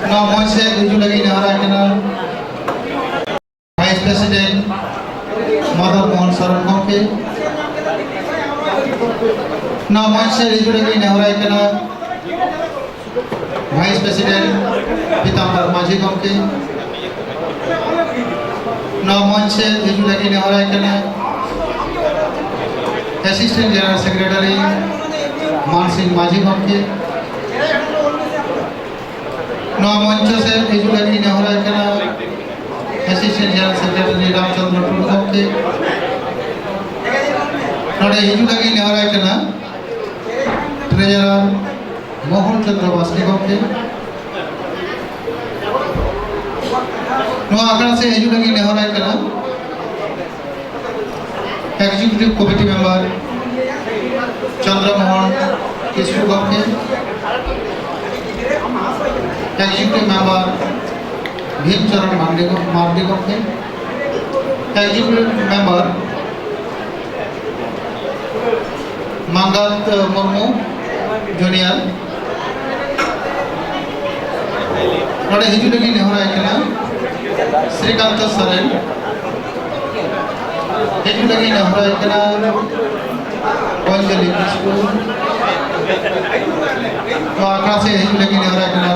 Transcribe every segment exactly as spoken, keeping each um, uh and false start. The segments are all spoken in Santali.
ᱱᱚᱣᱟ ᱢᱚᱧᱪ ᱥᱮᱫ ᱦᱤᱡᱩᱜ ᱞᱟᱹᱜᱤᱫ ᱱᱮᱦᱚᱨᱟᱭ ᱠᱟᱱᱟ Vice President ᱢᱚᱫᱚᱱ ᱢᱳᱦᱚᱱ ᱥᱚᱨᱮᱱ ᱜᱚᱢᱠᱮ᱾ ᱱᱚᱣᱟ ᱢᱚᱧᱪ ᱥᱮᱫ ᱦᱤᱡᱩᱜ ᱞᱟᱹᱜᱤᱫ ᱱᱮᱦᱚᱨᱟᱭ ᱠᱟᱱᱟ Vice President ᱯᱤᱛᱟᱢᱵᱚᱨ ᱢᱟᱹᱡᱷᱤ ᱜᱚᱢᱠᱮ᱾ ᱱᱚᱣᱟ ᱢᱚᱧᱪ ᱥᱮᱫ ᱦᱤᱡᱩᱜ ᱞᱟᱹᱜᱤᱫ ᱱᱮᱦᱚᱨᱟᱭ ᱠᱟᱱᱟ Assistant General Secretary ᱢᱟᱱᱥᱤᱝ ᱢᱟᱹᱡᱷᱤ ᱜᱚᱢᱠᱮ᱾ ᱱᱚᱣᱟ ᱢᱚᱧᱪ ᱥᱮᱫ ᱦᱤᱡᱩᱜ ᱞᱟᱹᱜᱤᱫ ᱱᱮᱦᱚᱨᱟᱭ ᱠᱟᱱᱟ Assistant General Secretary ᱨᱟᱢᱪᱚᱸᱫᱽᱨᱚ ᱴᱩᱰᱩ ᱜᱚᱢᱠᱮ᱾ ᱱᱚᱰᱮ ᱦᱤᱡᱩᱜ ᱞᱟᱹᱜᱤᱫ ᱱᱮᱦᱚᱨᱟᱭ ᱠᱟᱱᱟ Treasurer ᱢᱳᱦᱚᱱ ᱪᱚᱸᱫᱽᱨᱚ ᱵᱟᱥᱠᱮ ᱜᱚᱢᱠᱮ᱾ ᱱᱚᱣᱟ ᱟᱠᱷᱲᱟ ᱥᱮᱫ ᱦᱤᱡᱩᱜ ᱞᱟᱹᱜᱤᱫ ᱱᱮᱦᱚᱨᱟᱭ ᱠᱟᱱᱟ Executive Committee Member ᱪᱚᱸᱫᱽᱨᱚ ᱢᱳᱦᱚᱱ ᱠᱤᱥᱠᱩ ᱜᱚᱢᱠᱮ, Executive Member ᱵᱷᱤᱢ ᱪᱚᱨᱚᱱ ᱢᱟᱨᱰᱤ ᱜᱚ-, ᱢᱟᱨᱰᱤ ᱜᱚᱢᱠᱮ, Executive Member ᱢᱟᱸᱜᱟᱛ ᱢᱩᱨᱢᱩ Junior᱾ ᱱᱚᱰᱮ ᱦᱤᱡᱩᱜ ᱞᱟᱹᱜᱤᱫ ᱱᱮᱦᱚᱨᱟᱭ ᱠᱟᱱᱟ ᱥᱨᱤᱠᱟᱱᱛ ᱥᱚᱨᱮᱱ᱾ ᱦᱤᱡᱩᱜ ᱞᱟᱹᱜᱤᱫ ᱱᱮᱦᱚᱨᱟᱭ ᱠᱟᱱᱟ ᱚᱧᱡᱚᱞᱤ ᱠᱤᱥᱠᱩ᱾ ᱱᱚᱣᱟ ᱟᱠᱷᱲᱟ ᱥᱮᱫ ᱦᱤᱡᱩᱜ ᱞᱟᱹᱜᱤᱫ ᱱᱮᱦᱚᱨᱟᱭ ᱠᱟᱱᱟ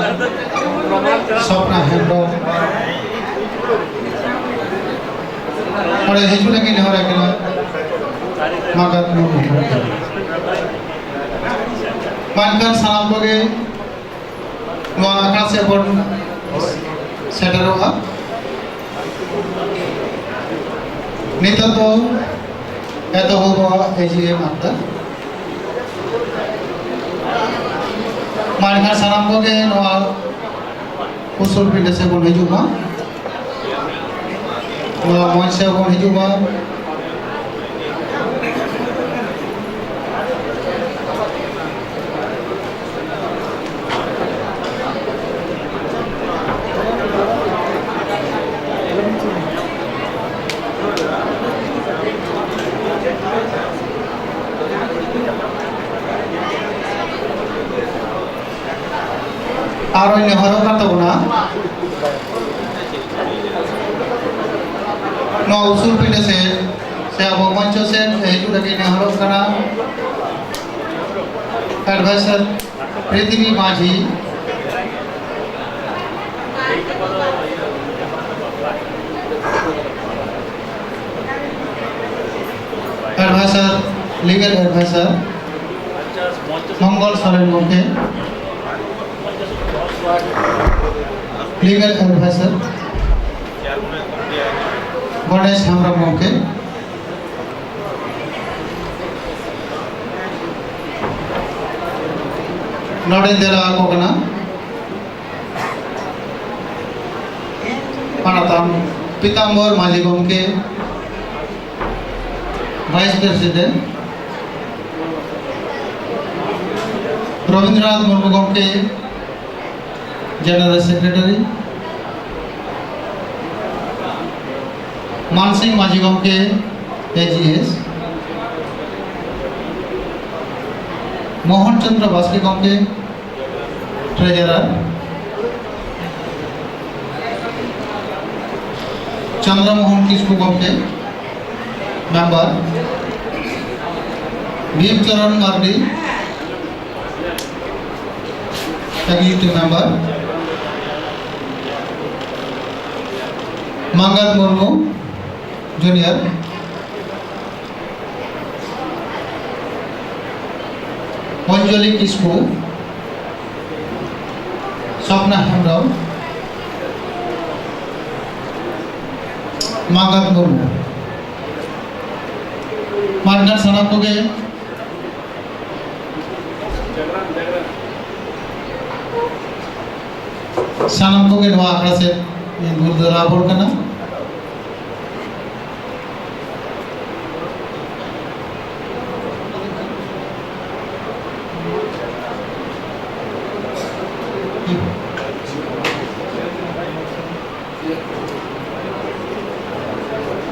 ᱥᱚᱯᱱᱟ ᱦᱮᱢᱵᱨᱚᱢ᱾ ᱱᱚᱰᱮ ᱦᱤᱡᱩᱜ ᱞᱟᱹᱜᱤᱫ ᱱᱮᱦᱚᱨᱟᱭ ᱠᱟᱱᱟ ᱢᱟᱸᱜᱟᱛ ᱢᱩᱨᱢᱩ᱾ ᱢᱟ ᱮᱱᱠᱷᱟᱱ ᱥᱟᱱᱟᱢ ᱠᱚᱜᱮ ᱱᱚᱣᱟ ᱟᱠᱷᱲᱟ ᱥᱮᱫ ᱵᱚᱱ ᱥᱮᱴᱮᱨᱚᱜᱼᱟ᱾ ᱱᱤᱛᱚᱜ ᱫᱚ ᱮᱛᱚᱦᱚᱵᱚᱜᱼᱟ ᱮ ᱡᱤ ᱮᱢ ᱟᱠᱷᱲᱟ᱾ ᱢᱟ ᱮᱱᱠᱷᱟᱱ ᱥᱟᱱᱟᱢ ᱠᱚᱜᱮ ᱱᱚᱣᱟ ᱩᱥᱩᱞ ᱯᱤᱸᱰᱟᱹ ᱥᱮᱫ ᱵᱚᱱ ᱦᱤᱡᱩᱜ ᱢᱟ᱾ ᱱᱚᱣᱟ ᱢᱚᱧᱪ ᱥᱮᱫ ᱵᱚᱱ ᱦᱤᱡᱩᱜ ᱢᱟ᱾ ᱟᱨᱚᱧ ᱱᱮᱦᱚᱨᱚᱜ ᱠᱟᱱ ᱛᱟᱵᱚᱱᱟ, ᱱᱚᱣᱟ ᱩᱥᱩᱞ ᱯᱤᱸᱰᱟᱹ ᱥᱮᱫ ᱥᱮ ᱟᱵᱚ ᱢᱚᱧᱪᱚ ᱥᱮᱫ ᱦᱤᱡᱩᱜ ᱞᱟᱹᱜᱤᱫ ᱱᱮᱦᱚᱨᱚᱜ ᱠᱟᱱᱟ᱾ ᱮᱰᱵᱷᱟᱭᱥᱟᱨ ᱯᱨᱤᱛᱷᱤᱵᱤ ᱢᱟᱹᱡᱷᱤ, ᱮᱰᱵᱷᱟᱭᱥᱟᱨ, ᱞᱤᱜᱟᱞ ᱮᱰᱵᱷᱟᱭᱥᱟᱨ ᱢᱚᱝᱜᱚᱞ ᱥᱚᱨᱮᱱ ᱜᱚᱢᱠᱮ, ᱞᱤᱜᱟᱞ ᱮᱰᱵᱷᱟᱭᱥᱟᱨ ᱜᱚᱱᱮᱥ ᱦᱮᱢᱵᱨᱚᱢ ᱜᱚᱢᱠᱮ, ᱱᱚᱰᱮ ᱫᱮᱞᱟ ᱟᱠᱚ ᱠᱟᱱᱟ ᱢᱟᱱᱚᱛᱟᱱ ᱯᱤᱛᱟᱢᱵᱚᱨ ᱢᱟᱹᱡᱷᱤ ᱜᱚᱢᱠᱮ, ᱵᱷᱟᱭᱤᱥ ᱯᱨᱮᱥᱤᱰᱮᱱᱴ, ᱨᱚᱵᱤᱱᱫᱨᱚᱱᱟᱛᱷ ᱢᱩᱨᱢᱩ ᱜᱚᱢᱠᱮ, ᱡᱮᱱᱟᱨᱮᱞ ᱥᱮᱠᱨᱮᱴᱟᱨᱤ, ᱢᱟᱱᱥᱤᱝ ᱢᱟᱹᱡᱷᱤ ᱜᱚᱢᱠᱮ, ᱮᱡᱤᱮᱥ, ᱢᱳᱦᱚᱱ ᱪᱚᱸᱫᱽᱨᱚ ᱵᱟᱥᱠᱮ ᱜᱚᱢᱠᱮ, ᱴᱨᱮᱡᱟᱨᱟᱨ, ᱪᱚᱸᱫᱽᱨᱚ ᱢᱳᱦᱚᱱ ᱠᱤᱥᱠᱩ ᱜᱚᱢᱠᱮ, member, Bhim Charan Mardi, executive member, Mangat Murmu, junior, Anjali Kisku, Sapna Hembrom, Mangat Murmu, ᱢᱟ ᱮᱱᱠᱷᱟᱱ ᱥᱟᱱᱟᱢ ᱠᱚᱜᱮ, ᱥᱟᱱᱟᱢ ᱠᱚᱜᱮ ᱱᱚᱣᱟ ᱟᱠᱷᱲᱟ ᱥᱮᱫ ᱤᱧ ᱫᱩᱞ ᱫᱟᱨᱟᱢ ᱟᱵᱚᱱ ᱠᱟᱱᱟ᱾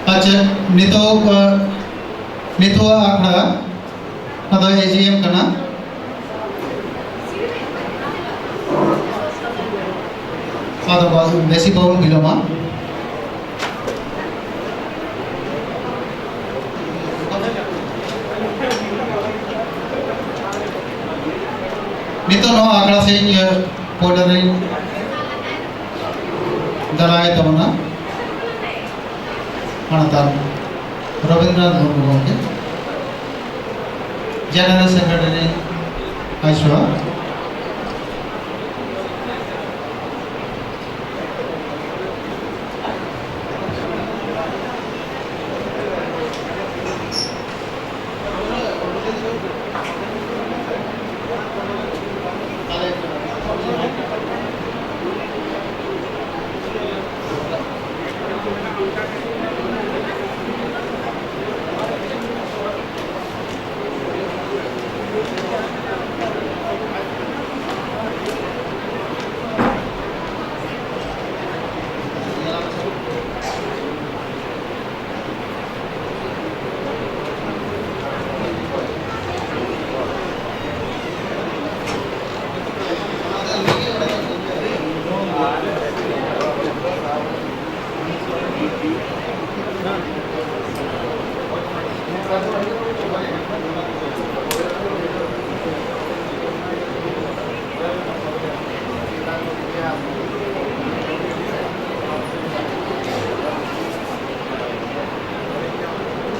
ᱟᱪᱪᱷᱟ, ᱱᱤᱛᱚᱜ, ᱟ, ᱱᱤᱛᱚᱜ ᱟᱠᱷᱲᱟ ᱚᱱᱟ ᱫᱚ ᱮᱡᱤᱮᱢ ᱠᱟᱱᱟ᱾ ᱟᱫᱚ ᱵᱟ-, ᱵᱮᱥᱤ ᱵᱟᱵᱚᱱ ᱵᱤᱞᱚᱢᱟ᱾ ᱱᱤᱛᱚᱜ ᱱᱚᱣᱟ ᱟᱠᱷᱲᱟ ᱥᱮᱫ ᱤᱧ, ᱤᱭᱟᱹ, ᱯᱳᱭᱞᱳ ᱨᱤᱧ ᱫᱟᱨᱟᱭ ᱛᱟᱵᱚᱱᱟ ᱢᱟᱱᱚᱛᱟᱱ ᱨᱚᱵᱤᱱᱫᱨᱚᱱᱟᱛᱷ ᱢᱩᱨᱢᱩ ᱜᱚᱢᱠᱮ, General Secretary, ᱟᱭᱥᱚᱣᱟ᱾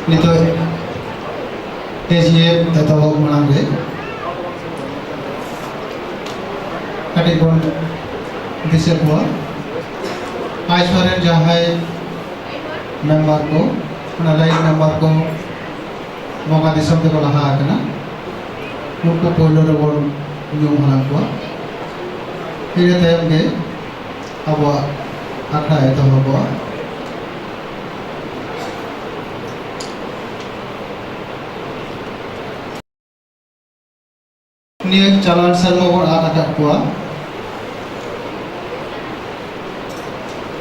ᱱᱤᱛᱚᱜ ᱮᱡᱤᱭᱮᱢ ᱮᱛᱚᱦᱚᱵ ᱢᱟᱲᱟᱝ ᱨᱮ ᱠᱟᱹᱴᱤᱡ ᱵᱚᱱ ᱫᱤᱥᱟᱹ ᱠᱚᱣᱟ, ᱟᱭᱥᱚᱣᱟ ᱨᱮᱱ ᱡᱟᱦᱟᱸᱭ ᱢᱮᱢᱵᱟᱨ ᱠᱚ, ᱚᱱᱟ ᱞᱟᱭᱤᱱ ᱢᱮᱢᱵᱟᱨ ᱠᱚ ᱵᱚᱸᱜᱟ ᱫᱤᱥᱚᱢ ᱛᱮᱠᱚ ᱞᱟᱦᱟ ᱟᱠᱟᱱᱟ, ᱱᱩᱠᱩ ᱯᱳᱭᱞᱳ ᱨᱮᱵᱚᱱ ᱧᱩᱢ ᱦᱟᱞᱟᱝ ᱠᱚᱣᱟ᱾ ᱤᱱᱟᱹ ᱛᱟᱭᱚᱢ ᱜᱮ ᱟᱵᱚᱣᱟᱜ ᱟᱠᱷᱲᱟ ᱮᱛᱚᱦᱚᱵᱚᱜᱼᱟ᱾ ᱱᱤᱭᱟᱹ ᱪᱟᱞᱟᱣᱮᱱ ᱥᱮᱨᱢᱟ ᱵᱚᱱ ᱟᱫ ᱟᱠᱟᱫ ᱠᱚᱣᱟ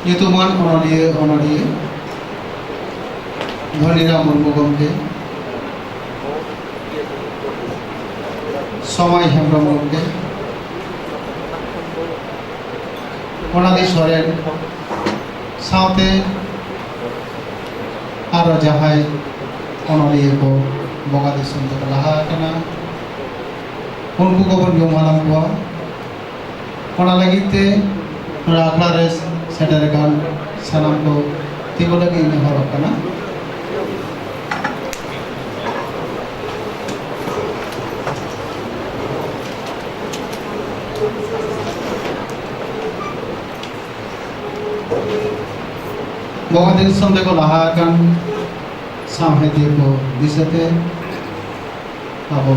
ᱧᱩᱛᱩᱢᱟᱱ ᱚᱱᱚᱞᱤᱭᱟᱹ, ᱚᱱᱚᱞᱤᱭᱟᱹ ᱫᱷᱚᱱᱤᱨᱟᱢ ᱢᱩᱨᱢᱩ ᱜᱚᱢᱠᱮ, ᱥᱚᱢᱟᱭ ᱦᱮᱢᱵᱨᱚᱢ ᱜᱚᱢᱠᱮ, ᱥᱳᱱᱟᱞᱤ ᱥᱚᱨᱮᱱ ᱥᱟᱶᱛᱮ ᱟᱨᱚ ᱡᱟᱦᱟᱸᱭ ᱚᱱᱚᱞᱤᱭᱟᱹ ᱠᱚ ᱵᱚᱸᱜᱟ ᱫᱤᱥᱚᱢ ᱛᱮᱠᱚ ᱞᱟᱦᱟ ᱟᱠᱟᱱᱟ, ᱩᱱᱠᱩ ᱠᱚᱵᱚᱱ ᱧᱩᱢ ᱦᱟᱞᱟᱝ ᱠᱚᱣᱟ᱾ ᱚᱱᱟ ᱞᱟᱹᱜᱤᱫ ᱛᱮ ᱱᱚᱰᱮ ᱟᱠᱷᱲᱟ ᱨᱮ ᱥᱮᱴᱮᱨ ᱟᱠᱟᱱ ᱥᱟᱱᱟᱢ ᱠᱚ ᱛᱤᱸᱜᱩ ᱞᱟᱹᱜᱤᱫ ᱤᱧ ᱱᱮᱦᱚᱨᱚᱜ ᱠᱟᱱᱟ᱾ ᱵᱚᱸᱜᱟ ᱫᱤᱥᱚᱢ ᱛᱮᱠᱚ ᱞᱟᱦᱟ ᱟᱠᱟᱱ ᱥᱟᱶᱦᱮᱫᱤᱭᱟᱹ ᱠᱚ ᱫᱤᱥᱟᱹᱛᱮ ᱟᱵᱚ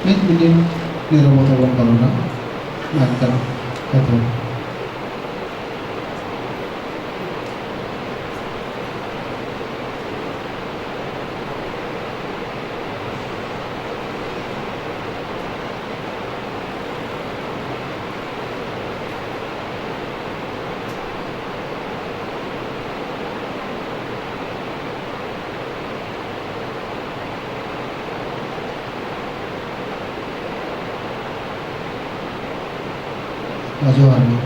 ᱢᱤᱫ ᱢᱤᱱᱤᱴ ᱱᱤᱨᱚᱵᱚᱛᱟ ᱵᱚᱱ ᱯᱟᱞᱚᱱᱟ᱾ ᱢᱮᱱᱠᱷᱟᱱ ᱠᱟᱛᱷᱟ ᱡᱚᱦᱟᱨ ᱜᱮ᱾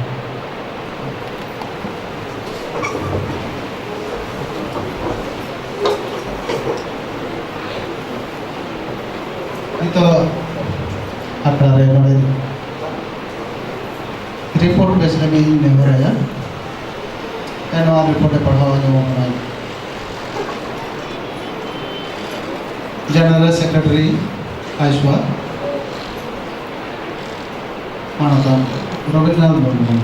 ᱱᱤᱛᱚᱜ ᱟᱠᱷᱲᱟ ᱨᱮ ᱱᱚᱰᱮ ᱨᱤᱯᱳᱨᱴ ᱯᱮᱥ ᱞᱟᱹᱜᱤᱫ ᱤᱧ ᱱᱮᱦᱚᱨᱟᱭᱟ᱾ ᱱᱚᱣᱟ ᱨᱤᱯᱳᱨᱴ ᱮ ᱯᱟᱲᱦᱟᱣ ᱟᱸᱡᱚᱢ ᱟᱵᱚᱱᱟᱭ ᱡᱮᱱᱟᱨᱮᱞ ᱥᱮᱠᱨᱮᱴᱟᱨᱤ ᱟᱭᱥᱣᱟ, ᱢᱟᱱᱚᱛᱟᱱ ᱨᱚᱵᱤᱱᱫᱨᱚᱱᱟᱛᱷ ᱢᱩᱨᱢᱩ᱾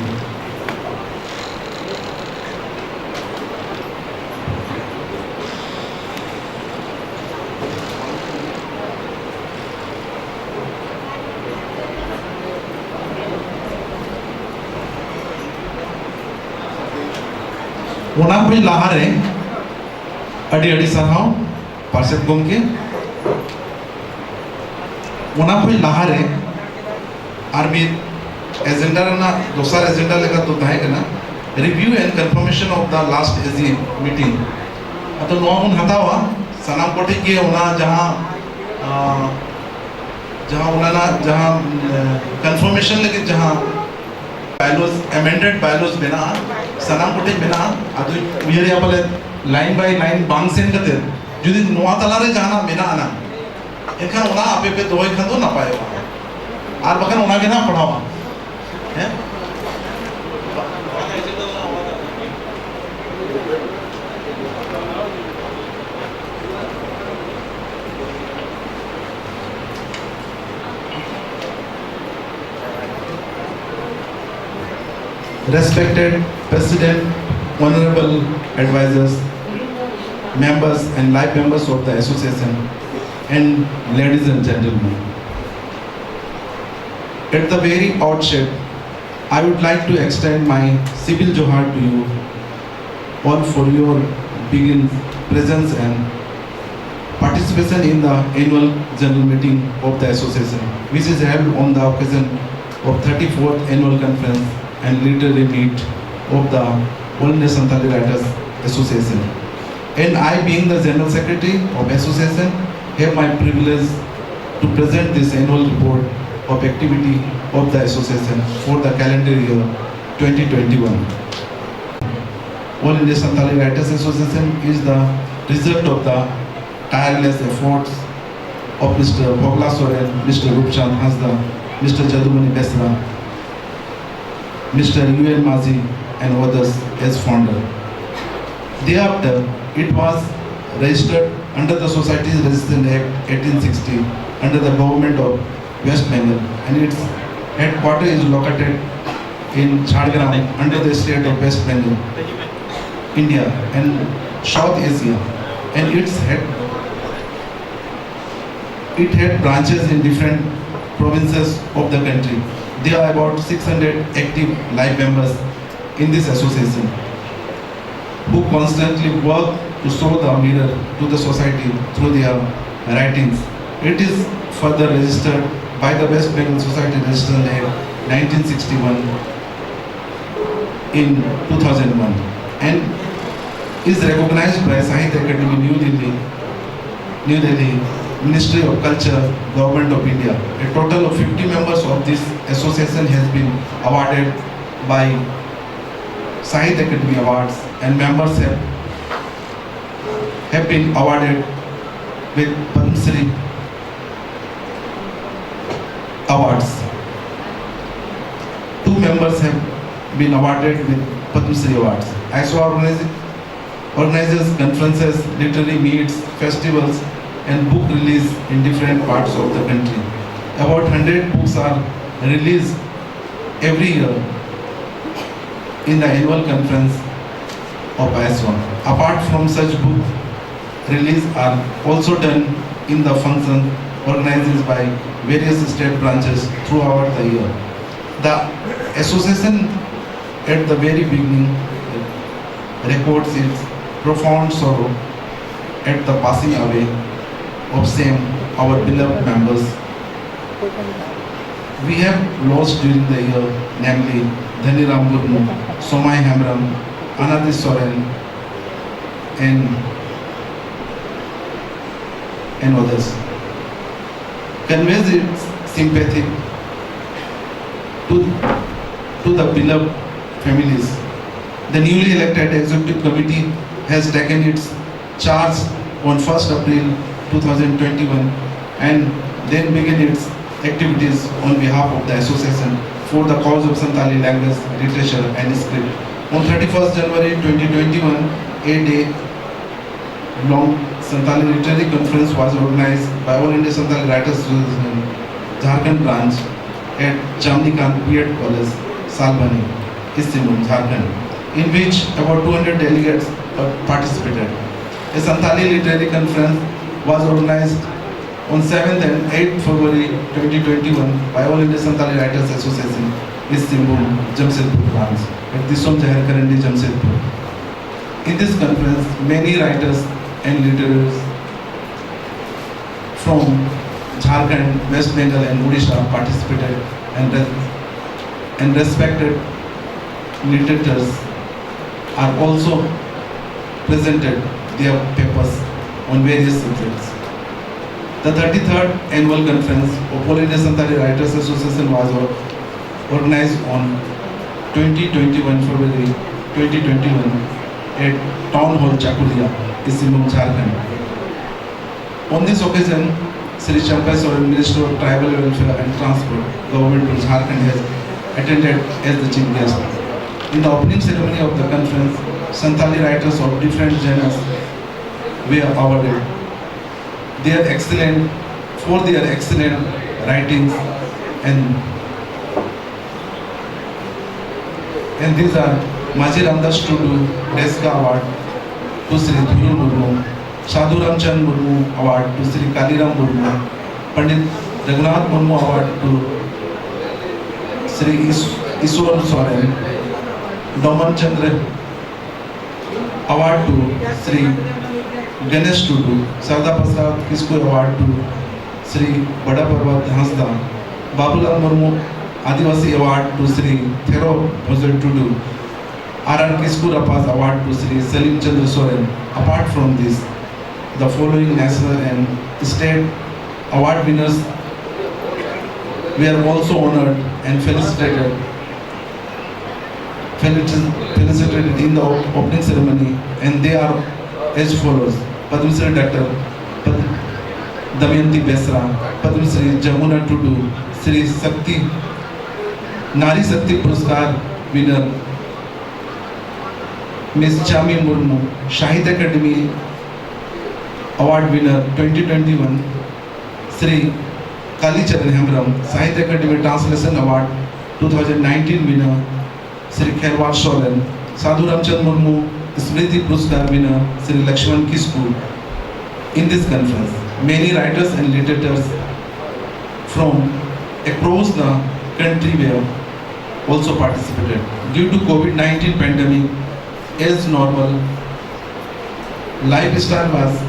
ᱚᱱᱟ ᱠᱷᱚᱱ ᱞᱟᱦᱟᱨᱮ ᱟᱹᱰᱤ ᱟᱹᱰᱤ ᱥᱟᱨᱦᱟᱣ ᱯᱟᱨᱥᱮᱛ ᱜᱚᱢᱠᱮ᱾ ᱚᱱᱟ ᱠᱷᱚᱱ ᱞᱟᱦᱟᱨᱮ ᱟᱨ ᱢᱤᱫ ᱮᱡᱮᱱᱰᱟ ᱨᱮᱱᱟᱜ ᱫᱚᱥᱟᱨ ᱮᱡᱮᱱᱰᱟ ᱞᱮᱠᱟ ᱫᱚ ᱛᱟᱦᱮᱸ ᱠᱟᱱᱟ review and confirmation of the last A G meeting᱾ ᱟᱫᱚ ᱱᱚᱣᱟ ᱵᱚᱱ ᱦᱟᱛᱟᱣᱟ ᱥᱟᱱᱟᱢ ᱠᱚᱴᱷᱮᱱ ᱜᱮ ᱚᱱᱟ ᱡᱟᱦᱟᱸ, ᱟᱸ, ᱡᱟᱦᱟᱸ ᱚᱱᱟ ᱨᱮᱱᱟᱜ ᱡᱟᱦᱟᱸ, ᱮ, ᱠᱚᱱᱯᱷᱟᱨᱢᱮᱥᱚᱱ ᱞᱟᱹᱜᱤᱫ ᱡᱟᱦᱟᱸ ᱵᱟᱭᱞᱚᱥ, ᱮᱢᱮᱱᱰᱮᱰ ᱵᱟᱭᱞᱚᱥ ᱢᱮᱱᱟᱜᱼᱟ, ᱥᱟᱱᱟᱢ ᱠᱚᱴᱷᱮᱱ ᱢᱮᱱᱟᱜᱼᱟ᱾ ᱟᱫᱚᱧ ᱩᱭᱦᱟᱹᱨᱮᱜᱼᱟ ᱯᱟᱞᱮ ᱞᱟᱭᱤᱱ ᱵᱟᱭ ᱞᱟᱭᱤᱱ ᱵᱟᱝ ᱥᱮᱱ ᱠᱟᱛᱮ ᱡᱩᱫᱤ ᱱᱚᱣᱟ ᱛᱟᱞᱟᱨᱮ ᱡᱟᱦᱟᱱᱟᱜ ᱢᱮᱱᱟᱜᱼᱟ ᱱᱟᱝ, ᱮᱱᱠᱷᱟᱱ ᱚᱱᱟ ᱟᱯᱮ ᱯᱮ ᱫᱚᱦᱚᱭ ᱠᱷᱟᱱ ᱫᱚ ᱱᱟᱯᱟᱭᱚᱜᱼᱟ, ᱟᱨ ᱵᱟᱠᱷᱟᱱ ᱚᱱᱟ ᱜᱮ ᱱᱟᱜ ᱯᱟᱲᱦᱟᱣᱟ᱾ ᱦᱮᱸ? Respected President, honorable advisors, members and life members of the association, and ladies and gentlemen. At the very outset, I would like to extend my civil johar to you all for your being presence and participation in the annual general meeting of the association, which is held on the occasion of thirty-fourth annual conference and literary meet of the All India Santali Writers Association. And I, being the General Secretary of Association, have my privilege to present this annual report of activity of the association for the calendar year twenty twenty-one. All India Santali Writers Association is the result of the tireless efforts of Mister Bhogla Soren, Mister Rupchand Hasda, Mister Jadumani Besra, Mister U N Mazi and others as founder. Thereafter, it was registered under the Societies Registration Act eighteen sixty under the Government of West Bengal, and its headquarter is located in Jhargram under the state of West Bengal, India, and South Asia, and its head it had branches in different provinces of the country. There are about six hundred active life members in this association who constantly work to show the mirror to the society through their writings. It is further registered by the West Bengal Society Registration Act nineteen sixty-one in two thousand one and is recognized by Sahitya Academy New Delhi, New Delhi, Ministry of Culture, Government of India. A total of fifty members of this Association has been awarded by Sahitya Academy Awards, and members have, have been awarded with Padma Shri awards. Two members have been awarded with Padma Shri awards. ISWA organizes organizes conferences, literary meets, festivals, and book release in different parts of the country. About hundred books are released every year in the annual conference of ISWA. Apart from such book release are also done in the function organized by various state branches throughout the year. The association at the very beginning records its profound sorrow at the passing away of same our beloved members. We have lost during the year, namely Dhaniram Murmu, Somai Hembrem, Anati Soren, and, and others. Conveys its sympathy to, to the beloved families. The newly elected executive committee has taken its charge on first April two thousand twenty-one and then began its activities on behalf of the association for the cause of Santali language, literature and script. On thirty-first January twenty twenty-one, a day long Santali Literary Conference was organized by All India Santali Writers Association, Jharkhand branch at Jamnikand B.Ed College, Salbani, East Simbhum, Jharkhand, in which about two hundred delegates uh, participated. A Santali Literary Conference was organized on seventh and eighth February twenty twenty-one by All India Santali Writers Association, East Simbhum, Jamshedpur branch, at Disom Jaher Karandi, Jamshedpur. In this conference, many writers and literary from Jharkhand, West Bengal and Odisha participated and, res- and respected literatures are also presented their papers on various subjects. The thirty-third annual conference of All India Santali Writers Association was or- organized on twenty twenty-one February twenty twenty-one at Town Hall Chakulia, Isingbhum, Jharkhand. On this occasion, Shri Champai Soren, Minister of Tribal Welfare and Transport, Government of Jharkhand, has attended as the chief guest. In the opening ceremony of the conference, Santali writers of different genres were awarded their excellent for their excellent writings and and these are Maji Ramdas Tudu Reska Award to Shri Dhuru Murmu, Sadhu Ramchand Murmu Award to Shri Kaliram Murmu, Pandit Raghunath Murmu Award to Shri Is- Iswar Soren, Doman Chandra Award to Shri Ganesh Tudu, Sarda Prasad Kisku Award to Shri Bada Parvat Hasda, Babulal Murmu Adivasi Award to Shri Thero Bhojal Tudu, R R Kisku Rapaz Award to Shri Salim Chandra Soren. Apart from this, the following national and state award winners were also honored and felicitated felicit- felicitated in the op- opening ceremony, and they are as follows: Padma Shri Doctor Pad- Damayanti Besra, Padma Shri Jamuna Tudu, Shri Shakti Nari Shakti Puraskar winner Miss Chami Murmu, Sahitya Academy Award winner twenty twenty-one, Shri Kali Charan Hemram, Sahitya Academy Translation Award two thousand nineteen winner, Shri Kherwal Soren, Sadhu Ramchand Murmu, Smriti Puraskar winner, Shri Lakshman Kisku. In this conference, many writers and literators from across the country were also participated. Due to COVID nineteen pandemic, as normal lifestyle was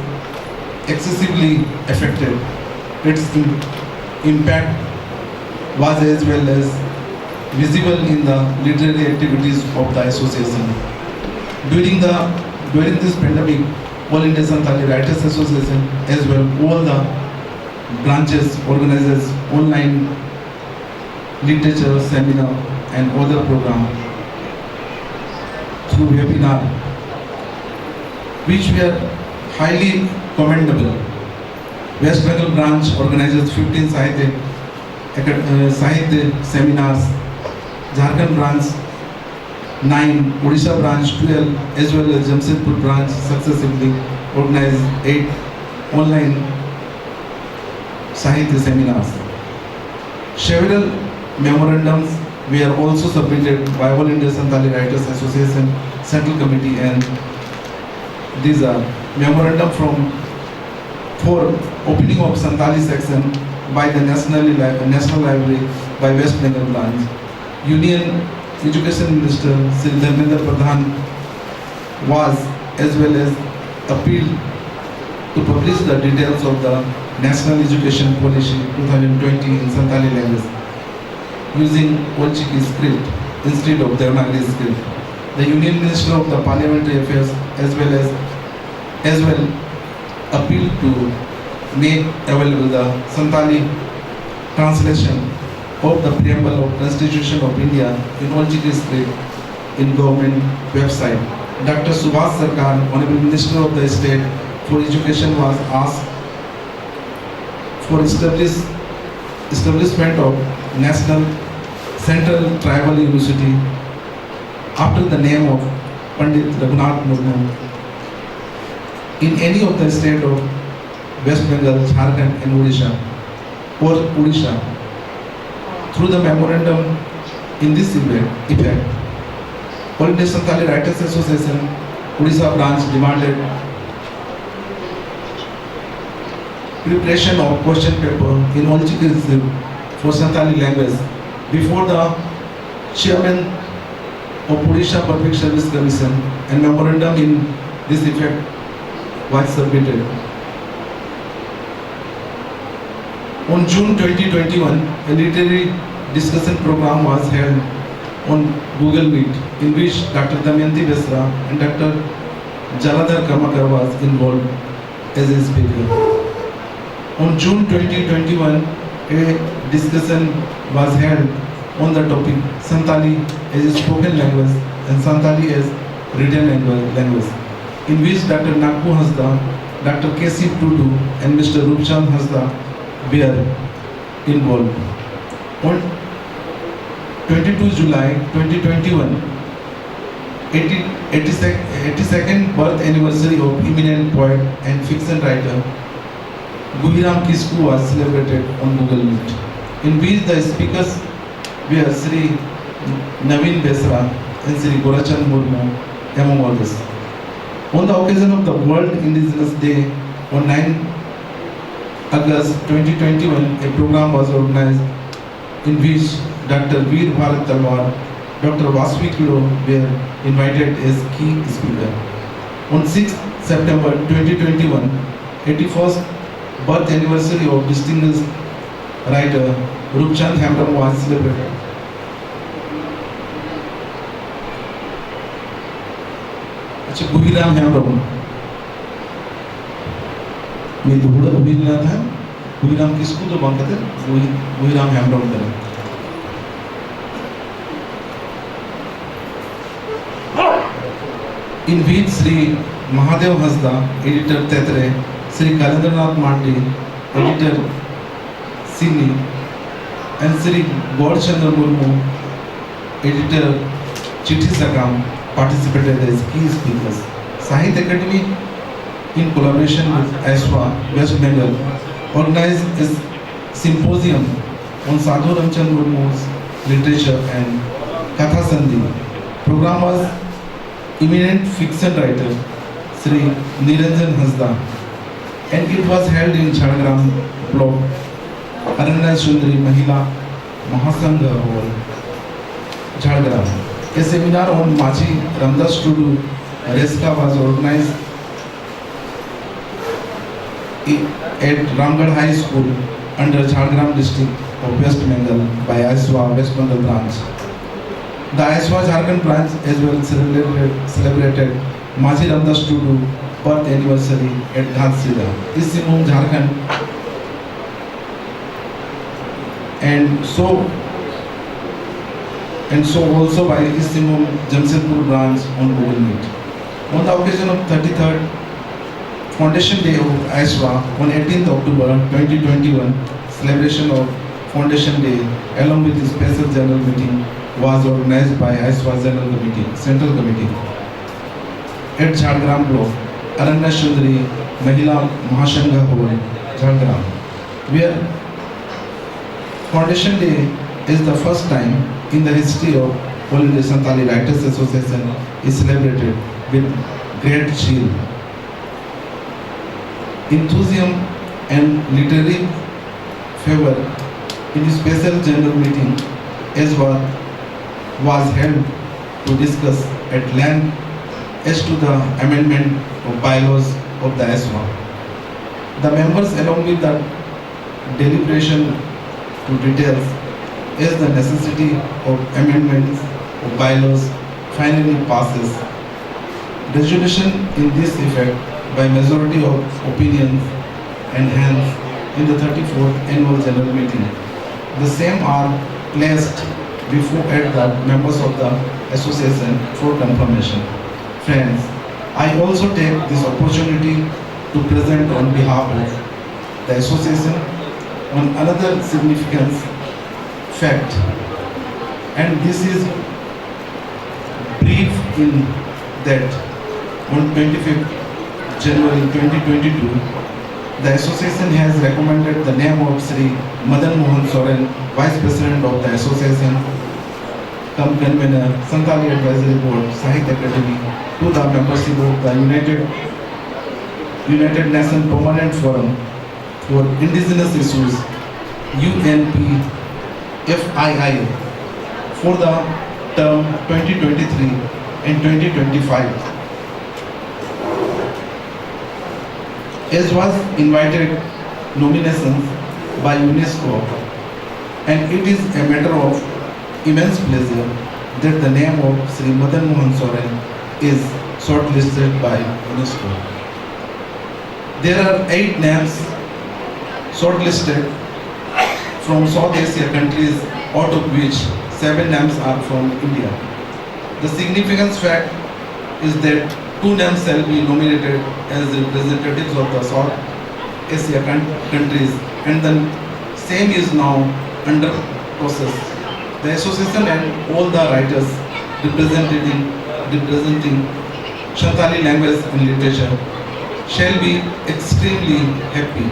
excessively affected, its im- impact was as well as visible in the literary activities of the association. During the during this pandemic, All India Santali Writers Association as well all the Branches organizes online literature seminar and other program through webinar, which were highly commendable. West Bengal branch organizes fifteen Sahitya, acad- uh, Sahitya seminars, Jharkhand branch nine, Odisha branch twelve, as well as Jamshedpur branch successively organized eight online Sahitya seminars. Several memorandums were also submitted by All India Santali Writers Association Central Committee, and these are memorandum from for opening of Santali section by the National Li- National Library by West Bengal branch, Union Education Minister Shri Dharmendra Pradhan was as well as appealed to publish the details of the National Education Policy two thousand twenty in Santali language using Olchiki script instead of Devanagari script. The Union Minister of the Parliamentary Affairs as well as as well appealed to make available the Santali translation of the preamble of Constitution of India in Olchiki script in government website. Doctor Subhash Sarkar, Honorable Minister of the State for Education, was asked for establish, establishment of National Central Tribal University after the name of Pandit Raghunath Murmu in any of the state of West Bengal, Jharkhand and Odisha or Odisha. Through the memorandum in this effect, effect, All India Santali Writers Association Odisha branch demanded preparation of question paper in Olchiki script for Santali language before the chairman of Odisha Public Service Commission, and memorandum in this effect was submitted. On June twenty twenty-one, a literary discussion program was held on Google Meet, in which Doctor Damayanti Besra and Doctor Jaladhar Kamakar was involved as a speaker. On June twenty twenty-one, a discussion was held on the topic Santali as a spoken language and Santali as written language, language, in which Doctor Nagpu Hasda, Doctor K C Tudu, and Mister Rupchand Hasda were involved. On twenty-two July twenty twenty-one, eighty, eighty-second, eighty-second birth anniversary of eminent poet and fiction writer Guhiram Kisku was celebrated on Google Meet, in which the speakers were Shri Naveen Besra and Shri Gorachand Murmu, among others. On the occasion of the World Indigenous Day on nine August twenty twenty-one, a program was organized in which Doctor Veer Bharat Talwar, Doctor Vasvi Kilo were invited as key speaker. On sixth September twenty twenty-one, eighty-first birth anniversary of distinguished writer Rupchand Hembrem was celebrated. ᱟᱪᱪᱷᱟ, ᱜᱩᱦᱤᱨᱟᱢ ᱦᱮᱢᱵᱨᱚᱢ ᱢᱤᱫ ᱦᱩᱲᱟᱹᱜ ᱦᱩᱭ ᱞᱮᱱᱟ ᱛᱟᱦᱮᱸᱫ᱾ ᱜᱩᱦᱤᱨᱟᱢ ᱠᱤᱥᱠᱩ ᱫᱚ ᱵᱟᱝ ᱠᱟᱛᱮ ᱜᱩᱦᱤ-, ᱜᱩᱦᱤᱨᱟᱢ ᱦᱮᱢᱵᱨᱚᱢ ᱠᱟᱱᱟ᱾ In which Sri Mahadev Hasda, editor Tetre, Sri Kalendranath Mandi, editor Sini, and Sri Gaur Chandra Murmu, editor Chithi Sakam, participated as key speakers. Sahitya Academy, in collaboration with AISWA West Bengal, organized a symposium on Sadhu Ramchand Murmu's literature and Katha Sandhi. Program was eminent fiction writer Sri Niranjan Hasda, and it was held in Jhargram block, Aranya Sundari Mahila Mahasangha Hall, Jhargram. A seminar on Machi Ramdas Tudu Reska was organized i-, at Ramgarh High School under Jhargram district of West Bengal by AISWA West Bengal branch. The AISWA Jharkhand branch as well celebrated, celebrated Machi Ramdas Tudu birth anniversary at Ghatsida, East Singhbhum, Jharkhand, and so and so also by East Simbhum Jamshedpur branch on Google Meet. On the occasion of thirty-third Foundation Day of AISWA on eighteenth October twenty twenty-one, celebration of Foundation Day along with the special general meeting was organized by AISWA General Committee, Central Committee at Jhargram Block, Aranya Sundari Mahila Mahasangha Hall, Jhargram, where Foundation Day is the first time in the history of All India Santali Writers Association is celebrated with great zeal, enthusiasm and literary fervor. In a special general meeting as was, was held to discuss at length as to the amendment of bylaws of the AISWA. The members along with the deliberation to details as the necessity of amendments of bylaws finally passes. Resolution in this effect by majority of opinions and hence in the thirty-fourth annual general meeting. The same are placed before at the members of the association for confirmation. Friends, I also take this opportunity to present on behalf of the association on another significance fact, and this is brief in that on twenty-fifth January twenty twenty-two, the association has recommended the name of Sri Madan Mohan Soren, Vice President of the association, cum convener, Santali Advisory Board, Sahitya Academy, to the membership of the United United Nations Permanent Forum for Indigenous Issues, U N P F I I, for the term twenty twenty-three and twenty twenty-five. As was invited nominations by UNESCO, and it is a matter of immense pleasure that the name of Sri Madan Mohan Soren is shortlisted by UNESCO. There are eight names shortlisted from South Asia countries, out of which seven names are from India. The significance fact is that two names shall be nominated as representatives of the South Asia coun- countries, and the same is now under process. The association and all the writers representing, representing Santali language and literature shall be extremely happy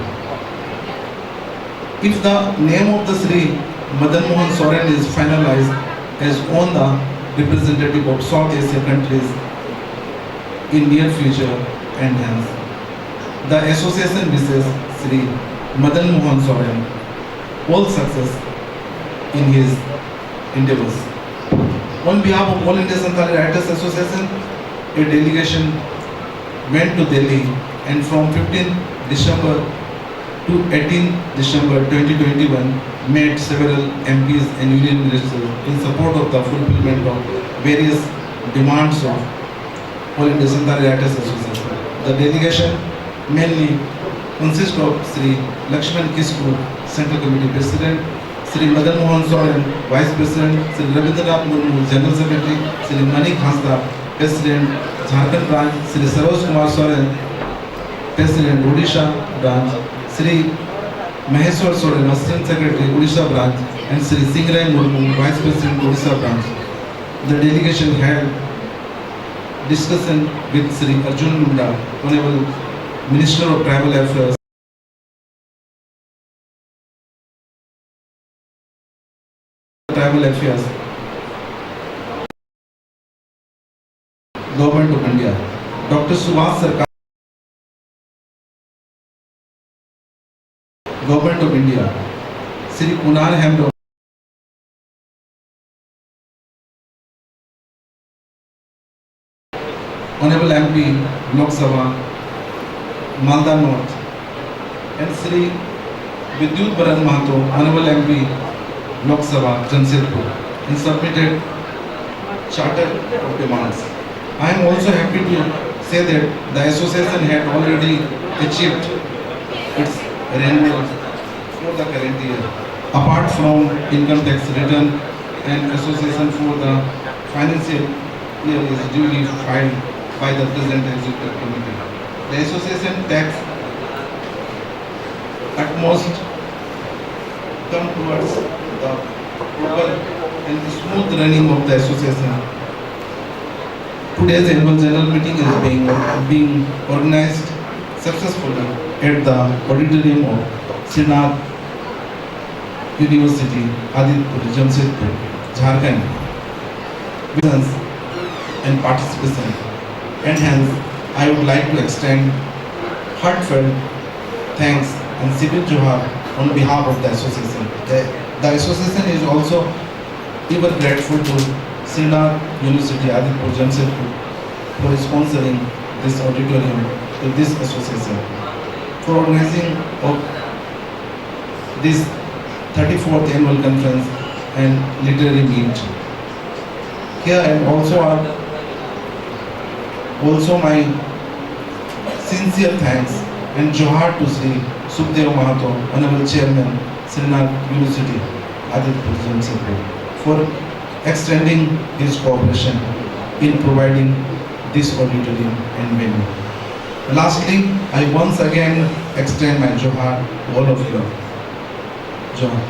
if the name of the Sri Madan Mohan Soren is finalized as on the representative of South Asia countries in near future and hence. The association wishes Sri Madan Mohan Soren all success in his endeavors. On behalf of All India Santali Writers Association, a delegation went to Delhi and from fifteenth December to eighteenth December twenty twenty-one met several M Ps and union ministers in support of the fulfillment of various demands of All India Santali Writers Association. The delegation mainly consists of Sri Lakshman Kisku, Central Committee President, Sri Madan Mohan Soren, Vice President, Sri Rabindranath Murmu, General Secretary, Sri Manik Hasda, President, Jharkhand Branch, Sri Saroj Kumar Soren, President, Odisha Branch, Sri Maheshwar Soren, Assistant Secretary, Odisha Branch, and Sri Singrai Murmu, Vice President, Odisha Branch. The delegation had discussion with Sri Arjun Munda, Honorable Minister of Tribal Affairs, Tribal Affairs, Government of India, Doctor Subhash Sarkar, Government of India, Sri Kunar Hembrem, Honorable M P, Lok Sabha, Malda North, and Sri Vidyut Baran Mahato, Honorable M P, Lok Sabha, Jamshedpur, and submitted charter of demands. I am also happy to say that the association had already achieved its renewal for the current year. Apart from income tax return, an association for the financial year is duly filed by the present executive committee. The association tax utmost come towards the proper and smooth running of the association. Today's annual general meeting is being, being organized successfully at the auditorium of Srinath University, Aditpur, Jamshedpur, Jharkhand, presence and participation. And hence, I would like to extend heartfelt thanks and sincere johar on behalf of the association. The, the association is also ever grateful to Srinath University, Aditpur, Jamshedpur for sponsoring this auditorium to this association, for organizing of this thirty-fourth annual conference and literary meet. Here and also are also my sincere thanks and johar to Sri Sukhdev Mahato, Honorable Chairman, Srinath University, Aditpur, Jamshedpur, for extending his cooperation in providing this auditorium and venue. Lastly, I once again extend my johar to all of you. Johar.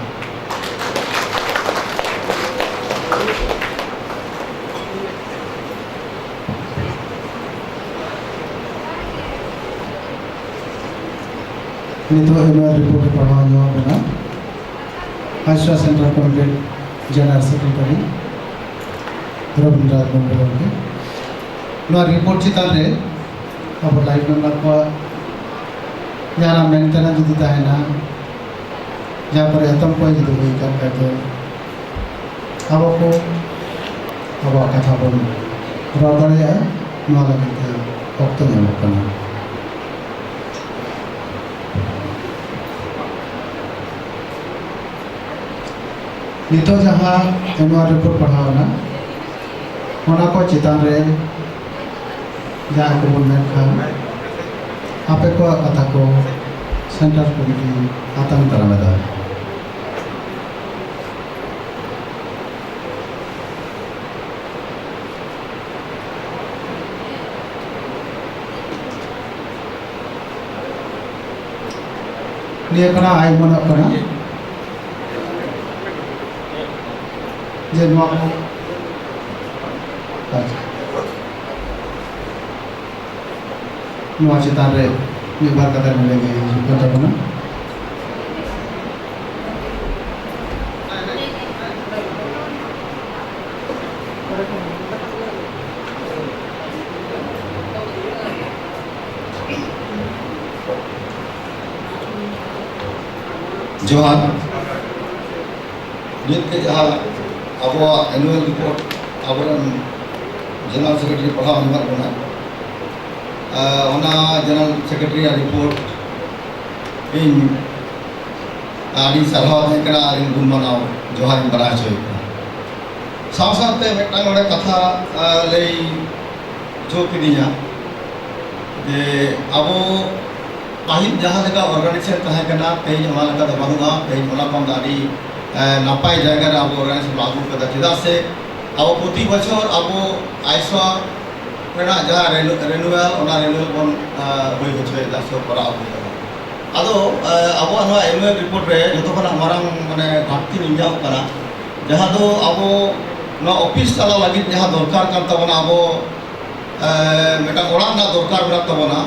ᱱᱤᱛᱚᱜ annual report ᱮ ᱯᱟᱲᱦᱟᱣ ᱧᱚᱜ ᱵᱚᱱᱟ ᱟᱥᱨᱟ Central Committee General Secretary Rabindranath Murmu ᱜᱚᱢᱠᱮ᱾ ᱱᱚᱣᱟ report ᱪᱮᱛᱟᱱ ᱨᱮ ᱟᱵᱚ live member ᱠᱚᱣᱟᱜ ᱡᱟᱦᱟᱱᱟᱜ ᱢᱮᱱ ᱛᱮᱱᱟᱜ ᱡᱩᱫᱤ ᱛᱟᱦᱮᱱᱟ, ᱡᱟᱦᱟᱸ ᱠᱚᱨᱮ ᱮᱛᱚᱢ ᱠᱚ ᱡᱩᱫᱤ ᱦᱩᱭ ᱟᱠᱟᱱ ᱠᱷᱟᱡ ᱫᱚ ᱟᱵᱚ ᱠᱚ ᱟᱵᱚᱣᱟᱜ ᱠᱟᱛᱷᱟ ᱵᱚᱱ ᱨᱚᱲ ᱫᱟᱲᱮᱭᱟᱜᱼᱟ, ᱱᱚᱣᱟ ᱞᱟᱹᱜᱤᱫ ᱛᱮ ᱚᱠᱛᱚ ᱧᱟᱢᱚᱜ ᱠᱟᱱᱟ᱾ ᱱᱤᱛᱚᱜ ᱡᱟᱦᱟᱸ annual report ᱯᱟᱲᱦᱟᱣ ᱮᱱᱟ, ᱚᱱᱟ ᱠᱚ ᱪᱮᱛᱟᱱ ᱨᱮ ᱡᱟᱦᱟᱸ ᱠᱚᱵᱚᱱ ᱢᱮᱱ ᱠᱷᱟᱱ, ᱟᱯᱮ ᱠᱚᱣᱟᱜ ᱠᱟᱛᱷᱟ ᱠᱚ Central Committee ᱟᱛᱟᱝ ᱫᱟᱨᱟᱢ ᱮᱫᱟ᱾ ᱤᱭᱟᱹ ᱠᱟᱱᱟ, ᱟᱭ ᱢᱚᱱᱚᱜ ᱠᱟᱱᱟ ᱡᱮ ᱱᱚᱣᱟ ᱠᱚ, ᱟᱪᱪᱷᱟ, ᱱᱚᱣᱟ ᱪᱮᱛᱟᱱ ᱨᱮ ᱢᱤᱫ ᱵᱟᱨ ᱠᱟᱛᱷᱟ ᱱᱚᱰᱮ ᱜᱮ ᱦᱤᱡᱩᱜ ᱠᱟᱱ ᱛᱟᱵᱚᱱᱟ᱾ ᱡᱚᱦᱟᱨ᱾ ᱱᱤᱛ ᱛᱮ ᱡᱟᱦᱟᱸ ᱟᱵᱚᱣᱟᱜ annual report ᱟᱵᱚᱨᱮᱱ general secretary ᱯᱟᱲᱦᱟᱣ ᱮᱢᱟᱜ ᱵᱚᱱᱟ, ᱟᱨ ᱚᱱᱟ general secretary ᱟᱜ report ᱤᱧ ᱟᱹᱰᱤ ᱥᱟᱨᱦᱟᱣ ᱛᱟᱦᱮᱸ ᱠᱟᱱᱟ ᱟᱨ ᱤᱧ ᱜᱩᱱ ᱢᱟᱱᱟᱣ ᱡᱚᱦᱟᱨ ᱤᱧ ᱵᱟᱲᱟᱭ ᱦᱚᱪᱚᱭᱮᱫ ᱠᱟᱱᱟ᱾ ᱥᱟᱶ ᱥᱟᱶᱛᱮ ᱢᱤᱫᱴᱟᱝ ᱱᱚᱰᱮ ᱠᱟᱛᱷᱟ, ᱟᱨ, ᱞᱟᱹᱭ ᱦᱚᱪᱚ ᱠᱤᱫᱤᱧᱟ ᱡᱮ ᱟᱵᱚ ᱯᱟᱹᱦᱤᱞ ᱡᱟᱦᱟᱸ ᱞᱮᱠᱟ organisation ᱛᱟᱦᱮᱸ ᱠᱟᱱᱟ, ᱛᱮᱦᱮᱧ ᱚᱱᱟ ᱞᱮᱠᱟ ᱫᱚ ᱵᱟᱹᱱᱩᱜᱼᱟ᱾ ᱛᱮᱦᱮᱧ ᱚᱱᱟ ᱠᱷᱚᱱ ᱫᱚ ᱟᱹᱰᱤ, ᱮ, ᱱᱟᱯᱟᱭ ᱡᱟᱭᱜᱟ ᱨᱮ ᱟᱵᱚ organisation ᱵᱚᱱ ᱟᱹᱜᱩ ᱠᱟᱫᱟ᱾ ᱪᱮᱫᱟᱜ ᱥᱮ ᱟᱵᱚ ᱯᱨᱚᱛᱤ ᱵᱚᱪᱷᱚᱨ ᱟᱵᱚ ᱟᱭᱥᱚ ᱨᱮᱱᱟᱜ ᱡᱟᱦᱟᱸ ᱨᱮᱱᱩ-, renewal, ᱚᱱᱟ renewal ᱵᱚᱱ, ᱮ, ᱦᱩᱭ ᱦᱚᱪᱚᱭᱮᱫᱟ ᱥᱮ ᱠᱚᱨᱟᱣ ᱟᱹᱜᱩᱭᱮᱫᱟ᱾ ᱟᱫᱚ, ᱮ, ᱟᱵᱚᱣᱟᱜ ᱱᱚᱣᱟ annual report ᱨᱮ ᱡᱚᱛᱚ ᱠᱷᱚᱱᱟᱜ ᱢᱟᱨᱟᱝ, ᱢᱟᱱᱮ, ᱜᱷᱟᱴᱛᱤ ᱧᱮᱞ ᱧᱟᱢᱚᱜ ᱠᱟᱱᱟ, ᱡᱟᱦᱟᱸ ᱫᱚ ᱟᱵᱚ ᱱᱚᱣᱟ office ᱪᱟᱞᱟᱣ ᱞᱟᱹᱜᱤᱫ ᱡᱟᱦᱟᱸ ᱫᱚᱨᱠᱟᱨ ᱠᱟᱱ ᱛᱟᱵᱚᱱᱟ, ᱟᱵᱚ, ᱮ, ᱢᱤᱫᱴᱟᱝ ᱚᱲᱟᱜ ᱨᱮᱱᱟᱜ ᱫᱚᱨᱠᱟᱨ ᱢᱮᱱᱟᱜ ᱛᱟᱵᱚᱱᱟ᱾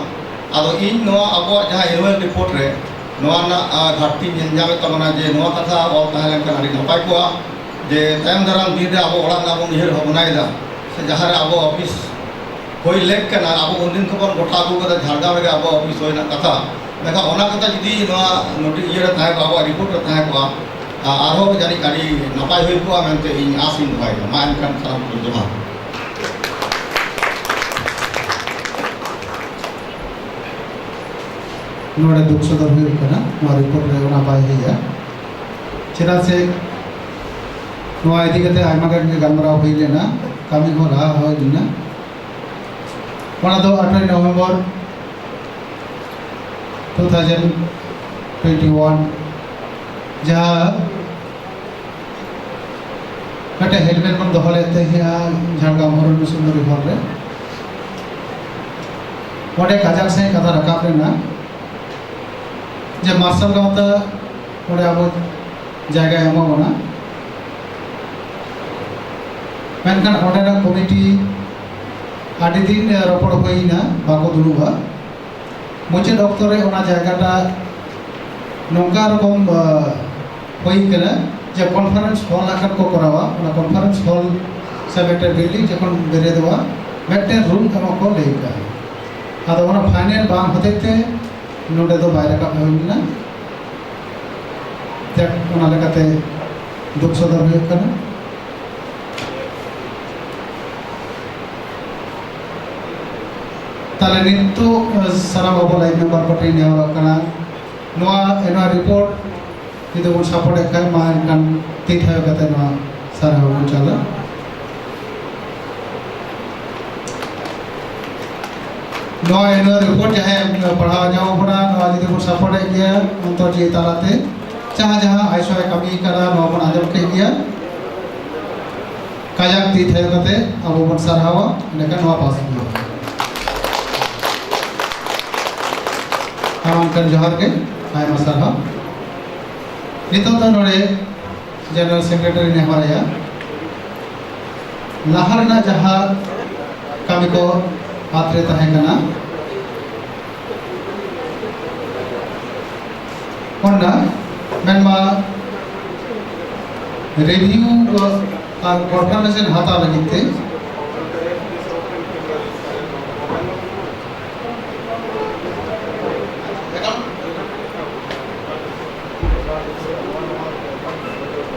ᱟᱫᱚ ᱤᱧ ᱱᱚᱣᱟ ᱟᱵᱚᱣᱟᱜ ᱡᱟᱦᱟᱸ annual report ᱨᱮ ᱱᱚᱣᱟ ᱨᱮᱱᱟᱜ, ᱟ, ᱜᱷᱟᱴᱛᱤ ᱧᱮᱞ ᱧᱟᱢᱮᱫ ᱛᱟᱵᱚᱱᱟ ᱡᱮ ᱱᱚᱣᱟ ᱠᱟᱛᱷᱟ ᱚᱞ ᱛᱟᱦᱮᱸ ᱞᱮᱱᱠᱷᱟᱱ ᱟᱹᱰᱤ ᱱᱟᱯᱟᱭ ᱠᱚᱜᱼᱟ, ᱡᱮ ᱛᱟᱭᱚᱢ ᱫᱟᱨᱟᱢ ᱫᱤᱱ ᱨᱮ ᱟᱵᱚ ᱚᱲᱟᱜ ᱨᱮᱱᱟᱜ ᱵᱚᱱ ᱩᱭᱦᱟᱹᱨ ᱵᱷᱟᱵᱽᱱᱟᱭᱮᱫᱟ ᱥᱮ ᱡᱟᱦᱟᱸ ᱨᱮ ᱟᱵᱚ office ᱦᱩᱭ ᱞᱮᱠ ᱠᱟᱱᱟ, ᱟᱵᱚ ᱩᱱᱫᱤᱱ ᱠᱷᱚᱱ ᱵᱚᱱ ᱜᱚᱴᱟ ᱟᱹᱜᱩ ᱠᱟᱫᱟ ᱡᱷᱟᱲᱜᱨᱟᱢ ᱨᱮᱜᱮ ᱟᱵᱚᱣᱟᱜ office ᱦᱩᱭ ᱨᱮᱱᱟᱜ ᱠᱟᱛᱷᱟ, ᱢᱮᱱᱠᱷᱟᱱ ᱚᱱᱟ ᱠᱟᱛᱷᱟ ᱡᱩᱫᱤ ᱱᱚᱣᱟ ᱱᱳᱴᱤᱥ ᱤᱭᱟᱹ ᱨᱮ ᱛᱟᱦᱮᱸ ᱠᱚᱜᱼᱟ, ᱟᱵᱚᱣᱟᱜ report ᱨᱮ ᱛᱟᱦᱮᱸ ᱠᱚᱜᱼᱟ, ᱟ-, ᱟᱨᱦᱚᱸ ᱡᱟᱹᱱᱤᱡ ᱟᱹᱰᱤ ᱱᱟᱯᱟᱭ ᱦᱩᱭ ᱠᱚᱜᱼᱟ ᱢᱮᱱᱛᱮ ᱤᱧ ᱟᱥ ᱤᱧ ᱫᱚᱦᱚᱭᱮᱫᱟ᱾ ᱢᱟ ᱮᱱᱠᱷᱟᱱ ᱥᱟᱱᱟᱢ ᱠᱚ ᱡᱚᱦᱟᱨ᱾ ᱱᱚᱰᱮ ᱫᱩᱠ ᱥᱚᱫᱚᱨ ᱦᱩᱭᱩᱜ ᱠᱟᱱᱟ, ᱱᱚᱣᱟ report ᱨᱮ ᱚᱱᱟ ᱵᱟᱭ ᱦᱮᱡᱼᱟ᱾ ᱪᱮᱫᱟᱜ ᱥᱮ ᱱᱚᱣᱟ ᱤᱫᱤ ᱠᱟᱛᱮ ᱟᱭᱢᱟ ᱜᱟᱱ ᱜᱮ ᱜᱟᱞᱢᱟᱨᱟᱣ ᱦᱩᱭ ᱞᱮᱱᱟ, ᱠᱟᱹᱢᱤ ᱦᱚᱸ ᱞᱟᱦᱟ ᱦᱩᱭ ᱞᱮᱱᱟ᱾ ᱚᱱᱟ ᱫᱚ ᱟᱴᱷᱨᱚᱭ November two thousand twenty one, ᱡᱟᱦᱟᱸ ᱢᱤᱫᱴᱮᱱ helmet ᱵᱚᱱ ᱫᱚᱦᱚ ᱞᱮᱫ ᱛᱟᱦᱮᱸᱜᱼᱟ ᱡᱷᱟᱲᱜᱨᱟᱢ ᱚᱨᱚᱱᱱᱚ ᱥᱩᱱᱫᱚᱨᱤ ᱦᱚᱞ ᱨᱮ, ᱚᱸᱰᱮ ᱠᱟᱡᱟᱠ ᱥᱟᱺᱦᱤᱡ ᱠᱟᱛᱷᱟ ᱨᱟᱠᱟᱵ ᱞᱮᱱᱟ᱾ ᱡᱮ ᱢᱟᱨᱥᱟᱞ ᱜᱟᱶᱛᱟ ᱚᱸᱰᱮ ᱟᱵᱚ ᱡᱟᱭᱜᱟᱭ ᱮᱢᱟ ᱵᱚᱱᱟ, ᱢᱮᱱᱠᱷᱟᱱ ᱚᱸᱰᱮᱱᱟᱜ ᱠᱚᱢᱤᱴᱤ ᱟᱹᱰᱤ ᱫᱤᱱ ᱨᱚᱯᱚᱲ ᱦᱩᱭᱱᱟ, ᱵᱟᱠᱚ ᱫᱩᱲᱩᱵᱼᱟ᱾ ᱢᱩᱪᱟᱹᱫ ᱚᱠᱛᱚ ᱨᱮ ᱚᱱᱟ ᱡᱟᱭᱜᱟᱴᱟ ᱱᱚᱝᱠᱟ ᱨᱚᱠᱚᱢ, ᱟ, ᱦᱩᱭ ᱠᱟᱱᱟ ᱡᱮ ᱠᱚᱱᱯᱷᱟᱨᱮᱱᱥ ᱦᱚᱞ ᱞᱮᱠᱟᱱ ᱠᱚ ᱠᱚᱨᱟᱣᱟ᱾ ᱚᱱᱟ ᱠᱚᱱᱯᱷᱟᱨᱮᱱᱥ ᱦᱚᱞ ᱥᱮ ᱢᱤᱫᱴᱮᱱ ᱵᱤᱞᱰᱤᱝ ᱡᱚᱠᱷᱚᱱ ᱵᱮᱨᱮᱫᱚᱜᱼᱟ, ᱢᱤᱫᱴᱮᱱ ᱨᱩᱢ ᱮᱢᱚᱜ ᱠᱚ ᱞᱟᱹᱭ ᱠᱟᱜᱼᱟ᱾ ᱟᱫᱚ ᱚᱱᱟ ᱯᱷᱟᱭᱱᱮᱞ ᱵᱟᱝ ᱦᱚᱛᱮᱡ ᱛᱮ ᱱᱚᱰᱮ ᱫᱚ ᱵᱟᱭ ᱨᱟᱠᱟᱵ ᱦᱩᱭ ᱞᱮᱱᱟ᱾ ᱡᱟᱠ, ᱚᱱᱟ ᱞᱮᱠᱟᱛᱮ ᱫᱩᱠ ᱥᱚᱫᱚᱨ ᱦᱩᱭᱩᱜ ᱠᱟᱱᱟ᱾ ᱛᱟᱦᱞᱮ ᱱᱤᱛᱚᱜ, ᱮ, ᱥᱟᱱᱟᱢ ᱟᱵᱚ ᱞᱟᱭᱤᱱ ᱢᱮᱢᱵᱟᱨ ᱠᱚ ᱴᱷᱮᱱ ᱱᱮᱦᱚᱨᱚᱜ ᱠᱟᱱᱟ, ᱱᱚᱣᱟ ᱮᱱᱩᱣᱟᱞ ᱨᱤᱯᱳᱨᱴ ᱡᱩᱫᱤ ᱵᱚᱱ ᱥᱟᱯᱳᱨᱴ ᱮᱫ ᱠᱷᱟᱱ, ᱢᱟ ᱮᱱᱠᱷᱟᱱ ᱛᱤ ᱛᱷᱟᱭᱚ ᱠᱟᱛᱮ ᱱᱚᱣᱟ ᱥᱟᱨᱦᱟᱣ ᱵᱚᱱ ᱪᱟᱞᱟ᱾ ᱱᱚᱣᱟ ᱮᱱᱩᱣᱟᱞ ᱨᱤᱯᱳᱨᱴ ᱡᱟᱦᱟᱸᱭ ᱯᱟᱲᱦᱟᱣ ᱧᱟᱢ ᱟᱵᱚᱱᱟ, ᱱᱚᱣᱟ ᱡᱩᱫᱤ ᱵᱚᱱ ᱥᱟᱯᱳᱨᱴ ᱮᱫ ᱜᱮᱭᱟ ᱚᱱᱛᱚᱨ ᱡᱤᱣᱤ ᱛᱟᱞᱟᱛᱮ, ᱡᱟᱦᱟᱸ ᱡᱟᱦᱟᱸ ᱟᱭᱥᱚᱭ ᱠᱟᱹᱢᱤ ᱠᱟᱱᱟ, ᱱᱚᱣᱟ ᱵᱚᱱ ᱟᱸᱡᱚᱢ ᱠᱮᱫ ᱜᱮᱭᱟ᱾ ᱠᱟᱡᱟᱠ ᱛᱤ ᱛᱷᱟᱭᱚ ᱠᱟᱛᱮ ᱟᱵᱚ ᱵᱚᱱ ᱥᱟᱨᱦᱟᱣᱟ, ᱮᱸᱰᱮᱠᱷᱟᱱ ᱱᱚᱣᱟ ᱯᱟᱥ ᱦᱩᱭᱩᱜᱼᱟ᱾ ᱟᱨ ᱮᱱᱠᱷᱟᱱ ᱡᱚᱦᱟᱨ ᱜᱮ, ᱟᱭᱢᱟ ᱥᱟᱨᱦᱟᱣ᱾ ᱱᱤᱛᱚᱜ ᱫᱚ ᱱᱚᱰᱮ ᱡᱮᱱᱟᱨᱮᱞ ᱥᱮᱠᱨᱮᱴᱟᱨᱤ ᱱᱮᱦᱚᱨᱟᱭᱟ, ᱞᱟᱦᱟ ᱨᱮᱱᱟᱜ ᱡᱟᱦᱟᱸ ᱠᱟᱹᱢᱤ ᱠᱚ ᱦᱟᱛ ᱨᱮ ᱛᱟᱦᱮᱸ ᱠᱟᱱᱟ, ᱚᱱᱟ ᱢᱮᱱᱢᱟ ᱨᱤᱵᱷᱤᱭᱩ ᱟᱨ ᱠᱚᱱᱯᱷᱟᱨᱢᱮᱥᱚᱱ ᱦᱟᱛᱟᱣ ᱞᱟᱹᱜᱤᱫ ᱛᱮ᱾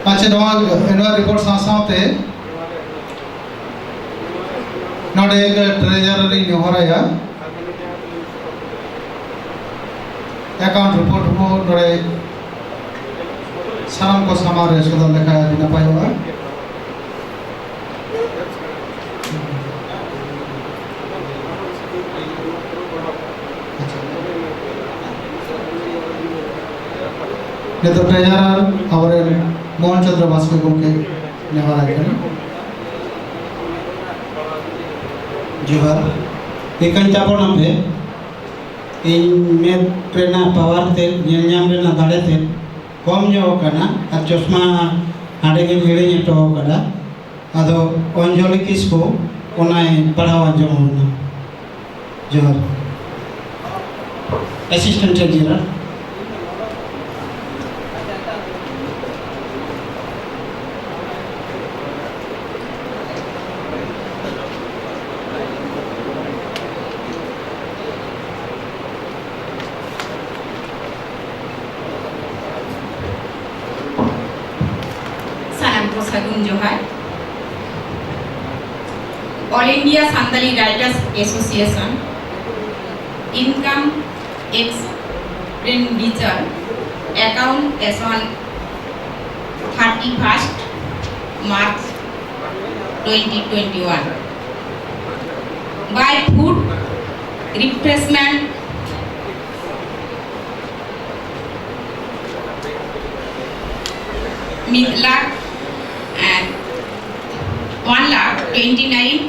ᱟᱪᱪᱷᱟ, ᱱᱚᱣᱟ ᱮᱱᱩᱣᱟᱞ ᱨᱤᱯᱳᱨᱴ ᱥᱟᱶ ᱥᱟᱶᱛᱮ ᱱᱚᱰᱮ ᱴᱨᱮᱡᱟᱨᱟᱨ ᱞᱤᱧ ᱱᱮᱦᱚᱨᱟᱭᱟ, ᱮᱠᱟᱣᱩᱱᱴ ᱨᱤᱯᱳᱨᱴ ᱦᱚᱸ ᱱᱚᱰᱮ ᱥᱟᱱᱟᱢ ᱠᱚ ᱥᱟᱢᱟᱝ ᱨᱮ ᱥᱚᱫᱚᱨ ᱞᱮᱠᱷᱟᱱ ᱟᱹᱰᱤ ᱱᱟᱯᱟᱭᱚᱜᱼᱟ᱾ ᱱᱤᱛᱚᱜ ᱴᱨᱮᱡᱟᱨᱟᱨ ᱟᱵᱚᱨᱮᱱ ᱢᱳᱦᱚᱱ ᱪᱚᱸᱫᱽᱨᱚ ᱵᱟᱥᱠᱮ ᱜᱚᱢᱠᱮ ᱱᱮᱦᱚᱨᱟᱭ ᱠᱟᱱᱟ᱾ ᱡᱚᱦᱟᱨ᱾ ᱮᱠᱟᱧ ᱛᱟᱵᱚᱱ ᱟᱯᱮ᱾ ᱤᱧ ᱢᱮᱫ ᱨᱮᱱᱟᱜ ᱯᱟᱣᱟᱨ ᱛᱮ, ᱧᱮᱞ ᱧᱟᱢ ᱨᱮᱱᱟᱜ ᱫᱟᱲᱮ ᱛᱮ ᱠᱚᱢ ᱧᱚᱜ ᱟᱠᱟᱱᱟ, ᱟᱨ ᱪᱚᱥᱢᱟ ᱦᱟᱸᱰᱮ ᱜᱤᱧ ᱦᱤᱲᱤᱧ ᱦᱚᱴᱚ ᱟᱠᱟᱫᱟ᱾ ᱟᱫᱚ ᱚᱧᱡᱚᱞᱤ ᱠᱤᱥᱠᱩ ᱚᱱᱟᱭ ᱯᱟᱲᱦᱟᱣ ᱟᱸᱡᱚᱢ ᱟᱵᱚᱱᱟ᱾ ᱡᱚᱦᱟᱨ᱾ ᱮᱥᱤᱥᱴᱮᱱᱴ ᱴᱨᱮᱡᱟᱨᱟᱨ᱾ ᱥᱟᱱᱟᱢ ᱠᱚ ᱥᱟᱹᱜᱩᱱ ᱡᱚᱦᱟᱨ᱾ All India Santali Writers Association income expenditure account as on thirty-first March twenty twenty-one. By food, refreshment, ᱢᱤᱫ ᱞᱟᱠᱷ ᱟᱨ one lakh twenty nine,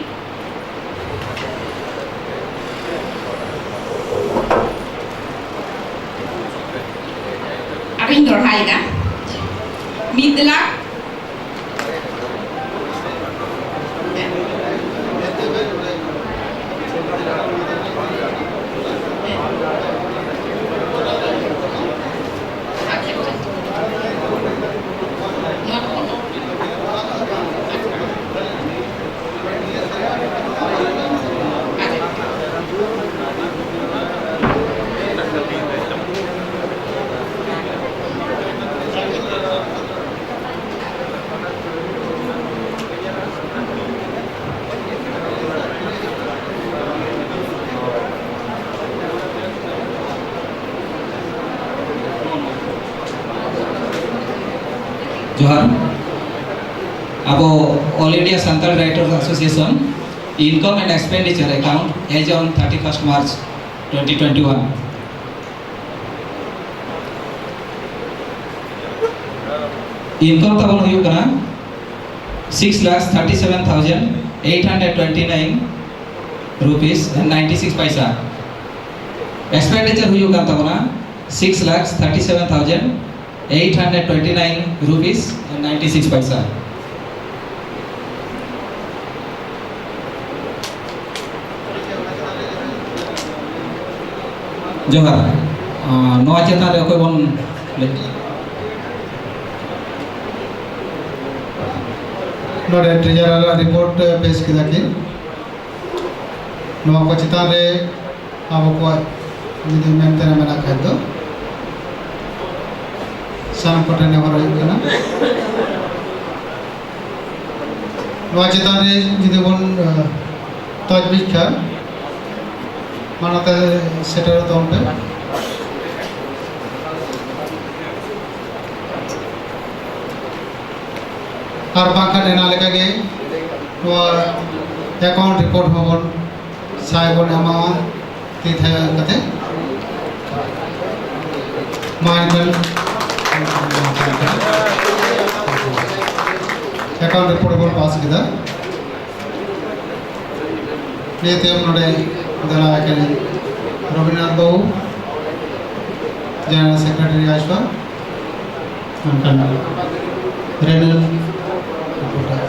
ᱟᱨᱤᱧ ᱫᱚᱦᱲᱟᱭᱮᱫᱟ, ᱢᱤᱫ ᱞᱟᱠᱷ ᱡᱚᱦᱟᱨ᱾ ᱟᱵᱚ All India Santal Writers Association income and expenditure account as on thirty-first March twenty twenty-one. Income ᱛᱟᱵᱚᱱ ᱦᱩᱭᱩᱜ ᱠᱟᱱᱟ six lakh thirty seven thousand eight hundred twenty nine rupees and ninety six paisa᱾ Expenditure ᱦᱩᱭᱩᱜ ᱠᱟᱱ ᱛᱟᱵᱚᱱᱟ six lakh thirty seven thousand eight hundred twenty nine rupees and ninety six ᱯᱟᱭᱥᱟ᱾ ᱡᱚᱦᱟᱨ᱾ ᱟᱸ, ᱱᱚᱣᱟ ᱪᱮᱛᱟᱱ ᱨᱮ ᱚᱠᱚᱭ ᱵᱚᱱ ᱞᱟᱹᱭ? ᱱᱚᱰᱮ treasurer ᱟᱜ report ᱯᱮᱥ ᱠᱮᱫᱟ ᱠᱤᱱ᱾ ᱱᱚᱣᱟ ᱠᱚ ᱪᱮᱛᱟᱱ ᱨᱮ ᱟᱵᱚ ᱠᱚᱣᱟᱜ ᱡᱩᱫᱤ ᱢᱮᱱ ᱛᱮᱱᱟᱜ ᱢᱮᱱᱟᱜ ᱠᱷᱟᱡ ᱫᱚ ᱥᱟᱱᱟᱢ ᱠᱚᱴᱷᱮᱱ ᱱᱮᱦᱚᱨ ᱦᱩᱭᱩᱜ ᱠᱟᱱᱟ᱾ ᱱᱚᱣᱟ ᱪᱮᱛᱟᱱ ᱨᱮ ᱡᱩᱫᱤ ᱵᱚᱱ, ᱟᱸ, ᱛᱚᱡᱵᱤᱡ ᱠᱷᱟᱱ, ᱢᱟᱲᱟᱝ ᱛᱮ ᱥᱮᱴᱮᱨᱚᱜ ᱛᱟᱵᱚᱱ ᱯᱮ᱾ ᱟᱨ ᱵᱟᱝᱠᱷᱟᱱ ᱮᱱᱟ ᱞᱮᱠᱟᱜᱮ ᱱᱚᱣᱟ account report ᱦᱚᱸᱵᱚᱱ ᱥᱟᱭ ᱵᱚᱱ ᱮᱢᱟᱜᱼᱟ᱾ ᱛᱤ ᱛᱷᱟᱭᱚ ᱮᱢ ᱠᱟᱛᱮ᱾ ᱢᱟ ᱮᱱᱠᱷᱟᱱ account report ᱵᱚᱱ ᱯᱟᱥ ᱠᱮᱫᱟ᱾ ᱱᱤᱭᱟᱹ ᱛᱟᱭᱚᱢ ᱱᱚᱰᱮ ᱫᱟᱨᱟᱭ ᱠᱟᱱ ᱨᱚᱵᱤᱱᱫᱨᱚᱱᱟᱛᱷ ᱵᱟᱵᱩ, General Secretary ᱟᱭᱥᱟ, ᱚᱱᱠᱟᱱ ᱨᱮᱱᱟᱞ reporter᱾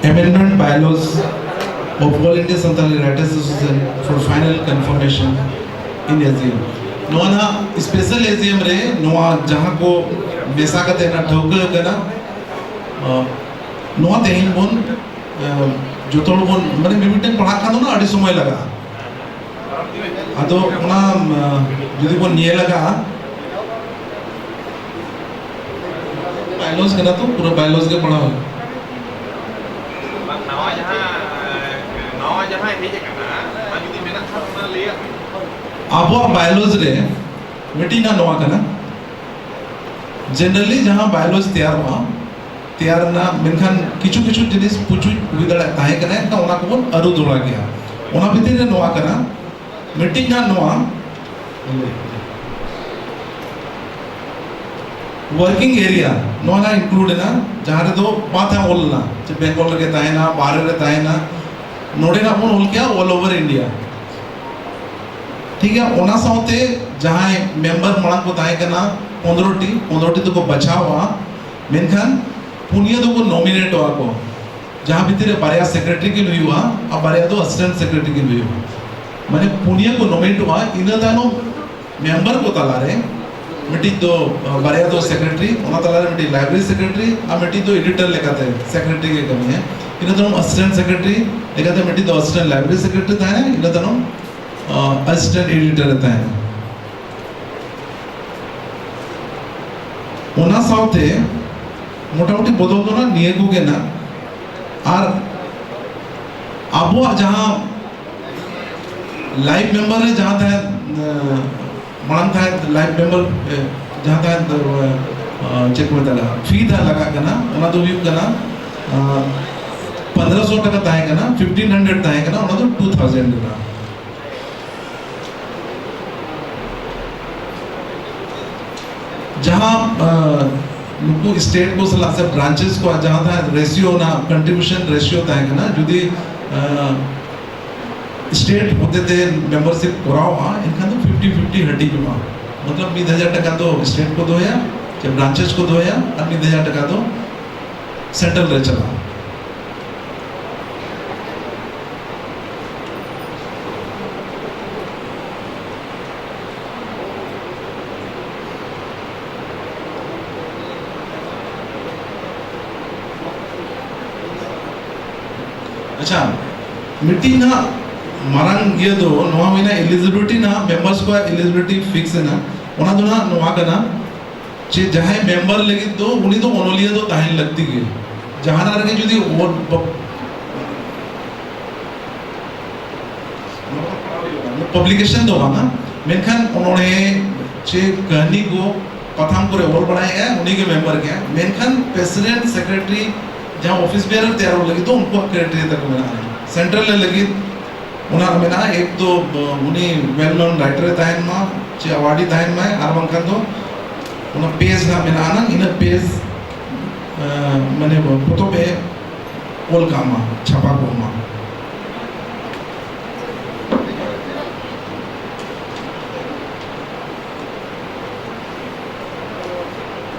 Amendment bylaws of All India Santali Writers Association for final confirmation in A G M. ᱱᱚᱣᱟ ᱱᱟᱦᱟᱜ special A G M ᱨᱮ ᱱᱚᱣᱟ ᱡᱟᱦᱟᱸ ᱠᱚ ᱢᱮᱥᱟ ᱠᱟᱛᱮ ᱱᱟᱜ ᱴᱷᱟᱹᱣᱠᱟᱹ ᱟᱠᱟᱱᱟ, ᱟᱸ, ᱱᱚᱣᱟ ᱛᱮᱦᱮᱧ ᱵᱚᱱ, ᱟᱸ, ᱡᱚᱛᱚ ᱦᱚᱲ ᱵᱚᱱ, ᱢᱟᱱᱮ, ᱢᱤᱢᱤᱫᱴᱟᱝ ᱯᱟᱲᱦᱟᱜ ᱠᱷᱟᱱ ᱫᱚ ᱱᱟᱜ ᱟᱹᱰᱤ ᱥᱚᱢᱚᱭ ᱞᱟᱜᱟᱜᱼᱟ᱾ ᱟᱫᱚ ᱚᱱᱟ, ᱟᱸ, ᱡᱩᱫᱤ ᱵᱚᱱ ᱧᱮᱞ ᱟᱠᱟᱜᱼᱟ, bylaws ᱠᱟᱱᱟ ᱛᱚ, ᱯᱩᱨᱟᱹ bylaws ᱜᱮ ᱯᱟᱲᱦᱟᱣ ᱦᱩᱭᱩᱜᱼᱟ᱾ ᱵᱟᱝ, ᱱᱟᱣᱟ ᱡᱟᱦᱟᱸ, ᱱᱟᱣᱟ ᱡᱟᱦᱟᱸ ᱦᱮᱡ ᱟᱠᱟᱱᱟ, ᱚᱱᱟ ᱡᱩᱫᱤ ᱢᱮᱱᱟᱜ ᱠᱷᱟᱱ, ᱚᱱᱟ ᱞᱟᱹᱭᱟᱜ ᱢᱮ᱾ ᱟᱵᱚᱣᱟᱜ bylaws ᱨᱮ ᱢᱤᱫᱴᱤᱡ ᱱᱟᱜ ᱱᱚᱣᱟ ᱠᱟᱱᱟ, generally ᱡᱟᱦᱟᱸ bylaws ᱛᱮᱭᱟᱨᱚᱜᱼᱟ, ᱛᱮᱭᱟᱨ ᱨᱮᱱᱟᱜ, ᱢᱮᱱᱠᱷᱟᱱ ᱠᱤᱪᱷᱩ ᱠᱤᱪᱷᱩ ᱡᱤᱱᱤᱥ ᱯᱩᱪᱩᱡ ᱦᱩᱭ ᱫᱟᱲᱮᱭᱟᱜ ᱛᱟᱦᱮᱸ ᱠᱟᱱᱟ, ᱮᱱᱠᱷᱟᱱ ᱚᱱᱟ ᱠᱚᱵᱚᱱ ᱟᱹᱨᱩ ᱫᱚᱦᱲᱟ ᱠᱮᱭᱟ᱾ ᱚᱱᱟ ᱵᱷᱤᱛᱤᱨ ᱨᱮ ᱱᱚᱣᱟ ᱠᱟᱱᱟ, ᱢᱤᱫᱴᱤᱡ ᱱᱟᱜ ᱱᱚᱣᱟ, ᱣᱟᱨᱠᱤᱝ ᱮᱨᱤᱭᱟ ᱱᱚᱣᱟ ᱨᱮ ᱤᱱᱠᱞᱩᱰ ᱮᱱᱟ, ᱡᱟᱦᱟᱸ ᱨᱮᱫᱚ ᱵᱟᱝ ᱛᱟᱦᱮᱸ ᱚᱞ ᱞᱮᱱᱟ, ᱪᱮ ᱵᱮᱝᱜᱚᱞ ᱨᱮᱜᱮ ᱛᱟᱦᱮᱱᱟ, ᱵᱟᱦᱨᱮ ᱨᱮ ᱛᱟᱦᱮᱱᱟ, ᱱᱚᱰᱮᱱᱟᱜ ᱵᱚᱱ ᱚᱞ ᱠᱮᱭᱟ ᱚᱞ ᱳᱵᱷᱟᱨ ᱤᱱᱰᱤᱭᱟ᱾ ᱴᱷᱤᱠ ᱜᱮᱭᱟ, ᱚᱱᱟ ᱥᱟᱶᱛᱮ ᱡᱟᱦᱟᱸᱭ ᱢᱮᱢᱵᱟᱨ ᱢᱟᱲᱟᱝ ᱠᱚ ᱛᱟᱦᱮᱸ ᱠᱟᱱᱟ ᱯᱚᱱᱫᱽᱨᱚ ᱴᱤ, ᱯᱚᱱᱫᱽᱨᱚ ᱴᱤ ᱫᱚᱠᱚ ᱵᱟᱪᱷᱟᱣᱟ, ᱢᱮᱱᱠᱷᱟᱱ ᱯᱩᱱᱭᱟᱹ ᱫᱚᱠᱚ ᱱᱚᱢᱤᱱᱮᱴᱚᱜᱼᱟ ᱠᱚ, ᱡᱟᱦᱟᱸ ᱵᱷᱤᱛᱤᱨ ᱨᱮ ᱵᱟᱨᱭᱟ ᱥᱮᱠᱨᱮᱴᱟᱨᱤ ᱠᱤᱱ ᱦᱩᱭᱩᱜᱼᱟ ᱟᱨ ᱵᱟᱨᱭᱟ ᱫᱚ ᱟᱥᱤᱥᱴᱮᱱᱴ ᱥᱮᱠᱨᱮᱴᱟᱨᱤ ᱠᱤᱱ ᱦᱩᱭᱩᱜᱼᱟ᱾ ᱢᱟᱱᱮ ᱯᱩᱱᱭᱟᱹ ᱠᱚ ᱱᱚᱢᱤᱱᱮᱴᱚᱜᱼᱟ, ᱤᱱᱟᱹ ᱛᱟᱭᱱᱚᱢ ᱢᱮᱢᱵᱟᱨ ᱠᱚ ᱛᱟᱞᱟᱨᱮ ᱢᱤᱫᱴᱤᱡ ᱫᱚ, ᱟᱸ, ᱵᱟᱨᱭᱟ ᱫᱚ ᱥᱮᱠᱨᱮᱴᱟᱨᱤ, ᱚᱱᱟ ᱛᱟᱞᱟᱨᱮ ᱢᱤᱫᱴᱤᱡ ᱞᱟᱭᱵᱨᱮᱨᱤ ᱥᱮᱠᱨᱮᱴᱟᱨᱤ ᱟᱨ ᱢᱤᱫᱴᱤᱡ ᱫᱚ ᱮᱰᱤᱴᱚᱨ ᱞᱮᱠᱟᱛᱮ ᱥᱮᱠᱨᱮᱴᱟᱨᱤ ᱜᱮ ᱠᱟᱹᱢᱤᱭᱟ᱾ ᱤᱱᱟᱹ ᱛᱟᱭᱱᱚᱢ ᱟᱥᱤᱥᱴᱮᱱᱴ ᱥᱮᱠᱨᱮᱴᱟᱨᱤ ᱞᱮᱠᱟᱛᱮ ᱢᱤᱫᱴᱤᱡ ᱫᱚ ᱟᱥᱤᱥᱴᱮᱱᱴ ᱞᱟᱭᱵᱨᱮᱨᱤ ᱥᱮᱠᱨᱮᱴᱟᱨᱤ ᱛᱟᱦᱮᱱᱟ, ᱤᱱᱟᱹ ᱛᱟᱭᱱᱚᱢ, ᱟᱸ, ᱟᱥᱤᱥᱴᱮᱱᱴ ᱮᱰᱤᱴᱚᱨ ᱮ ᱛᱟᱦᱮᱱᱟ᱾ ᱚᱱᱟ ᱥᱟᱶᱛᱮ ᱢᱚᱴᱟᱢᱩᱴᱤ ᱵᱚᱫᱚᱞ ᱫᱚ ᱱᱟᱜ ᱱᱤᱭᱟᱹ ᱠᱚᱜᱮ ᱱᱟᱜ᱾ ᱟᱨ ᱟᱵᱚᱣᱟᱜ ᱡᱟᱦᱟᱸ ᱞᱟᱭᱤᱯᱷ ᱢᱮᱢᱵᱟᱨ ᱨᱮ ᱡᱟᱦᱟᱸ ᱛᱟᱦᱮᱸᱫ, ᱮ, ᱢᱟᱲᱟᱝ ᱛᱟᱦᱮᱸᱫ ᱞᱟᱭᱤᱯᱷ ᱢᱮᱢᱵᱟᱨ, ᱮ, ᱡᱟᱦᱟᱸ ᱛᱟᱦᱮᱸᱫ, ᱮ, ᱪᱮᱫ ᱠᱚ ᱢᱮᱛᱟᱜᱼᱟ, ᱯᱷᱤ ᱛᱟᱦᱮᱸ ᱞᱟᱜᱟᱜ ᱠᱟᱱᱟ, ᱚᱱᱟ ᱫᱚ ᱦᱩᱭᱩᱜ ᱠᱟᱱᱟ, ᱮ, ᱯᱚᱱᱫᱽᱨᱚᱥᱚ ᱴᱟᱠᱟ ᱛᱟᱦᱮᱸ ᱠᱟᱱᱟ, ᱯᱷᱤᱯᱴᱤᱱ ᱦᱟᱱᱰᱨᱮᱰ ᱛᱟᱦᱮᱸ ᱠᱟᱱᱟ, ᱚᱱᱟ ᱫᱚ ᱴᱩ ᱛᱷᱟᱣᱡᱮᱱᱰ ᱮᱱᱟ᱾ ᱡᱟᱦᱟᱸ, ᱟᱸ, ᱱᱩᱠᱩ ᱥᱴᱮᱴ ᱠᱚ ᱥᱟᱞᱟᱜ ᱥᱮ ᱵᱨᱟᱱᱪᱮᱥ ᱠᱚᱣᱟᱜ ᱡᱟᱦᱟᱸ ᱛᱟᱦᱮᱸ ᱨᱮᱥᱤᱭᱳ, ᱚᱱᱟ ᱠᱚᱱᱴᱨᱤᱵᱤᱭᱩᱥᱚᱱ ᱨᱮᱥᱤᱭᱳ ᱛᱟᱦᱮᱸ ᱠᱟᱱᱟ, ᱡᱩᱫᱤ, ᱟᱸ, ᱥᱴᱮᱴ ᱦᱚᱛᱮᱛᱮ ᱢᱮᱢᱵᱟᱨᱥᱤᱯ ᱠᱚᱨᱟᱣᱚᱜᱼᱟ, ᱮᱱᱠᱷᱟᱱ ᱫᱚ ᱯᱷᱤᱯᱴᱤ ᱯᱷᱤᱯᱴᱤ ᱦᱟᱹᱴᱤᱧᱚᱜᱼᱟ᱾ ᱢᱚᱛᱞᱚᱵ ᱢᱤᱫ ᱦᱟᱡᱟᱨ ᱴᱟᱠᱟ ᱫᱚ ᱥᱴᱮᱴ ᱠᱚ ᱫᱚᱦᱚᱭᱟ, ᱥᱮ ᱵᱨᱟᱱᱪᱮᱥ ᱠᱚ ᱫᱚᱦᱚᱭᱟ, ᱟᱨ ᱢᱤᱫ ᱦᱟᱡᱟᱨ ᱴᱟᱠᱟ ᱫᱚ ᱥᱮᱱᱴᱨᱟᱞ ᱨᱮ ᱪᱟᱞᱟᱜᱼᱟ᱾ ᱟᱪᱪᱷᱟ, ᱢᱤᱫᱴᱤᱡ ᱱᱟᱜ ᱢᱟᱨᱟᱝ ᱤᱭᱟᱹ ᱫᱚ ᱱᱚᱣᱟ ᱦᱩᱭᱱᱟ eligibility ᱱᱟᱜ, ᱢᱮᱢᱵᱟᱨᱥ ᱠᱚᱣᱟᱜ eligibility ᱯᱷᱤᱠᱥ ᱮᱱᱟ᱾ ᱚᱱᱟ ᱫᱚ ᱱᱟᱜ ᱱᱚᱣᱟ ᱠᱟᱱᱟ, ᱪᱮ ᱡᱟᱦᱟᱸᱭ ᱢᱮᱢᱵᱟᱨ ᱞᱟᱹᱜᱤᱫ ᱫᱚ ᱩᱱᱤ ᱫᱚ ᱚᱱᱚᱞᱤᱭᱟᱹ ᱫᱚ ᱛᱟᱦᱮᱱ ᱞᱟᱹᱠᱛᱤ ᱜᱮ᱾ ᱡᱟᱦᱟᱱᱟᱜ ᱨᱮᱜᱮ ᱡᱩᱫᱤ ᱚᱞ ᱯᱟᱵ-, ᱯᱟᱵᱽᱞᱤᱠᱮᱥᱚᱱ ᱫᱚ ᱵᱟᱝᱟ, ᱢᱮᱱᱠᱷᱟᱱ ᱚᱱᱚᱬᱦᱮ ᱪᱮ ᱠᱟᱹᱦᱱᱤ ᱠᱚ ᱯᱟᱛᱷᱟᱢ ᱠᱚᱨᱮ ᱚᱞ ᱵᱟᱲᱟᱭᱮᱫᱼᱟ, ᱩᱱᱤ ᱜᱮ ᱢᱮᱢᱵᱟᱨ ᱜᱮᱭᱟ᱾ ᱢᱮᱱᱠᱷᱟᱱ ᱯᱨᱮᱥᱤᱰᱮᱱᱴ, ᱥᱮᱠᱨᱮᱴᱟᱨᱤ, ᱡᱟᱦᱟᱸ ᱚᱯᱷᱤᱥ ᱵᱮᱭᱟᱨᱟᱨ ᱛᱮᱭᱟᱨᱚᱜ ᱞᱟᱹᱜᱤᱫ ᱫᱚ ᱩᱱᱠᱩᱣᱟᱜ ᱠᱨᱟᱭᱴᱮᱨᱤᱭᱟ ᱛᱟᱠᱚ ᱢᱮᱱᱟᱜᱼᱟ᱾ ᱥᱮᱱᱴᱨᱟᱞ ᱨᱮ ᱞᱟᱹᱜᱤᱫ ᱚᱱᱟ ᱢᱮᱱᱟᱜᱼᱟ, ᱮᱠ ᱫᱚ, ᱩᱱᱤ ᱳᱭᱮᱞ ᱱᱳᱱ ᱨᱟᱭᱴᱟᱨ ᱮ ᱛᱟᱦᱮᱱ ᱢᱟ, ᱪᱮ ᱟᱣᱟᱨᱰᱤ ᱛᱟᱦᱮᱱ ᱢᱟᱭ, ᱟᱨ ᱵᱟᱝᱠᱷᱟᱱ ᱫᱚ ᱚᱱᱟ ᱯᱮᱡᱽ ᱦᱟᱸᱜ ᱢᱮᱱᱟᱜᱼᱟ ᱱᱟᱝ, ᱤᱱᱟᱹ ᱯᱮᱡᱽ ᱢᱟᱱᱮ ᱯᱚᱛᱚᱵ ᱮ ᱚᱞ ᱠᱟᱜ ᱢᱟ, ᱪᱷᱟᱯᱟ ᱠᱚᱜ ᱢᱟ᱾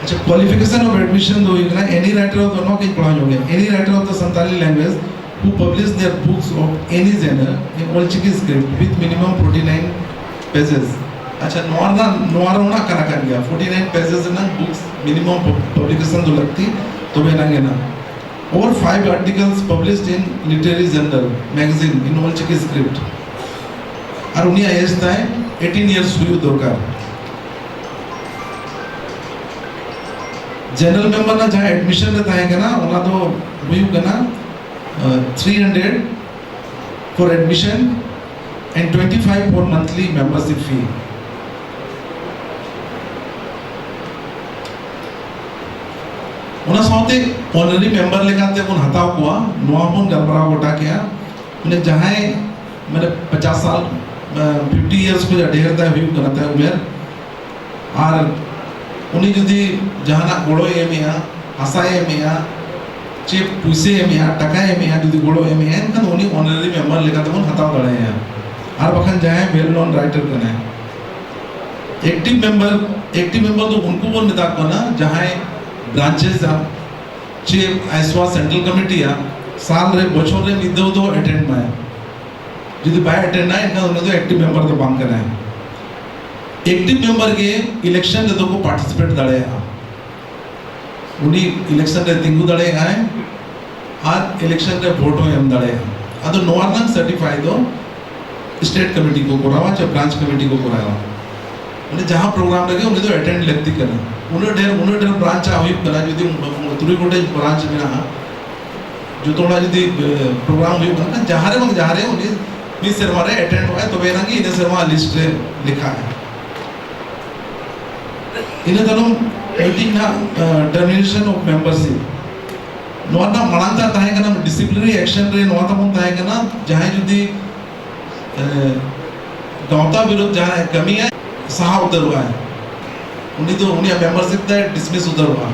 ᱟᱪᱪᱷᱟ, qualification of admission ᱫᱚ ᱦᱩᱭᱩᱜ ᱠᱟᱱᱟ, any writer of the, ᱱᱚᱣᱟ ᱠᱟᱹᱡ ᱯᱟᱲᱦᱟᱣ ᱧᱚᱜ ᱜᱮ, any writer of the Santali language who publish their books of any genre in Olchiki script with minimum forty nine pages. ᱟᱪᱪᱷᱟ, ᱱᱚᱣᱟ ᱨᱮᱱᱟᱜ, ᱱᱚᱣᱟ ᱨᱮᱱᱟᱜ ᱠᱟᱱᱟ ᱠᱟᱱ ᱜᱮᱭᱟ, forty nine pages ᱨᱮᱱᱟᱜ books minimum publication ᱫᱚ ᱞᱟᱹᱠᱛᱤ, ᱛᱚᱵᱮ ᱮᱱᱟᱝ ᱜᱮ ᱱᱟᱜ᱾ Or five articles published in literary journal, magazine in Olchiki script. ᱟᱨ ᱩᱱᱤᱭᱟᱜ ᱮᱡᱽ ᱛᱟᱭ eighteen years ᱦᱩᱭᱩᱜ ᱫᱚᱨᱠᱟᱨ᱾ ᱡᱮᱱᱟᱨᱮᱞ ᱢᱮᱢᱵᱟᱨ ᱨᱮᱱᱟᱜ ᱡᱟᱦᱟᱸ ᱮᱰᱢᱤᱥᱚᱱ ᱨᱮ ᱛᱟᱦᱮᱸ ᱠᱟᱱᱟ, ᱚᱱᱟ ᱫᱚ ᱦᱩᱭᱩᱜ ᱠᱟᱱᱟ three hundred for admission and twenty five for monthly membership fee. ᱚᱱᱟ ᱥᱟᱶᱛᱮ ᱚᱱᱟᱨᱟᱨᱤ ᱢᱮᱢᱵᱟᱨ ᱞᱮᱠᱟᱛᱮ ᱵᱚᱱ ᱦᱟᱛᱟᱣ ᱠᱚᱣᱟ, ᱱᱚᱣᱟ ᱵᱚᱱ ᱜᱟᱞᱢᱟᱨᱟᱣ ᱜᱚᱴᱟ ᱠᱮᱜᱼᱟ᱾ ᱢᱟᱱᱮ ᱡᱟᱦᱟᱸᱭ ᱢᱟᱱᱮ ᱯᱚᱪᱟᱥ ᱥᱟᱞ, fifty years ᱠᱷᱚᱱ ᱰᱷᱮᱨ ᱛᱟᱭ ᱦᱩᱭᱩᱜ ᱠᱟᱱᱟ ᱛᱟᱭ ᱩᱢᱮᱨ, ᱟᱨ ᱩᱱᱤ ᱡᱩᱫᱤ ᱡᱟᱦᱟᱱᱟᱜ ᱜᱚᱲᱚᱭ ᱮᱢᱮᱜᱼᱟ, ᱦᱟᱥᱟᱭ ᱮᱢᱮᱜᱼᱟ, ᱪᱮ ᱯᱩᱭᱥᱟᱹᱭ ᱮᱢᱮᱜᱼᱟ, ᱴᱟᱠᱟᱭ ᱮᱢᱮᱜᱼᱟ, ᱡᱩᱫᱤ ᱜᱚᱲᱚᱭ ᱮᱢᱮᱜᱼᱟ, ᱮᱱᱠᱷᱟᱱ ᱩᱱᱤ ᱚᱱᱟᱨᱟᱨᱤ ᱢᱮᱢᱵᱟᱨ ᱞᱮᱠᱟ ᱛᱮᱵᱚᱱ ᱦᱟᱛᱟᱣ ᱫᱟᱲᱮᱭᱟᱭᱟ᱾ ᱟᱨ ᱵᱟᱠᱷᱟᱱ ᱡᱟᱦᱟᱸᱭ well known writer ᱠᱟᱱᱟᱭ, ᱮᱠᱴᱤᱵᱷ ᱢᱮᱢᱵᱟᱨ, ᱮᱠᱴᱤᱵᱷ ᱢᱮᱢᱵᱟᱨ ᱫᱚ ᱩᱱᱠᱩ ᱵᱚᱱ ᱢᱮᱛᱟ ᱠᱚ ᱠᱟᱱᱟ ᱡᱟᱦᱟᱸᱭ ᱵᱨᱟᱧᱪᱮᱥ ᱟᱜ ᱪᱮ ᱟᱭᱥᱣᱟ ᱥᱮᱱᱴᱨᱟᱞ ᱠᱚᱢᱤᱴᱤᱭᱟᱜ ᱥᱟᱞ ᱨᱮ, ᱵᱚᱪᱷᱚᱨ ᱨᱮ ᱢᱤᱫ ᱫᱷᱟᱣ ᱫᱚ ᱮᱴᱮᱱᱰ ᱢᱟᱭ᱾ ᱡᱩᱫᱤ ᱵᱟᱭ ᱮᱴᱮᱱᱰᱟ, ᱮᱱᱠᱷᱟᱱ ᱩᱱᱤ ᱫᱚ ᱮᱠᱴᱤᱵᱷ ᱢᱮᱢᱵᱟᱨ ᱫᱚ ᱵᱟᱝ ᱠᱟᱱᱟᱭ᱾ ᱮᱠᱴᱤᱵᱷ ᱢᱮᱢᱵᱟᱨ ᱜᱮ ᱤᱞᱮᱠᱥᱚᱱ ᱨᱮᱫᱚ ᱠᱚ ᱯᱟᱨᱴᱤᱥᱤᱯᱮᱴ ᱫᱟᱲᱮᱭᱟᱜᱼᱟ᱾ ᱩᱱᱤ ᱤᱞᱮᱠᱥᱚᱱ ᱨᱮ ᱛᱤᱸᱜᱩ ᱫᱟᱲᱮᱭᱟᱜᱼᱟᱭ ᱟᱨ ᱤᱞᱮᱠᱥᱚᱱ ᱨᱮ ᱵᱷᱳᱴ ᱦᱚᱸ ᱮᱢ ᱫᱟᱲᱮᱭᱟᱜᱼᱟ᱾ ᱟᱫᱚ ᱱᱚᱣᱟ ᱨᱮᱱᱟᱜ ᱥᱟᱨᱴᱤᱯᱷᱟᱭ ᱫᱚ ᱥᱴᱮᱴ ᱠᱚᱢᱤᱴᱤ ᱠᱚ ᱠᱚᱨᱟᱣᱟ ᱪᱮ ᱵᱨᱟᱧᱪ ᱠᱚᱢᱤᱴᱤ ᱠᱚ ᱠᱚᱨᱟᱣᱟ᱾ ᱢᱟᱱᱮ ᱡᱟᱦᱟᱸ ᱯᱨᱳᱜᱨᱟᱢ ᱨᱮᱜᱮ ᱩᱱᱤ ᱫᱚ ᱮᱴᱮᱱᱰ ᱞᱟᱹᱠᱛᱤ ᱠᱟᱱᱟ᱾ ᱩᱱᱟᱹᱜ ᱰᱷᱮᱨ, ᱩᱱᱟᱹᱜ ᱰᱷᱮᱨ ᱵᱨᱟᱧᱪ ᱟᱜ ᱦᱩᱭᱩᱜ ᱠᱟᱱᱟ, ᱡᱩᱫᱤ ᱛᱩᱨᱩᱭ ᱜᱚᱴᱮᱡ ᱵᱨᱟᱧᱪ ᱢᱮᱱᱟᱜᱼᱟ, ᱡᱚᱛᱚ ᱦᱚᱲᱟᱜ ᱡᱩᱫᱤ ᱯᱨᱳᱜᱨᱟᱢ ᱦᱩᱭᱩᱜ ᱠᱟᱱ ᱠᱷᱟᱱ, ᱡᱟᱦᱟᱸ ᱨᱮ ᱵᱟᱝ ᱡᱟᱦᱟᱸ ᱨᱮ ᱩᱱᱤ ᱢᱤᱫ ᱥᱮᱨᱢᱟ ᱨᱮ ᱮᱴᱮᱱᱰᱚᱜᱼᱟᱭ, ᱛᱚᱵᱮ ᱮᱱᱟᱝ ᱜᱮ ᱤᱱᱟᱹ ᱥᱮᱨᱢᱟ ᱞᱤᱥᱴ ᱨᱮ ᱞᱮᱠᱷᱟᱜᱼᱟᱭ᱾ ᱤᱱᱟᱹ ᱛᱟᱭᱱᱚᱢ ᱢᱤᱫᱴᱤᱡ ᱱᱟᱜ termination of membership, ᱱᱚᱣᱟ ᱨᱮᱱᱟᱜ ᱢᱟᱲᱟᱝ ᱛᱮ ᱛᱟᱦᱮᱸ ᱠᱟᱱᱟ ᱰᱤᱥᱤᱯᱞᱤᱱᱟᱨᱤ ᱮᱠᱥᱮᱱ ᱨᱮ, ᱱᱚᱣᱟ ᱛᱟᱵᱚᱱ ᱛᱟᱦᱮᱸ ᱠᱟᱱᱟ ᱡᱟᱦᱟᱸᱭ ᱡᱩᱫᱤ ᱮ, ᱜᱟᱶᱛᱟ ᱵᱤᱨᱩᱫᱷ ᱡᱟᱦᱟᱸᱭ ᱠᱟᱹᱢᱤᱭᱟᱭ, ᱥᱟᱦᱟ ᱩᱛᱟᱹᱨᱚᱜᱼᱟᱭ᱾ ᱩᱱᱤ ᱫᱚ, ᱩᱱᱤᱭᱟᱜ ᱢᱮᱢᱵᱟᱨᱥᱤᱯ ᱛᱟᱭ ᱰᱤᱥᱢᱤᱥ ᱩᱛᱟᱹᱨᱚᱜᱼᱟ᱾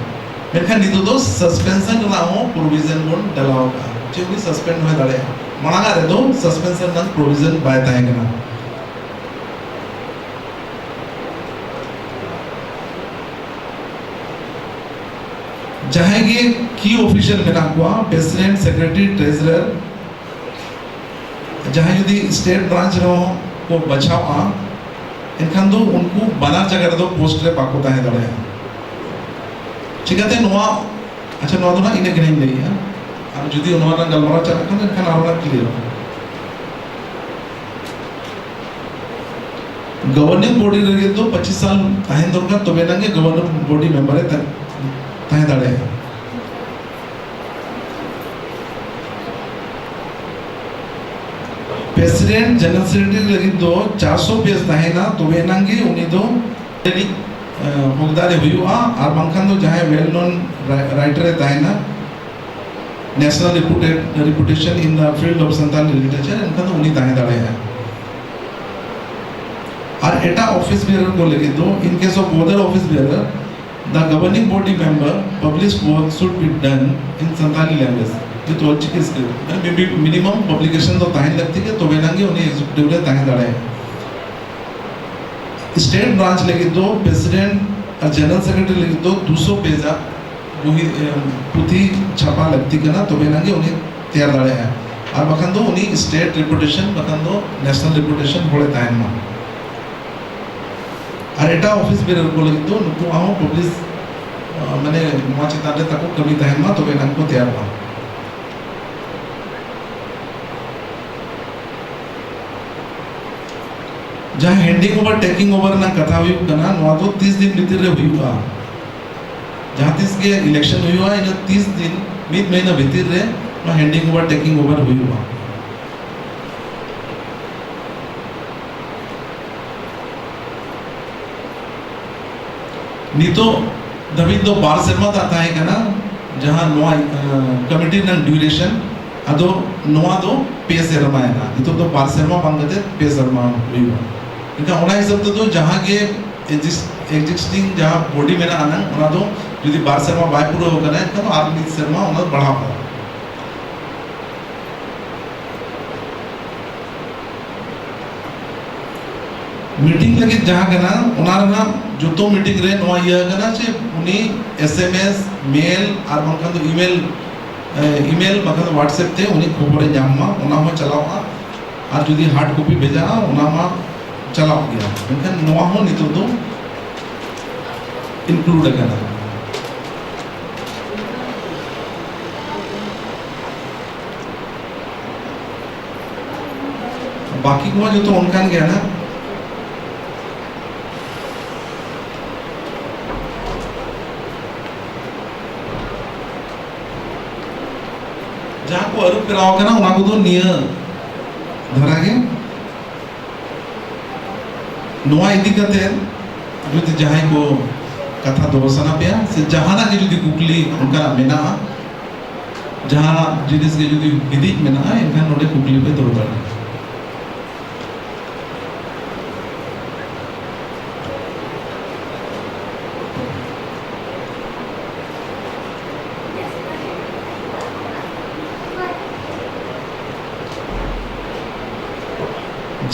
ᱢᱮᱱᱠᱷᱟᱱ ᱱᱤᱛᱚᱜ ᱫᱚ ᱥᱟᱥᱯᱮᱱᱥᱚᱱ ᱨᱮᱱᱟᱜ ᱦᱚᱸ ᱯᱨᱚᱵᱷᱤᱡᱚᱱ ᱵᱚᱱ ᱰᱟᱞᱟᱣ ᱟᱠᱟᱫᱼᱟ, ᱡᱮ ᱩᱱᱤ ᱥᱟᱥᱯᱮᱱᱰ ᱦᱚᱸᱭ ᱫᱟᱲᱮᱭᱟᱜᱼᱟ᱾ ᱢᱟᱲᱟᱝ ᱟᱜ ᱨᱮᱫᱚ ᱥᱟᱥᱯᱮᱱᱥᱚᱱ ᱨᱮᱱᱟᱜ ᱯᱨᱚᱵᱷᱤᱡᱚᱱ ᱵᱟᱭ ᱛᱟᱦᱮᱸ ᱠᱟᱱᱟ᱾ ᱡᱟᱦᱟᱸᱭ ᱜᱮ ᱠᱤ ᱚᱯᱷᱤᱥᱤᱭᱟᱞ ᱢᱮᱱᱟᱜ ᱠᱚᱣᱟ, ᱯᱨᱮᱥᱤᱰᱮᱱᱴ, ᱥᱮᱠᱨᱮᱴᱟᱨᱤ, ᱴᱨᱮᱡᱟᱨᱟᱨ, ᱡᱟᱦᱟᱸᱭ ᱡᱩᱫᱤ ᱥᱴᱮᱴ ᱵᱨᱟᱧᱪ ᱨᱮᱦᱚᱸ ᱠᱚ ᱵᱟᱪᱷᱟᱣᱟ, ᱮᱱᱠᱷᱟᱱ ᱫᱚ ᱩᱱᱠᱩ ᱵᱟᱱᱟᱨ ᱡᱟᱭᱜᱟ ᱨᱮᱫᱚ ᱯᱳᱥᱴ ᱨᱮ ᱵᱟᱠᱚ ᱛᱟᱦᱮᱸ ᱫᱟᱲᱮᱭᱟᱜᱼᱟ᱾ ᱪᱤᱠᱟᱹᱛᱮ ᱱᱚᱣᱟ, ᱟᱪᱪᱷᱟ, ᱱᱚᱣᱟ ᱫᱚ ᱱᱟᱜ ᱤᱱᱟᱹ ᱜᱮᱞᱤᱧ ᱞᱟᱹᱭᱮᱜᱼᱟ, ᱟᱨ ᱡᱩᱫᱤ ᱱᱚᱣᱟ ᱨᱮᱱᱟᱜ ᱜᱟᱞᱢᱟᱨᱟᱣ ᱪᱟᱞᱟᱜ ᱠᱷᱟᱱ ᱫᱚ ᱮᱱᱠᱷᱟᱱ ᱟᱨᱚ ᱱᱟᱜ ᱠᱞᱤᱭᱟᱨ᱾ ᱜᱚᱵᱷᱟᱨᱱᱤᱝ ᱵᱚᱰᱤ ᱨᱮᱜᱮ ᱫᱚ ᱯᱚᱸᱪᱤᱥ ᱥᱟᱞ ᱛᱟᱦᱮᱱ ᱫᱚᱨᱠᱟᱨ, ᱛᱚᱵᱮ ᱮᱱᱟᱝ ᱜᱮ ᱜᱚᱵᱷᱟᱨᱱᱤᱝ ᱵᱚᱰᱤ ᱢᱮᱢᱵᱟᱨ ᱮ ᱛᱟ-, ᱛᱟᱦᱮᱸ ᱫᱟᱲᱮᱭᱟᱜᱼᱟ᱾ ᱯᱨᱮᱥᱤᱰᱮᱱᱴ, ᱡᱮᱱᱟᱨᱮᱞ ᱥᱮᱠᱨᱮᱴᱟᱨᱤ ᱞᱟᱹᱜᱤᱫ ᱫᱚ ᱪᱟᱨᱥᱚ ᱯᱮᱡᱽ ᱛᱟᱦᱮᱱᱟ, ᱛᱚᱵᱮ ᱮᱱᱟᱝ ᱜᱮ ᱩᱱᱤ ᱫᱚ ᱨᱤᱱᱤᱡ, ᱮ, ᱦᱚᱠᱫᱟᱨ ᱮ ᱦᱩᱭᱩᱜᱼᱟ, ᱟᱨ ᱵᱟᱝᱠᱷᱟᱱ ᱫᱚ ᱡᱟᱦᱟᱸᱭ well known ri-, writer ᱮ ᱛᱟᱦᱮᱱᱟ, national reputed, reputation in the field of Santali literature, ᱮᱱᱠᱷᱟᱱ ᱫᱚ ᱩᱱᱤ ᱛᱟᱦᱮᱸ ᱫᱟᱲᱮᱭᱟᱜᱼᱟ᱾ ᱟᱨ ᱮᱴᱟᱜ office bearer ᱠᱚ ᱞᱟᱹᱜᱤᱫ ᱫᱚ, in case of other office bearer, the governing body member published work should be done in Santali language with Ol Chiki script, ᱢᱟᱱᱮ ᱢᱤ-, ᱢᱤᱱᱤᱢᱟᱢ ᱯᱟᱵᱽᱞᱤᱠᱮᱥᱚᱱ ᱫᱚ ᱛᱟᱦᱮᱱ ᱞᱟᱹᱠᱛᱤ ᱜᱮ, ᱛᱚᱵᱮ ᱮᱱᱟᱝ ᱜᱮ ᱩᱱᱤ ᱮᱠᱡᱤᱠᱩᱴᱤᱵᱷ ᱨᱮ ᱛᱟᱦᱮᱸ ᱫᱟᱲᱮᱭᱟᱜᱼᱟ᱾ ᱥᱴᱮᱴ ᱵᱨᱟᱧᱪ ᱞᱟᱹᱜᱤᱫ ᱫᱚ ᱯᱨᱮᱥᱤᱰᱮᱱᱴ ᱟᱨ ᱡᱮᱱᱟᱨᱮᱞ ᱥᱮᱠᱨᱮᱴᱟᱨᱤ ᱞᱟᱹᱜᱤᱫ ᱫᱚ ᱫᱩᱥᱚ ᱯᱮᱡᱽ ᱟᱜ ᱵᱚᱦᱤ, ᱮ, ᱯᱩᱛᱷᱤ ᱪᱷᱟᱯᱟ ᱞᱟᱹᱠᱛᱤ ᱠᱟᱱᱟ, ᱛᱚᱵᱮ ᱮᱱᱟᱝ ᱜᱮ ᱩᱱᱤ ᱛᱮᱭᱟᱨ ᱫᱟᱲᱮᱭᱟᱜᱼᱟ᱾ ᱟᱨ ᱵᱟᱠᱷᱟᱱ ᱫᱚ ᱩᱱᱤ ᱥᱴᱮᱴ ᱨᱮᱯᱩᱴᱮᱥᱚᱱ ᱵᱟᱠᱷᱟᱱ ᱫᱚ ᱱᱮᱥᱱᱟᱞ ᱨᱮᱯᱩᱴᱮᱥᱚᱱ ᱦᱚᱲᱮ ᱛᱟᱦᱮᱱ ᱢᱟ᱾ ᱟᱨ ᱮᱴᱟᱜ office bearer ᱠᱚ ᱞᱟᱹᱜᱤᱫ ᱫᱚ ᱱᱩᱠᱩᱣᱟᱜ ᱦᱚᱸ ᱯᱟᱵᱽᱞᱤᱥ, ᱟ, ᱢᱟᱱᱮ ᱱᱚᱣᱟ ᱪᱮᱛᱟᱱ ᱨᱮ ᱛᱟᱠᱚ ᱠᱟᱹᱢᱤ ᱛᱟᱦᱮᱱ ᱢᱟ, ᱛᱚᱵᱮ ᱮᱱᱟᱝ ᱠᱚ ᱛᱮᱭᱟᱨᱚᱜᱼᱟ᱾ ᱡᱟᱦᱟᱸ handing over taking over ᱨᱮᱱᱟᱜ ᱠᱟᱛᱷᱟ ᱦᱩᱭᱩᱜ ᱠᱟᱱᱟ, ᱱᱚᱣᱟ ᱫᱚ ᱛᱤᱥ ᱫᱤᱱ ᱵᱷᱤᱛᱤᱨ ᱨᱮ ᱦᱩᱭᱩᱜᱼᱟ? ᱡᱟᱦᱟᱸ ᱛᱤᱥ ᱜᱮ election ᱦᱩᱭᱩᱜᱼᱟ, ᱤᱱᱟᱹ ᱛᱤᱥ ᱫᱤᱱ, ᱢᱤᱫ ᱢᱟᱹᱦᱱᱟᱹ ᱵᱷᱤᱛᱤᱨ ᱨᱮ ᱱᱚᱣᱟ handing over taking over ᱦᱩᱭᱩᱜᱼᱟ᱾ ᱱᱤᱛᱚᱜ ᱫᱷᱟᱹᱵᱤᱡ ᱫᱚ ᱵᱟᱨ ᱥᱮᱨᱢᱟ ᱛᱟᱦᱮᱸ ᱠᱟᱱᱟ, ᱡᱟᱦᱟᱸ ᱱᱚᱣᱟ, ᱟᱸ, ᱠᱚᱢᱤᱴᱤ ᱨᱮᱱᱟᱜ duration, ᱟᱫᱚ ᱱᱚᱣᱟ ᱫᱚ ᱯᱮ ᱥᱮᱨᱢᱟ ᱮᱱᱟ᱾ ᱱᱤᱛᱚᱜ ᱫᱚ ᱵᱟᱨ ᱥᱮᱨᱢᱟ ᱵᱟᱝ ᱠᱟᱛᱮ ᱯᱮ ᱥᱮᱨᱢᱟ ᱦᱩᱭᱩᱜᱼᱟ᱾ ᱮᱱᱠᱷᱟᱱ ᱚᱱᱟ ᱦᱤᱥᱟᱹᱵ ᱛᱮᱫᱚ ᱡᱟᱦᱟᱸ ᱜᱮ exist-, existing ᱡᱟᱦᱟᱸ ᱵᱚᱰᱤ ᱢᱮᱱᱟᱜᱼᱟ ᱱᱟᱝ, ᱚᱱᱟ ᱫᱚ ᱡᱩᱫᱤ ᱵᱟᱨ ᱥᱮᱨᱢᱟ ᱵᱟᱭ ᱯᱩᱨᱟᱹᱣ ᱠᱟᱱᱟ, ᱮᱱᱠᱷᱟᱱ ᱫᱚ ᱟᱨ ᱢᱤᱫ ᱥᱮᱨᱢᱟ ᱚᱱᱟ ᱫᱚ ᱵᱟᱲᱦᱟᱣ ᱠᱟᱱᱟ᱾ ᱢᱤᱴᱤᱝ ᱞᱟᱹᱜᱤᱫ ᱡᱟᱦᱟᱸ ᱠᱟᱱᱟ, ᱚᱱᱟ ᱨᱮᱱᱟᱜ ᱡᱚᱛᱚ ᱢᱤᱴᱤᱝ ᱨᱮ ᱱᱚᱣᱟ ᱤᱭᱟᱹ ᱠᱟᱱᱟ ᱡᱮ ᱩᱱᱤ S M S, ᱢᱮᱞ ᱟᱨ ᱵᱟᱝᱠᱷᱟᱱ ᱫᱚ ᱤᱢᱮᱞ, ᱤᱢᱮᱞ ᱵᱟᱝᱠᱷᱟᱱ ᱫᱚ WhatsApp ᱛᱮ ᱩᱱᱤ ᱠᱷᱚᱵᱚᱨᱮ ᱧᱟᱢ ᱢᱟ, ᱚᱱᱟ ᱦᱚᱸ ᱪᱟᱞᱟᱜᱼᱟ᱾ ᱟᱨ ᱡᱩᱫᱤ ᱦᱟᱨᱰ ᱠᱚᱯᱤ ᱵᱷᱮᱡᱟᱜᱼᱟ, ᱚᱱᱟ ᱢᱟ ᱪᱟᱞᱟᱜ ᱜᱮᱭᱟ, ᱢᱮᱱᱠᱷᱟᱱ ᱱᱚᱣᱟ ᱦᱚᱸ ᱱᱤᱛᱚᱜ ᱫᱚ include ᱟᱠᱟᱱᱟ᱾ ᱵᱟᱹᱠᱤ ᱠᱚᱢᱟ ᱡᱚᱛᱚ ᱚᱱᱠᱟᱱ ᱜᱮᱭᱟ ᱱᱟᱜ᱾ ᱡᱟᱦᱟᱸ ᱠᱚ ᱟᱹᱨᱩ ᱯᱷᱮᱨᱟᱣ ᱟᱠᱟᱱᱟ, ᱚᱱᱟ ᱠᱚᱫᱚ ᱱᱤᱭᱟᱹ ᱫᱷᱟᱨᱟ ᱜᱮ᱾ ᱱᱚᱣᱟ ᱤᱫᱤ ᱠᱟᱛᱮ ᱡᱩᱫᱤ ᱡᱟᱦᱟᱸᱭ ᱠᱚ ᱠᱟᱛᱷᱟ ᱫᱚᱦᱚ ᱥᱟᱱᱟ ᱯᱮᱭᱟ, ᱥᱮ ᱡᱟᱦᱟᱱᱟᱜ ᱜᱮ ᱡᱩᱫᱤ ᱠᱩᱠᱞᱤ ᱚᱱᱠᱟᱱᱟᱜ ᱢᱮᱱᱟᱜᱼᱟ, ᱡᱟᱦᱟᱸ ᱡᱤᱱᱤᱥ ᱜᱮ ᱡᱩᱫᱤ ᱦᱤᱫᱤᱡ ᱢᱮᱱᱟᱜᱼᱟ, ᱮᱱᱠᱷᱟᱱ ᱱᱚᱰᱮ ᱠᱩᱠᱞᱤ ᱯᱮ ᱫᱚᱦᱚ ᱫᱟᱲᱮᱭᱟᱜᱼᱟ᱾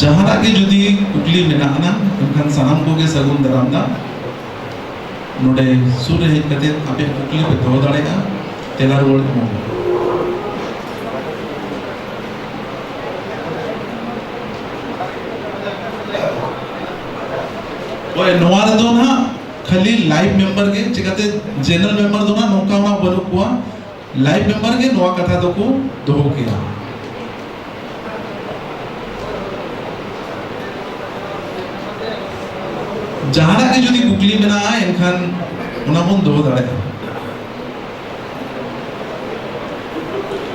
ᱡᱟᱦᱟᱱᱟᱜ ᱜᱮ ᱡᱩᱫᱤ ᱠᱩᱠᱞᱤ ᱢᱮᱱᱟᱜ ᱟᱱᱟ, ᱮᱱᱠᱷᱟᱱ ᱥᱟᱱᱟᱢ ᱠᱚᱜᱮ ᱥᱟᱹᱜᱩᱱ ᱫᱟᱨᱟᱢ ᱫᱟ᱾ ᱱᱚᱰᱮ ᱥᱩᱨ ᱨᱮ ᱦᱮᱡ ᱠᱟᱛᱮ ᱟᱯᱮᱭᱟᱜ ᱠᱩᱠᱞᱤ ᱯᱮ ᱫᱚᱦᱚ ᱫᱟᱲᱮᱭᱟᱜᱼᱟ, ᱛᱮᱞᱟ ᱨᱩᱣᱟᱹᱲ ᱮᱢᱚᱜ ᱢᱮ᱾ ᱦᱳᱭ, ᱱᱚᱣᱟ ᱨᱮᱫᱚ ᱱᱟᱦᱟᱜ ᱠᱷᱟᱹᱞᱤ live member ᱜᱮ, ᱪᱤᱠᱟᱹᱛᱮ general member ᱫᱚ ᱱᱟᱦᱟᱜ ᱱᱚᱝᱠᱟ ᱱᱟᱦᱟᱜ ᱵᱟᱹᱱᱩᱜ ᱠᱚᱣᱟ᱾ Live member ᱜᱮ ᱱᱚᱣᱟ ᱠᱟᱛᱷᱟ ᱫᱚᱠᱚ ᱫᱚᱦᱚ ᱠᱮᱭᱟ᱾ ᱡᱟᱦᱟᱱᱟᱜ ᱜᱮ ᱡᱩᱫᱤ ᱠᱩᱠᱞᱤ ᱢᱮᱱᱟᱜᱼᱟ, ᱮᱱᱠᱷᱟᱱ ᱚᱱᱟ ᱵᱚᱱ ᱫᱚᱦᱚ ᱫᱟᱲᱮᱭᱟᱜᱼᱟ᱾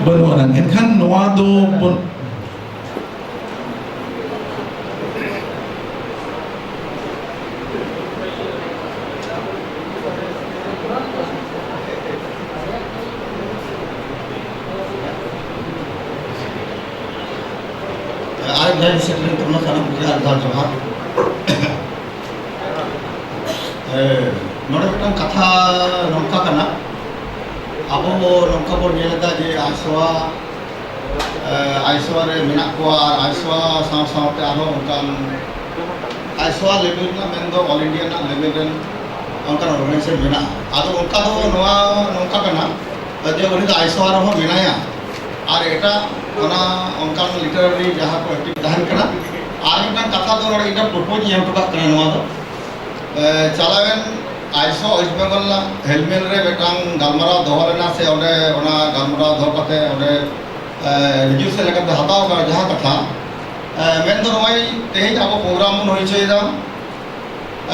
ᱵᱟᱹᱱᱩᱜ ᱟᱱᱟᱝ, ᱮᱱᱠᱷᱟᱱ ᱱᱚᱣᱟ ᱫᱚ ᱵᱚᱱ ᱟᱨ ᱡᱟᱦᱟᱸᱭ ᱥᱮᱴᱮᱨᱮᱱ ᱛᱟᱵᱚᱱᱟ, ᱥᱟᱱᱟᱢ ᱠᱚᱜᱮ ᱟᱨ ᱫᱷᱟᱣ ᱡᱚᱦᱟᱨ᱾ ᱱᱚᱰᱮ ᱢᱤᱫᱴᱟᱝ ᱠᱟᱛᱷᱟ ᱱᱚᱝᱠᱟ ᱠᱟᱱᱟ, ᱟᱵᱚ ᱱᱚᱝᱠᱟ ᱵᱚᱱ ᱧᱮᱞ ᱮᱫᱟ ᱡᱮ ᱟᱭᱥᱚᱣᱟ, ᱮ, ᱟᱭᱥᱚᱣᱟ ᱨᱮ ᱢᱮᱱᱟᱜ ᱠᱚᱣᱟ ᱟᱨ ᱟᱭᱥᱚᱣᱟ ᱥᱟᱶ ᱥᱟᱶᱛᱮ ᱟᱨᱦᱚᱸ ᱚᱱᱠᱟᱱ ᱟᱭᱥᱚᱣᱟ ᱞᱮᱵᱮᱞ ᱨᱮᱱᱟᱜ ᱢᱮᱱᱫᱚ ᱚᱞ ᱤᱱᱰᱤᱭᱟ ᱨᱮᱱᱟᱜ ᱞᱮᱵᱮᱞ ᱨᱮᱱ ᱚᱱᱠᱟᱱ ᱚᱨᱜᱟᱱᱟᱭᱡᱮᱥᱚᱱ ᱢᱮᱱᱟᱜᱼᱟ᱾ ᱟᱫᱚ ᱚᱱᱠᱟ ᱫᱚ ᱱᱚᱣᱟ ᱱᱚᱝᱠᱟ ᱠᱟᱱᱟ ᱡᱮ ᱩᱱᱤ ᱫᱚ ᱟᱭᱥᱚᱣᱟ ᱨᱮᱦᱚᱸ ᱢᱮᱱᱟᱭᱟ ᱟᱨ ᱮᱴᱟᱜ ᱚᱱᱟ ᱚᱱᱠᱟᱱ ᱞᱤᱴᱟᱨᱟᱨᱤ ᱡᱟᱦᱟᱸ ᱠᱚ ᱮᱠᱴᱤᱵᱷ ᱛᱟᱦᱮᱱ ᱠᱟᱱᱟ᱾ ᱟᱨ ᱢᱤᱫᱴᱟᱝ ᱠᱟᱛᱷᱟ ᱫᱚ ᱱᱚᱰᱮ ᱤᱧ ᱫᱚ ᱯᱨᱚᱯᱳᱡᱽ ᱤᱧ ᱮᱢ ᱦᱚᱴᱚ ᱠᱟᱜ ᱠᱟᱱᱟ ᱱᱚᱣᱟ ᱫᱚ, ᱮ, ᱪᱟᱞᱟᱣᱮᱱ ᱟᱭᱥᱚ ᱳᱭᱮᱥᱴ ᱵᱮᱝᱜᱚᱞ ᱨᱮᱱᱟᱜ ᱦᱮᱞᱢᱮᱞ ᱨᱮ ᱢᱤᱫᱴᱟᱝ ᱜᱟᱞᱢᱟᱨᱟᱣ ᱫᱚᱦᱚ ᱞᱮᱱᱟ, ᱥᱮ ᱚᱸᱰᱮ ᱚᱱᱟ ᱜᱟᱞᱢᱟᱨᱟᱣ ᱫᱚᱦᱚ ᱠᱟᱛᱮ ᱚᱸᱰᱮ, ᱮ, ᱨᱮᱡᱩᱞᱮᱥᱚᱱ ᱞᱮᱠᱟᱛᱮ ᱦᱟᱛᱟᱣ ᱠᱟᱱᱟ ᱡᱟᱦᱟᱸ ᱠᱟᱛᱷᱟ, ᱮ, ᱢᱮᱱᱫᱚ ᱱᱚᱜᱼᱚᱭ ᱛᱮᱦᱮᱧ ᱟᱵᱚ ᱯᱨᱳᱜᱨᱟᱢ ᱵᱚᱱ ᱦᱩᱭ ᱦᱚᱪᱚᱭᱮᱫᱟ,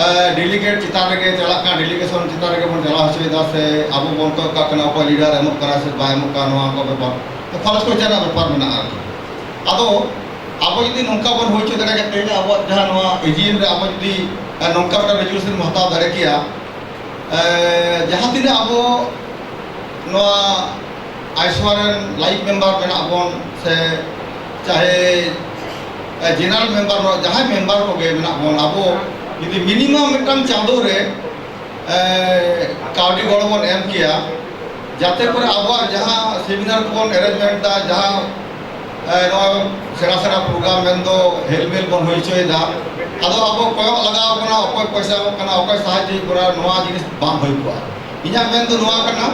ᱮ, ᱰᱮᱞᱤᱜᱮᱴ ᱪᱮᱛᱟᱱ ᱨᱮᱜᱮ ᱪᱟᱞᱟᱜ ᱠᱟᱱᱟ, ᱰᱮᱞᱤᱜᱮᱥᱚᱱ ᱪᱮᱛᱟᱱ ᱨᱮᱜᱮ ᱵᱚᱱ ᱪᱟᱞᱟᱣ ᱦᱚᱪᱚᱭᱮᱫᱟ, ᱥᱮ ᱟᱵᱚ ᱵᱚᱱ ᱠᱚᱭᱚᱜ ᱠᱟᱜ ᱠᱟᱱᱟ ᱚᱠᱚᱭ ᱞᱤᱰᱟᱨ ᱮᱢᱚᱜ ᱠᱟᱱᱟ ᱥᱮ ᱵᱟᱭ ᱮᱢᱚᱜ ᱠᱟᱱᱟ, ᱱᱚᱣᱟ ᱠᱚ ᱵᱮᱯᱟᱨ ᱯᱷᱟᱞᱥ ᱠᱚᱭᱮᱥᱪᱮᱱ ᱨᱮᱱᱟᱜ ᱵᱮᱯᱟᱨ ᱢᱮᱱᱟᱜᱼᱟ ᱟᱨᱠᱤ᱾ ᱟᱫᱚ ᱟᱵᱚ ᱡᱩᱫᱤ ᱱᱚᱝᱠᱟ ᱵᱚᱱ ᱦᱩᱭ ᱦᱚᱪᱚ ᱫᱟᱲᱮᱭᱟᱜ ᱠᱷᱟᱱ, ᱛᱮᱦᱮᱧ ᱟᱵᱚᱣᱟᱜ ᱡᱟᱦᱟᱸ ᱱᱚᱣᱟ ᱮᱡᱤᱮᱢ ᱨᱮ ᱟᱵᱚ ᱡᱩᱫᱤ, ᱮ, ᱱᱚᱝᱠᱟ ᱢᱤᱫᱴᱟᱝ ᱨᱮᱡᱩᱞᱮᱥᱚᱱ ᱵᱚᱱ ᱦᱟᱛᱟᱣ ᱫᱟᱲᱮ ᱠᱮᱭᱟ, ᱮ, ᱡᱟᱦᱟᱸ ᱛᱤᱱᱟᱹᱜ ᱟᱵᱚ ᱱᱚᱣᱟ ᱟᱭᱥᱚᱣᱟ ᱨᱮᱱ ᱞᱟᱭᱤᱵᱷ ᱢᱮᱢᱵᱟᱨ ᱢᱮᱱᱟᱜ ᱵᱚᱱ, ᱥᱮ ᱪᱟᱦᱮ, ᱮ, ᱡᱮᱱᱟᱨᱮᱞ ᱢᱮᱢᱵᱟᱨ ᱨᱮᱦᱚᱸ, ᱡᱟᱦᱟᱸᱭ ᱢᱮᱢᱵᱟᱨ ᱠᱚᱜᱮ ᱢᱮᱱᱟᱜ ᱵᱚᱱ, ᱟᱵᱚ ᱡᱩᱫᱤ ᱢᱤᱱᱤᱢᱟᱢ ᱢᱤᱫᱴᱟᱝ ᱪᱟᱸᱫᱳ ᱨᱮ, ᱮ, ᱠᱟᱹᱣᱰᱤ ᱜᱚᱲᱚ ᱵᱚᱱ ᱮᱢ ᱠᱮᱭᱟ, ᱡᱟᱛᱮ ᱠᱚᱨᱮ ᱟᱵᱚᱣᱟᱜ ᱡᱟᱦᱟᱸ ᱥᱮᱢᱤᱱᱟᱨ ᱠᱚᱵᱚᱱ ᱮᱨᱮᱧᱡᱽᱢᱮᱱᱴ ᱮᱫᱟ, ᱡᱟᱦᱟᱸ, ᱮ, ᱱᱚᱣᱟ ᱥᱮᱬᱟ ᱥᱮᱬᱟ ᱯᱨᱳᱜᱨᱟᱢ ᱢᱮᱱᱫᱚ ᱦᱮᱞᱢᱮᱞ ᱵᱚᱱ ᱦᱩᱭ ᱦᱚᱪᱚᱭᱮᱫᱟ, ᱟᱫᱚ ᱟᱵᱚ ᱠᱚᱭᱚᱜ ᱞᱟᱜᱟᱣ ᱵᱚᱱᱟ, ᱚᱠᱚᱭ ᱯᱚᱭᱥᱟ ᱮᱢᱚᱜ ᱠᱟᱱᱟ, ᱚᱠᱚᱭ ᱥᱟᱦᱟᱡᱽᱡᱚᱭᱮᱫ ᱵᱚᱱᱟ, ᱱᱚᱣᱟ ᱡᱤᱱᱤᱥ ᱵᱟᱝ ᱦᱩᱭ ᱠᱚᱜᱼᱟ᱾ ᱤᱧᱟᱹᱜ ᱢᱮᱱ ᱫᱚ ᱱᱚᱣᱟ ᱠᱟᱱᱟ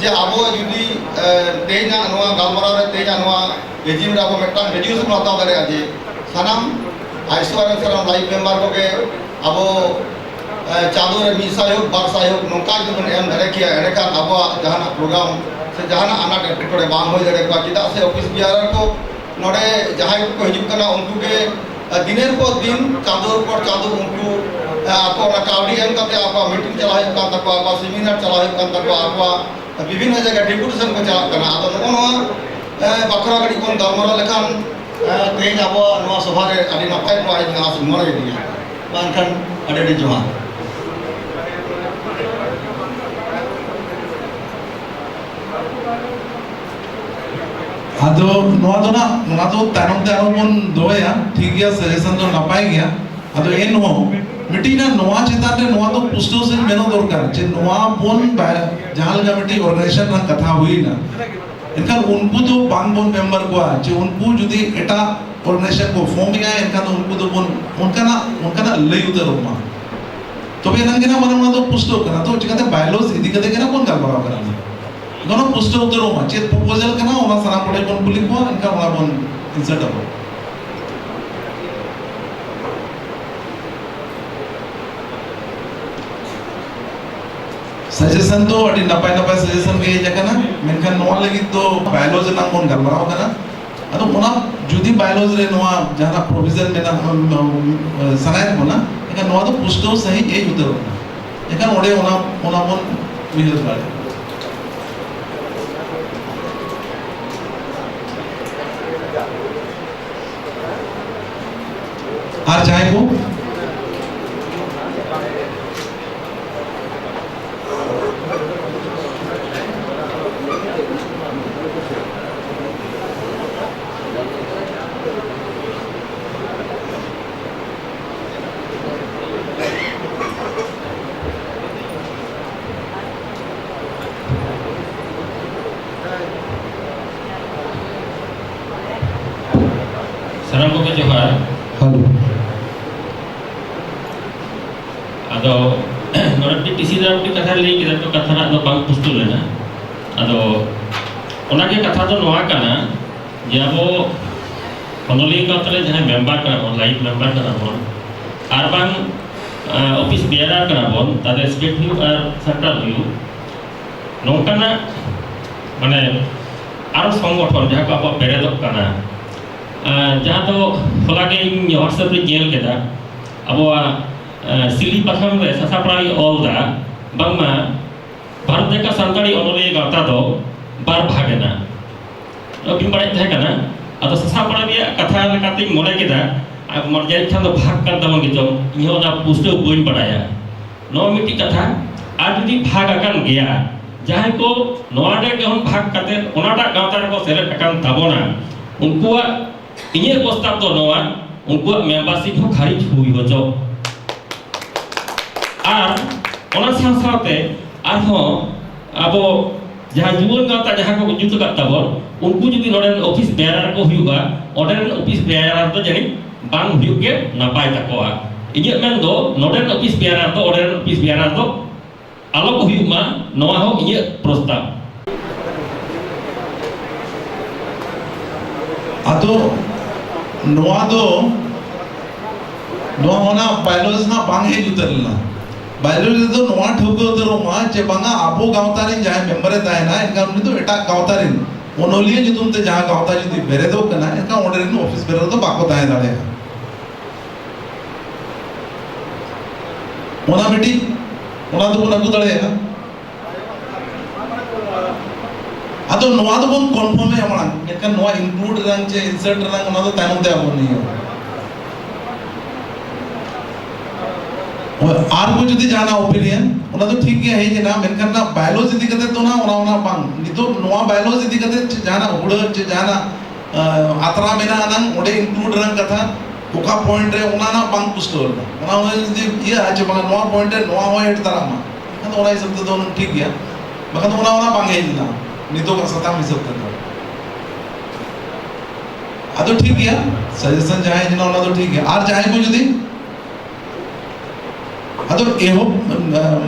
ᱡᱮ ᱟᱵᱚ ᱡᱩᱫᱤ, ᱮ, ᱛᱮᱦᱮᱧᱟᱜ ᱱᱚᱣᱟ ᱜᱟᱞᱢᱟᱨᱟᱣ ᱨᱮ, ᱛᱮᱦᱮᱧᱟᱜ ᱱᱚᱣᱟ ᱮᱡᱤᱮᱢ ᱨᱮ ᱟᱵᱚ ᱢᱤᱫᱴᱟᱝ ᱨᱮᱡᱩᱞᱮᱥᱚᱱ ᱵᱚᱱ ᱦᱟᱛᱟᱣ ᱫᱟᱲᱮᱭᱟᱜᱼᱟ ᱡᱮ ᱥᱟᱱᱟᱢ ᱟᱭᱥᱚᱣᱟ ᱨᱮᱱ ᱥᱟᱱᱟᱢ ᱞᱟᱭᱤᱵᱷ ᱢᱮᱢᱵᱟᱨ ᱠᱚᱜᱮ ᱟᱵᱚ, ᱮ, ᱪᱟᱸᱫᱳ ᱨᱮ ᱢᱤᱫ ᱥᱟᱭ ᱦᱳᱠ, ᱵᱟᱨ ᱥᱟᱭ ᱦᱳᱠ, ᱱᱚᱝᱠᱟ ᱡᱩᱫᱤ ᱵᱚᱱ ᱮᱢ ᱫᱟᱲᱮ ᱠᱮᱭᱟ, ᱮᱸᱰᱮᱠᱷᱟᱱ ᱟᱵᱚᱣᱟᱜ ᱡᱟᱦᱟᱱᱟᱜ ᱯᱨᱳᱜᱨᱟᱢ ᱥᱮ ᱡᱟᱦᱟᱱᱟᱜ ᱟᱱᱟᱴ ᱮᱴᱠᱮᱴᱚᱬᱮ ᱵᱟᱝ ᱦᱩᱭ ᱫᱟᱲᱮ ᱠᱚᱣᱟ᱾ ᱪᱮᱫᱟᱜ ᱥᱮ ᱚᱯᱷᱤᱥ ᱵᱤᱭᱟᱨᱟᱨ ᱠᱚ ᱱᱚᱰᱮ ᱡᱟᱦᱟᱸᱭ ᱠᱚᱠᱚ ᱦᱤᱡᱩᱜ ᱠᱟᱱᱟ, ᱩᱱᱠᱩ ᱜᱮ, ᱮ, ᱫᱤᱱᱮᱨ ᱯᱚᱨ ᱫᱤᱱ, ᱪᱟᱸᱫᱳ ᱯᱚᱨ ᱪᱟᱸᱫᱳ ᱩᱱᱠᱩ, ᱮ, ᱟᱠᱚ ᱚᱱᱟ ᱠᱟᱹᱣᱰᱤ ᱮᱢ ᱠᱟᱛᱮ ᱟᱠᱚᱣᱟᱜ ᱢᱤᱴᱤᱝ ᱪᱟᱞᱟᱣ ᱦᱩᱭᱩᱜ ᱠᱟᱱ ᱛᱟᱠᱚᱣᱟ, ᱟᱠᱚᱣᱟᱜ ᱥᱮᱢᱤᱱᱟᱨ ᱪᱟᱞᱟᱣ ᱦᱩᱭᱩᱜ ᱠᱟᱱ ᱛᱟᱠᱚᱣᱟ, ᱟᱠᱚᱣᱟᱜ ᱵᱤᱵᱷᱤᱱᱱᱚ ᱡᱟᱭᱜᱟ ᱰᱮᱯᱩᱴᱮᱥᱚᱱ ᱠᱚ ᱪᱟᱞᱟᱜ ᱠᱟᱱᱟ᱾ ᱟᱫᱚ ᱱᱚᱜᱼᱚ ᱱᱚᱣᱟ, ᱮ, ᱵᱟᱠᱷᱨᱟ ᱠᱟᱹᱴᱤᱡ ᱵᱚᱱ ᱜᱟᱞᱢᱟᱨᱟᱣ ᱞᱮᱠᱷᱟᱱ, ᱮ, ᱛᱮᱦᱮᱧ ᱟᱵᱚᱣᱟᱜ ᱱᱚᱣᱟ ᱥᱚᱵᱷᱟ ᱨᱮ ᱟᱹᱰᱤ ᱱᱟᱯᱟᱭ ᱠᱚᱜᱼᱟ, ᱤᱧ ᱟᱥ ᱢᱚᱱᱮᱭᱮᱫᱤᱧᱟ᱾ ᱢᱟ ᱮᱱᱠᱷᱟᱱ ᱟᱹᱰᱤ ᱟᱹᱰᱤ ᱡᱚᱦᱟᱨ᱾ ᱟᱫᱚ ᱱᱚᱣᱟ ᱫᱚ ᱱᱟᱜ, ᱚᱱᱟ ᱫᱚ ᱛᱟᱭᱱᱚᱢ ᱛᱮ ᱟᱨᱦᱚᱸ ᱵᱚᱱ ᱫᱚᱦᱚᱭᱟ᱾ ᱴᱷᱤᱠ ᱜᱮᱭᱟ, ᱥᱟᱡᱮᱥᱚᱱ ᱫᱚ ᱱᱟᱯᱟᱭ ᱜᱮᱭᱟ᱾ ᱟᱫᱚ ᱮᱱᱦᱚᱸ ᱢᱤᱫᱴᱤᱡ ᱱᱟ ᱱᱚᱣᱟ ᱪᱮᱛᱟᱱ ᱨᱮ ᱱᱚᱣᱟ ᱫᱚ ᱯᱩᱥᱴᱟᱹᱣ ᱥᱟᱺᱦᱤᱡ ᱢᱮᱱᱚᱜ ᱫᱚᱨᱠᱟᱨ ᱡᱮ ᱱᱚᱣᱟ ᱵᱚᱱ ᱵᱟ-, ᱡᱟᱦᱟᱸ ᱞᱮᱠᱟ ᱢᱤᱫᱴᱤᱡ ᱚᱨᱜᱟᱱᱟᱭᱡᱮᱥᱚᱱ ᱨᱮᱱᱟᱜ ᱠᱟᱛᱷᱟ ᱦᱩᱭᱱᱟ, ᱮᱱᱠᱷᱟᱱ ᱩᱱᱠᱩ ᱫᱚ ᱵᱟᱝ ᱵᱚᱱ ᱢᱮᱢᱵᱟᱨ ᱠᱚᱣᱟ, ᱡᱮ ᱩᱱᱠᱩ ᱡᱩᱫᱤ ᱮᱴᱟᱜ ᱚᱨᱜᱟᱱᱟᱭᱡᱮᱥᱚᱱ ᱠᱚ ᱯᱷᱚᱨᱢ ᱮᱜᱼᱟ, ᱮᱱᱠᱷᱟᱱ ᱫᱚ ᱩᱱᱠᱩ ᱫᱚᱵᱚᱱ ᱚᱱᱠᱟᱱᱟᱜ, ᱚᱱᱠᱟᱱᱟᱜ ᱞᱟᱹᱭ ᱩᱛᱟᱹᱨᱚᱜ ᱢᱟ, ᱛᱚᱵᱮ ᱮᱱᱟᱝ ᱜᱮ ᱱᱟᱜ ᱢᱟᱱᱮ ᱚᱱᱟ ᱫᱚ ᱯᱩᱥᱴᱟᱹᱣ ᱠᱟᱱᱟ᱾ ᱛᱚ ᱪᱤᱠᱟᱹᱛᱮ ᱵᱟᱭᱞᱚᱡᱽ ᱤᱫᱤ ᱠᱟᱛᱮ ᱜᱮ ᱱᱟᱜ ᱵᱚᱱ ᱜᱟᱞᱢᱟᱨᱟᱣ ᱠᱟᱱᱟ? ᱚᱱᱟ ᱯᱩᱥᱴᱟᱹᱣ ᱩᱛᱟᱹᱨᱚᱜ ᱢᱟ, ᱪᱮᱫ ᱯᱨᱚᱯᱳᱡᱟᱞ ᱠᱟᱱᱟ, ᱚᱱᱟ ᱥᱟᱱᱟᱢ ᱠᱚᱴᱷᱮᱱ ᱵᱚᱱ ᱠᱩᱞᱤ ᱠᱚᱣᱟ, ᱮᱱᱠᱷᱟᱱ ᱚᱱᱟ ᱵᱚᱱ ᱤᱱᱥᱟᱨᱴ ᱟᱵᱚᱱ᱾ ᱥᱟᱡᱮᱥᱚᱱ ᱫᱚ ᱟᱹᱰᱤ ᱱᱟᱯᱟᱭ ᱱᱟᱯᱟᱭ ᱥᱟᱡᱮᱥᱚᱱ ᱜᱮ ᱦᱮᱡ ᱟᱠᱟᱱᱟ, ᱢᱮᱱᱠᱷᱟᱱ ᱱᱚᱣᱟ ᱞᱟᱹᱜᱤᱫ ᱫᱚ ᱵᱟᱭᱞᱚᱡᱽ ᱨᱮᱱᱟᱜ ᱵᱚᱱ ᱜᱟᱞᱢᱟᱨᱟᱣ ᱠᱟᱱᱟ᱾ ᱟᱫᱚ ᱚᱱᱟ ᱡᱩᱫᱤ ᱵᱟᱭᱞᱚᱡᱽ ᱨᱮ ᱱᱚᱣᱟ ᱡᱟᱦᱟᱸᱱᱟᱜ ᱯᱨᱚᱵᱷᱤᱡᱚᱱ ᱢᱮᱱᱟᱜ, ᱩᱢ, ᱩᱢ, ᱥᱟᱱᱟᱭᱮᱫ ᱵᱚᱱᱟ, ᱮᱱᱠᱷᱟᱱ ᱱᱚᱣᱟ ᱫᱚ ᱯᱩᱥᱴᱟᱹᱣ ᱥᱟᱺᱦᱤᱡ ᱦᱮᱡ ᱩᱛᱟᱹᱨᱚᱜ ᱠᱟᱱᱟ᱾ ᱮᱱᱠᱷᱟᱱ ᱚᱸᱰᱮ ᱚᱱᱟ, ᱚᱱᱟ ᱵᱚᱱ ᱩᱭᱦᱟᱹᱨ ᱫᱟᱲᱮᱭᱟᱜᱼᱟ᱾ ᱟᱨ ᱡᱟᱦᱟᱸᱭ ᱠᱚ ᱥᱟᱱᱟᱢ ᱠᱚᱜᱮ ᱡᱚᱦᱟᱨ᱾ ᱦᱮᱞᱳ᱾ ᱟᱫᱚ ᱱᱚᱰᱮ ᱢᱤᱫᱴᱤᱡ ᱴᱤᱥᱤ ᱫᱟᱨ ᱢᱤᱫᱴᱤᱡ ᱠᱟᱛᱷᱟᱭ ᱞᱟᱹᱭ ᱠᱮᱫᱟ, ᱛᱚ ᱠᱟᱛᱷᱟ ᱨᱮᱱᱟᱜ ᱫᱚ ᱵᱟᱝ ᱯᱩᱥᱴᱟᱹᱣ ᱞᱮᱱᱟ᱾ ᱟᱫᱚ ᱚᱱᱟᱜᱮ ᱠᱟᱛᱷᱟ ᱫᱚ ᱱᱚᱣᱟ ᱠᱟᱱᱟ ᱡᱮ ᱟᱵᱚ ᱚᱱᱚᱞᱤᱭᱟᱹ ᱜᱟᱶᱛᱟ ᱨᱮ ᱡᱟᱦᱟᱸᱭ ᱢᱮᱢᱵᱟᱨ ᱠᱟᱱᱟ ᱵᱚᱱ, ᱞᱟᱭᱤᱱ ᱢᱮᱢᱵᱟᱨ ᱠᱟᱱᱟ ᱵᱚᱱ, ᱟᱨ ᱵᱟᱝ ᱚᱯᱷᱤᱥ ᱵᱮᱭᱟᱨᱟᱨ ᱠᱟᱱᱟ ᱵᱚᱱ, ᱛᱟᱦᱞᱮ ᱥᱴᱮᱴ ᱦᱩᱭᱩᱜ ᱟᱨ ᱥᱮᱱᱴᱨᱟᱞ ᱦᱩᱭᱩᱜ, ᱱᱚᱝᱠᱟᱱᱟᱜ ᱢᱟᱱᱮ ᱟᱨᱚ ᱥᱚᱝᱜᱚᱴᱷᱚᱱ ᱡᱟᱦᱟᱸ ᱠᱚ ᱟᱵᱚᱣᱟᱜ ᱵᱮᱨᱮᱫᱚᱜ ᱠᱟᱱᱟ, ᱟᱨ ᱡᱟᱦᱟᱸ ᱫᱚ ᱦᱚᱞᱟ ᱜᱮ ᱤᱧ WhatsApp ᱨᱮᱧ ᱧᱮᱞ ᱠᱮᱫᱟ, ᱟᱵᱚᱣᱟᱜ ᱥᱤᱞᱤ ᱯᱟᱛᱷᱟᱢ ᱨᱮ ᱥᱟᱥᱟᱯᱲᱟᱣᱤᱡ ᱚᱞ ᱫᱟ, ᱵᱟᱝᱢᱟ ᱵᱷᱟᱨᱚᱛ ᱡᱟᱠᱟᱛ ᱥᱟᱱᱛᱟᱲᱤ ᱚᱱᱚᱞᱤᱭᱟᱹ ᱜᱟᱶᱛᱟ ᱫᱚ ᱵᱟᱨ ᱵᱷᱟᱜᱽ ᱮᱱᱟ᱾ ᱵᱟᱹᱧ ᱵᱟᱲᱟᱭᱮᱫ ᱛᱟᱦᱮᱸ ᱠᱟᱱᱟ᱾ ᱟᱫᱚ ᱥᱟᱥᱟᱯᱲᱟᱣᱤᱡᱟᱜ ᱠᱟᱛᱷᱟ ᱞᱮᱠᱟᱛᱤᱧ ᱢᱚᱱᱮ ᱠᱮᱫᱟ, ᱟᱨ ᱢᱚᱱᱮ ᱡᱟᱹᱱᱤᱡ ᱠᱷᱟᱱ ᱫᱚ ᱵᱷᱟᱜᱽ ᱠᱟᱱ ᱛᱟᱵᱚᱱ ᱜᱮᱪᱚᱝ, ᱤᱧ ᱦᱚᱸ ᱚᱱᱟ ᱯᱩᱥᱴᱟᱹᱣ ᱵᱟᱹᱧ ᱵᱟᱲᱟᱭᱟ᱾ ᱱᱚᱣᱟ ᱢᱤᱫᱴᱤᱡ ᱠᱟᱛᱷᱟ᱾ ᱟᱨ ᱡᱩᱫᱤ ᱵᱷᱟᱜᱽ ᱟᱠᱟᱱ ᱜᱮᱭᱟ, ᱡᱟᱦᱟᱸᱭ ᱠᱚ ᱱᱚᱣᱟ ᱨᱮ ᱡᱚᱠᱷᱚᱱ ᱵᱷᱟᱜᱽ ᱠᱟᱛᱮ ᱚᱱᱟᱴᱟᱜ ᱜᱟᱶᱛᱟ ᱨᱮᱠᱚ ᱥᱮᱞᱮᱫ ᱟᱠᱟᱱ ᱛᱟᱵᱚᱱᱟ, ᱩᱱᱠᱩᱣᱟᱜ, ᱤᱧᱟᱹᱜ ᱯᱨᱚᱥᱛᱟᱵ ᱫᱚ ᱱᱚᱣᱟ, ᱩᱱᱠᱩᱣᱟᱜ ᱢᱮᱢᱵᱟᱨᱥᱤᱯ ᱦᱚᱸ ᱠᱷᱟᱨᱤᱡ ᱦᱩᱭ ᱦᱚᱪᱚ᱾ ᱟᱨ ᱚᱱᱟ ᱥᱟᱶ ᱥᱟᱶᱛᱮ ᱟᱨᱦᱚᱸ ᱟᱵᱚ ᱡᱟᱦᱟᱸ ᱡᱩᱣᱟᱹᱱ ᱜᱟᱶᱛᱟ ᱡᱟᱦᱟᱸ ᱠᱚ ᱡᱩᱛ ᱟᱠᱟᱫ ᱛᱟᱵᱚᱱ, ᱩᱱᱠᱩ ᱡᱩᱫᱤ ᱱᱚᱰᱮ ᱨᱮᱱ ᱚᱯᱷᱤᱥ ᱵᱮᱭᱟᱨᱟᱨ ᱠᱚ ᱦᱩᱭᱩᱜᱼᱟ, ᱚᱸᱰᱮ ᱨᱮᱱ ᱚᱯᱷᱤᱥ ᱵᱮᱭᱟᱨᱟᱨ ᱫᱚ ᱡᱟᱹᱱᱤᱡ ᱵᱟᱝ ᱦᱩᱭᱩᱜ ᱜᱮ ᱱᱟᱯᱟᱭ ᱛᱟᱠᱚᱣᱟ᱾ ᱤᱧᱟᱹᱜ ᱢᱮᱱ ᱫᱚ ᱱᱚᱰᱮ ᱨᱮᱱ ᱚᱯᱷᱤᱥ ᱵᱮᱭᱟᱨᱟᱨ ᱫᱚ ᱚᱸᱰᱮ ᱨᱮᱱ ᱚᱯᱷᱤᱥ ᱵᱮᱭᱟᱨᱟᱨ ᱫᱚ ᱟᱞᱚ ᱠᱚ ᱦᱩᱭᱩᱜ ᱢᱟ, ᱱᱚᱣᱟ ᱦᱚᱸ ᱤᱧᱟᱹᱜ ᱯᱨᱚᱥᱛᱟᱵ᱾ ᱟᱫᱚ ᱱᱚᱣᱟ ᱫᱚ, ᱱᱚᱣᱟ ᱚᱱᱟ ᱵᱟᱭᱞᱚᱡᱽ ᱨᱮᱱᱟᱜ ᱵᱟᱝ ᱦᱮᱡ ᱩᱛᱟᱹᱨ ᱞᱮᱱᱟ᱾ ᱵᱟᱭᱞᱚᱡᱽ ᱨᱮᱫᱚ ᱱᱚᱣᱟ ᱴᱷᱟᱹᱣᱠᱟᱹ ᱩᱛᱟᱹᱨᱚᱜ ᱢᱟ ᱡᱮ ᱵᱟᱝᱟ, ᱟᱵᱚ ᱜᱟᱶᱛᱟ ᱨᱮᱱ ᱡᱟᱦᱟᱸᱭ ᱢᱮᱢᱵᱟᱨᱮ ᱛᱟᱦᱮᱱᱟ, ᱮᱱᱠᱷᱟᱱ ᱩᱱᱤ ᱫᱚ ᱮᱴᱟᱜ ᱜᱟᱶᱛᱟ ᱨᱮᱱ ᱚᱱᱚᱞᱤᱭᱟᱹ ᱧᱩᱛᱩᱢ ᱛᱮ ᱡᱟᱦᱟᱸ ᱜᱟᱶᱛᱟ ᱡᱩᱫᱤ ᱵᱮᱨᱮᱫᱚᱜ ᱠᱟᱱᱟ, ᱮᱱᱠᱷᱟᱱ ᱚᱸᱰᱮ ᱨᱮᱱ ᱚᱯᱷᱤᱥ ᱵᱮᱨᱟᱨ ᱫᱚ ᱵᱟᱠᱚ ᱛᱟᱦᱮᱸ ᱫᱟᱲᱮᱭᱟᱜᱼᱟ᱾ ᱚᱱᱟ ᱢᱤᱫᱴᱤᱡ, ᱚᱱᱟ ᱫᱚᱵᱚᱱ ᱟᱹᱜᱩ ᱫᱟᱲᱮᱭᱟᱜᱼᱟ᱾ ᱟᱫᱚ ᱱᱚᱣᱟ ᱫᱚᱵᱚᱱ ᱠᱚᱱᱯᱷᱟᱨᱢᱮᱜᱼᱟ ᱢᱟᱲᱟᱝ, ᱢᱮᱱᱠᱷᱟᱱ ᱱᱚᱣᱟ ᱤᱱᱠᱞᱩᱰ ᱨᱮᱱᱟᱜ ᱪᱮ ᱤᱱᱥᱟᱨᱴ ᱨᱮᱱᱟᱜ, ᱚᱱᱟ ᱫᱚ ᱛᱟᱭᱱᱚᱢ ᱛᱮ ᱟᱵᱚ ᱱᱤᱭᱟᱹ᱾ ᱟᱨ ᱠᱚ ᱡᱩᱫᱤ ᱡᱟᱦᱟᱱᱟᱜ ᱚᱯᱤᱱᱤᱭᱚᱱ, ᱚᱱᱟ ᱫᱚ ᱴᱷᱤᱠ ᱜᱮ ᱦᱮᱡ ᱮᱱᱟ, ᱢᱮᱱᱠᱷᱟᱱ ᱚᱱᱟ ᱵᱟᱭᱞᱚᱡᱽ ᱤᱫᱤ ᱠᱟᱛᱮ ᱫᱚ ᱱᱟᱜ ᱚᱱᱟ, ᱚᱱᱟ ᱵᱟᱝ, ᱱᱤᱛᱚᱜ ᱱᱚᱣᱟ ᱵᱟᱭᱞᱚᱡᱽ ᱤᱫᱤ ᱠᱟᱛᱮ ᱪᱮ ᱡᱟᱦᱟᱱᱟᱜ ᱦᱩᱲᱟᱹ ᱪᱮ ᱡᱟᱦᱟᱱᱟᱜ ᱟᱸ, ᱟᱛᱨᱟ ᱢᱮᱱᱟᱜᱼᱟ ᱱᱟᱝ, ᱚᱸᱰᱮ ᱤᱱᱠᱞᱩᱰ ᱨᱮᱱᱟᱜ ᱠᱟᱛᱷᱟ, ᱚᱠᱟ ᱯᱚᱭᱮᱱᱴ ᱨᱮ ᱚᱱᱟ ᱱᱟᱜ ᱵᱟᱝ ᱯᱩᱥᱴᱟᱹᱣ ᱞᱮᱱᱟ, ᱚᱱᱟ ᱚᱱᱟ ᱡᱩᱫᱤ ᱤᱭᱟᱹ ᱪᱮ ᱵᱟᱝ, ᱱᱚᱣᱟ ᱯᱚᱭᱮᱱᱴ ᱨᱮ ᱱᱚᱣᱟ ᱦᱚᱸ ᱮᱰ ᱛᱟᱨᱟ ᱢᱟ, ᱮᱱᱠᱷᱟᱱ ᱫᱚ ᱚᱱᱟ ᱦᱤᱥᱟᱹᱵ ᱛᱮᱫᱚ ᱴᱷᱤᱠ ᱜᱮᱭᱟ, ᱵᱟᱠᱷᱟᱱ ᱫᱚ ᱚᱱᱟ, ᱚᱱᱟ ᱵᱟᱝ ᱦᱮᱡ ᱞᱮᱱᱟ ᱱᱤᱛᱚᱜᱟᱜ ᱥᱟᱛᱟᱢ ᱦᱤᱥᱟᱹᱵ ᱛᱮᱫᱚ᱾ ᱟᱫᱚ ᱴᱷᱤᱠ ᱜᱮᱭᱟ, ᱥᱟᱡᱮᱥᱚᱱ ᱡᱟᱦᱟᱸᱭ ᱦᱮᱡ ᱞᱮᱱᱟ ᱚᱱᱟ ᱫᱚ ᱴᱷᱤᱠ ᱜᱮᱭᱟ, ᱟᱨ ᱡᱟᱦᱟᱸᱭ ᱠᱚ ᱡᱩᱫᱤ ᱟᱫᱚ ᱮᱦᱚᱵ,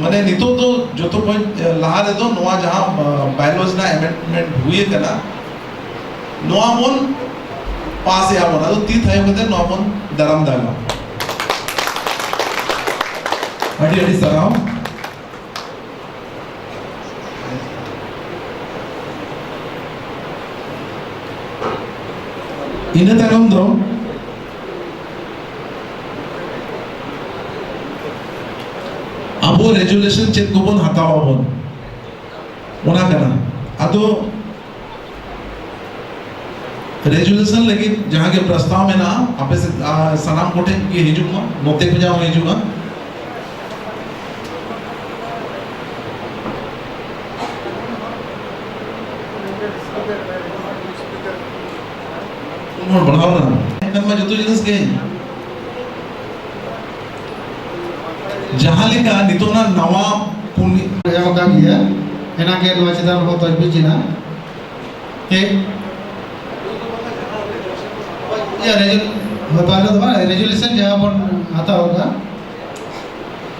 ᱢᱟᱱᱮ ᱱᱤᱛᱚᱜ ᱫᱚ ᱡᱚᱛᱚ ᱠᱷᱚᱱ ᱞᱟᱦᱟ ᱨᱮᱫᱚ ᱱᱚᱣᱟ ᱡᱟᱦᱟᱸ, ᱟ, ᱵᱟᱭᱞᱚᱡᱽ ᱨᱮᱱᱟᱜ ᱮᱢᱮᱱᱰᱢᱮᱱᱴ ᱦᱩᱭ ᱟᱠᱟᱱᱟ, ᱱᱚᱣᱟ ᱵᱚᱱ ᱯᱟᱥ ᱮᱜᱼᱟ ᱵᱚᱱ᱾ ᱟᱫᱚ ᱛᱤ ᱛᱷᱟᱭᱚ ᱠᱟᱛᱮ ᱱᱚᱣᱟ ᱵᱚᱱ ᱫᱟᱨᱟᱢ ᱫᱟᱜᱟ᱾ ᱟᱹᱰᱤ ᱟᱹᱰᱤ ᱥᱟᱨᱦᱟᱣ᱾ ᱤᱱᱟᱹ ᱛᱟᱭᱱᱚᱢ ᱫᱚ ᱟᱵᱚ ᱨᱮᱡᱩᱞᱮᱥᱚᱱ ᱪᱮᱫ ᱠᱚᱵᱚᱱ ᱦᱟᱛᱟᱣ ᱟᱵᱚᱱ, ᱚᱱᱟ ᱠᱟᱱᱟ᱾ ᱟᱫᱚ ᱨᱮᱡᱩᱞᱮᱥᱚᱱ ᱞᱟᱹᱜᱤᱫ ᱡᱟᱦᱟᱸ ᱜᱮ ᱯᱨᱚᱥᱛᱟᱵ ᱢᱮᱱᱟᱜᱼᱟ, ᱟᱯᱮ ᱥᱮᱫ, ᱟ, ᱥᱟᱱᱟᱢ ᱠᱚᱴᱷᱮᱱ ᱜᱮ ᱦᱤᱡᱩᱜ ᱢᱟ, ᱱᱚᱛᱮ ᱠᱷᱚᱱᱟᱜ ᱦᱚᱸ ᱦᱤᱡᱩᱜᱼᱟ᱾ ᱩᱱ ᱦᱚᱲ ᱵᱟᱲᱦᱟᱣ ᱞᱮᱱᱟ᱾ ᱮᱱᱠᱷᱟᱱ ᱢᱟ ᱡᱚᱛᱚ ᱡᱤᱱᱤᱥ ᱡᱟᱦᱟᱸ ᱞᱮᱠᱟ ᱱᱤᱛᱚᱜ ᱱᱟᱜ ᱱᱟᱣᱟ ᱯᱩᱱᱭᱟᱹ ᱮᱢ ᱟᱠᱟᱫ ᱜᱮᱭᱟ, ᱮᱱᱟᱝ ᱜᱮ ᱱᱚᱣᱟ ᱪᱮᱛᱟᱱ ᱨᱮᱦᱚᱸ ᱛᱚᱡᱵᱤᱡᱽ ᱮᱱᱟ᱾ ᱴᱷᱤᱠ? ᱤᱭᱟᱹ, ᱨᱮᱡᱩ-, ᱦᱳᱭ, ᱵᱟᱝ ᱫᱚ ᱵᱟᱝ, ᱨᱮᱡᱩᱞᱮᱥᱚᱱ ᱡᱟᱦᱟᱸ ᱵᱚᱱ ᱦᱟᱛᱟᱣ ᱟᱠᱟᱫᱟ,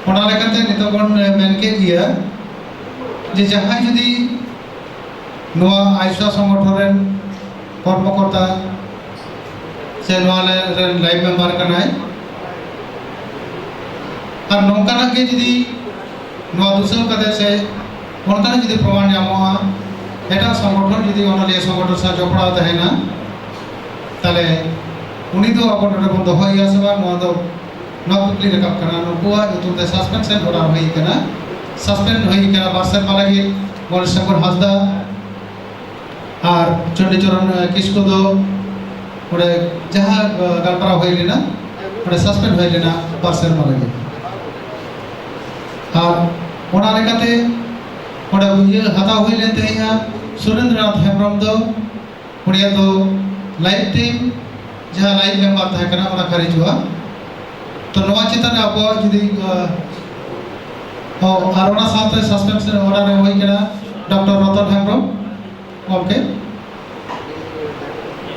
ᱚᱱᱟ ᱞᱮᱠᱟᱛᱮ ᱱᱤᱛᱚᱜ ᱵᱚᱱ ᱢᱮᱱ ᱠᱮᱫ ᱜᱮᱭᱟ ᱡᱮ ᱡᱟᱦᱟᱸᱭ ᱡᱩᱫᱤ ᱱᱚᱣᱟ ᱟᱭᱥᱟ ᱥᱚᱝᱜᱚᱴᱷᱚᱱ ᱨᱮᱱ ᱠᱚᱨᱢᱚᱠᱚᱨᱛᱟ ᱥᱮ ᱱᱚᱣᱟ ᱨᱮ-, ᱨᱮᱱ ᱞᱟᱭᱤᱵᱷ ᱢᱮᱢᱵᱟᱨ ᱠᱟᱱᱟᱭ᱾ ᱟᱨ ᱱᱚᱝᱠᱟᱱᱟᱜ ᱜᱮ ᱡᱩᱫᱤ ᱱᱚᱣᱟ ᱫᱩᱥᱟᱹᱣ ᱠᱟᱛᱮ ᱥᱮ ᱚᱱᱠᱟᱱᱟᱜ ᱡᱩᱫᱤ ᱯᱨᱚᱢᱟᱱ ᱧᱟᱢᱚᱜᱼᱟ, ᱮᱴᱟᱜ ᱥᱚᱝᱜᱚᱴᱷᱚᱱ ᱡᱩᱫᱤ ᱚᱱᱚᱞᱤᱭᱟᱹ ᱥᱚᱝᱜᱚᱴᱷᱚᱱ ᱥᱟᱶ ᱡᱚᱯᱲᱟᱣ ᱛᱟᱦᱮᱱᱟ, ᱛᱟᱦᱞᱮ ᱩᱱᱤ ᱫᱚ ᱟᱵᱚ ᱱᱚᱰᱮ ᱵᱚᱱ ᱫᱚᱦᱚᱭᱮᱭᱟ ᱥᱮ ᱵᱟᱝ, ᱱᱚᱣᱟ ᱫᱚ, ᱱᱚᱣᱟ ᱠᱩᱠᱞᱤ ᱨᱟᱠᱟᱵ ᱠᱟᱱᱟ᱾ ᱱᱩᱠᱩᱣᱟᱜ ᱧᱩᱛᱩᱢ ᱛᱮ suspension order ᱦᱩᱭ ᱠᱟᱱᱟ, suspend ᱦᱩᱭ ᱠᱟᱱᱟ ᱵᱟᱨ ᱥᱮᱨᱢᱟ ᱞᱟᱹᱜᱤᱫ ᱜᱚᱱᱮᱥ ᱴᱷᱟᱠᱩᱨ ᱦᱟᱸᱥᱫᱟ᱾ ᱟᱨ ᱪᱚᱱᱰᱤᱪᱚᱨᱚᱱ, ᱮ, ᱠᱤᱥᱠᱩ ᱫᱚ ᱚᱸᱰᱮ ᱡᱟᱦᱟᱸ, ᱮ, ᱜᱟᱞᱢᱟᱨᱟᱣ ᱦᱩᱭ ᱞᱮᱱᱟ, ᱚᱸᱰᱮ suspend ᱦᱩᱭ ᱞᱮᱱᱟ ᱵᱟᱨ ᱥᱮᱨᱢᱟ ᱞᱟᱹᱜᱤᱫ᱾ ᱟᱨ ᱚᱱᱟ ᱞᱮᱠᱟᱛᱮ ᱚᱸᱰᱮ ᱤᱭᱟᱹ ᱦᱟᱛᱟᱣ ᱦᱩᱭ ᱞᱮᱱ ᱛᱟᱦᱮᱸᱜᱼᱟ ᱥᱩᱨᱮᱱᱫᱨᱚᱱᱟᱛᱷ ᱦᱮᱢᱵᱨᱚᱢ ᱫᱚ, ᱩᱱᱤᱭᱟᱜ ᱫᱚ life time ᱡᱟᱦᱟᱸ ᱞᱟᱭᱤᱵᱷ ᱢᱮᱢᱵᱟᱨ ᱛᱟᱦᱮᱸ ᱠᱟᱱᱟ, ᱚᱱᱟ ᱠᱷᱟᱨᱤᱡᱚᱜᱼᱟ᱾ ᱛᱚ ᱱᱚᱣᱟ ᱪᱮᱛᱟᱱ ᱨᱮ ᱟᱵᱚᱣᱟᱜ ᱡᱩᱫᱤ, ᱮ, ᱚ, ᱟᱨ ᱚᱱᱟ ᱥᱟᱶᱛᱮ suspension order ᱮᱢ ᱦᱩᱭ ᱠᱟᱱᱟ ᱰᱚᱠᱴᱚᱨ ᱨᱚᱛᱚᱱ ᱦᱮᱢᱵᱨᱚᱢ ᱜᱚᱢᱠᱮ᱾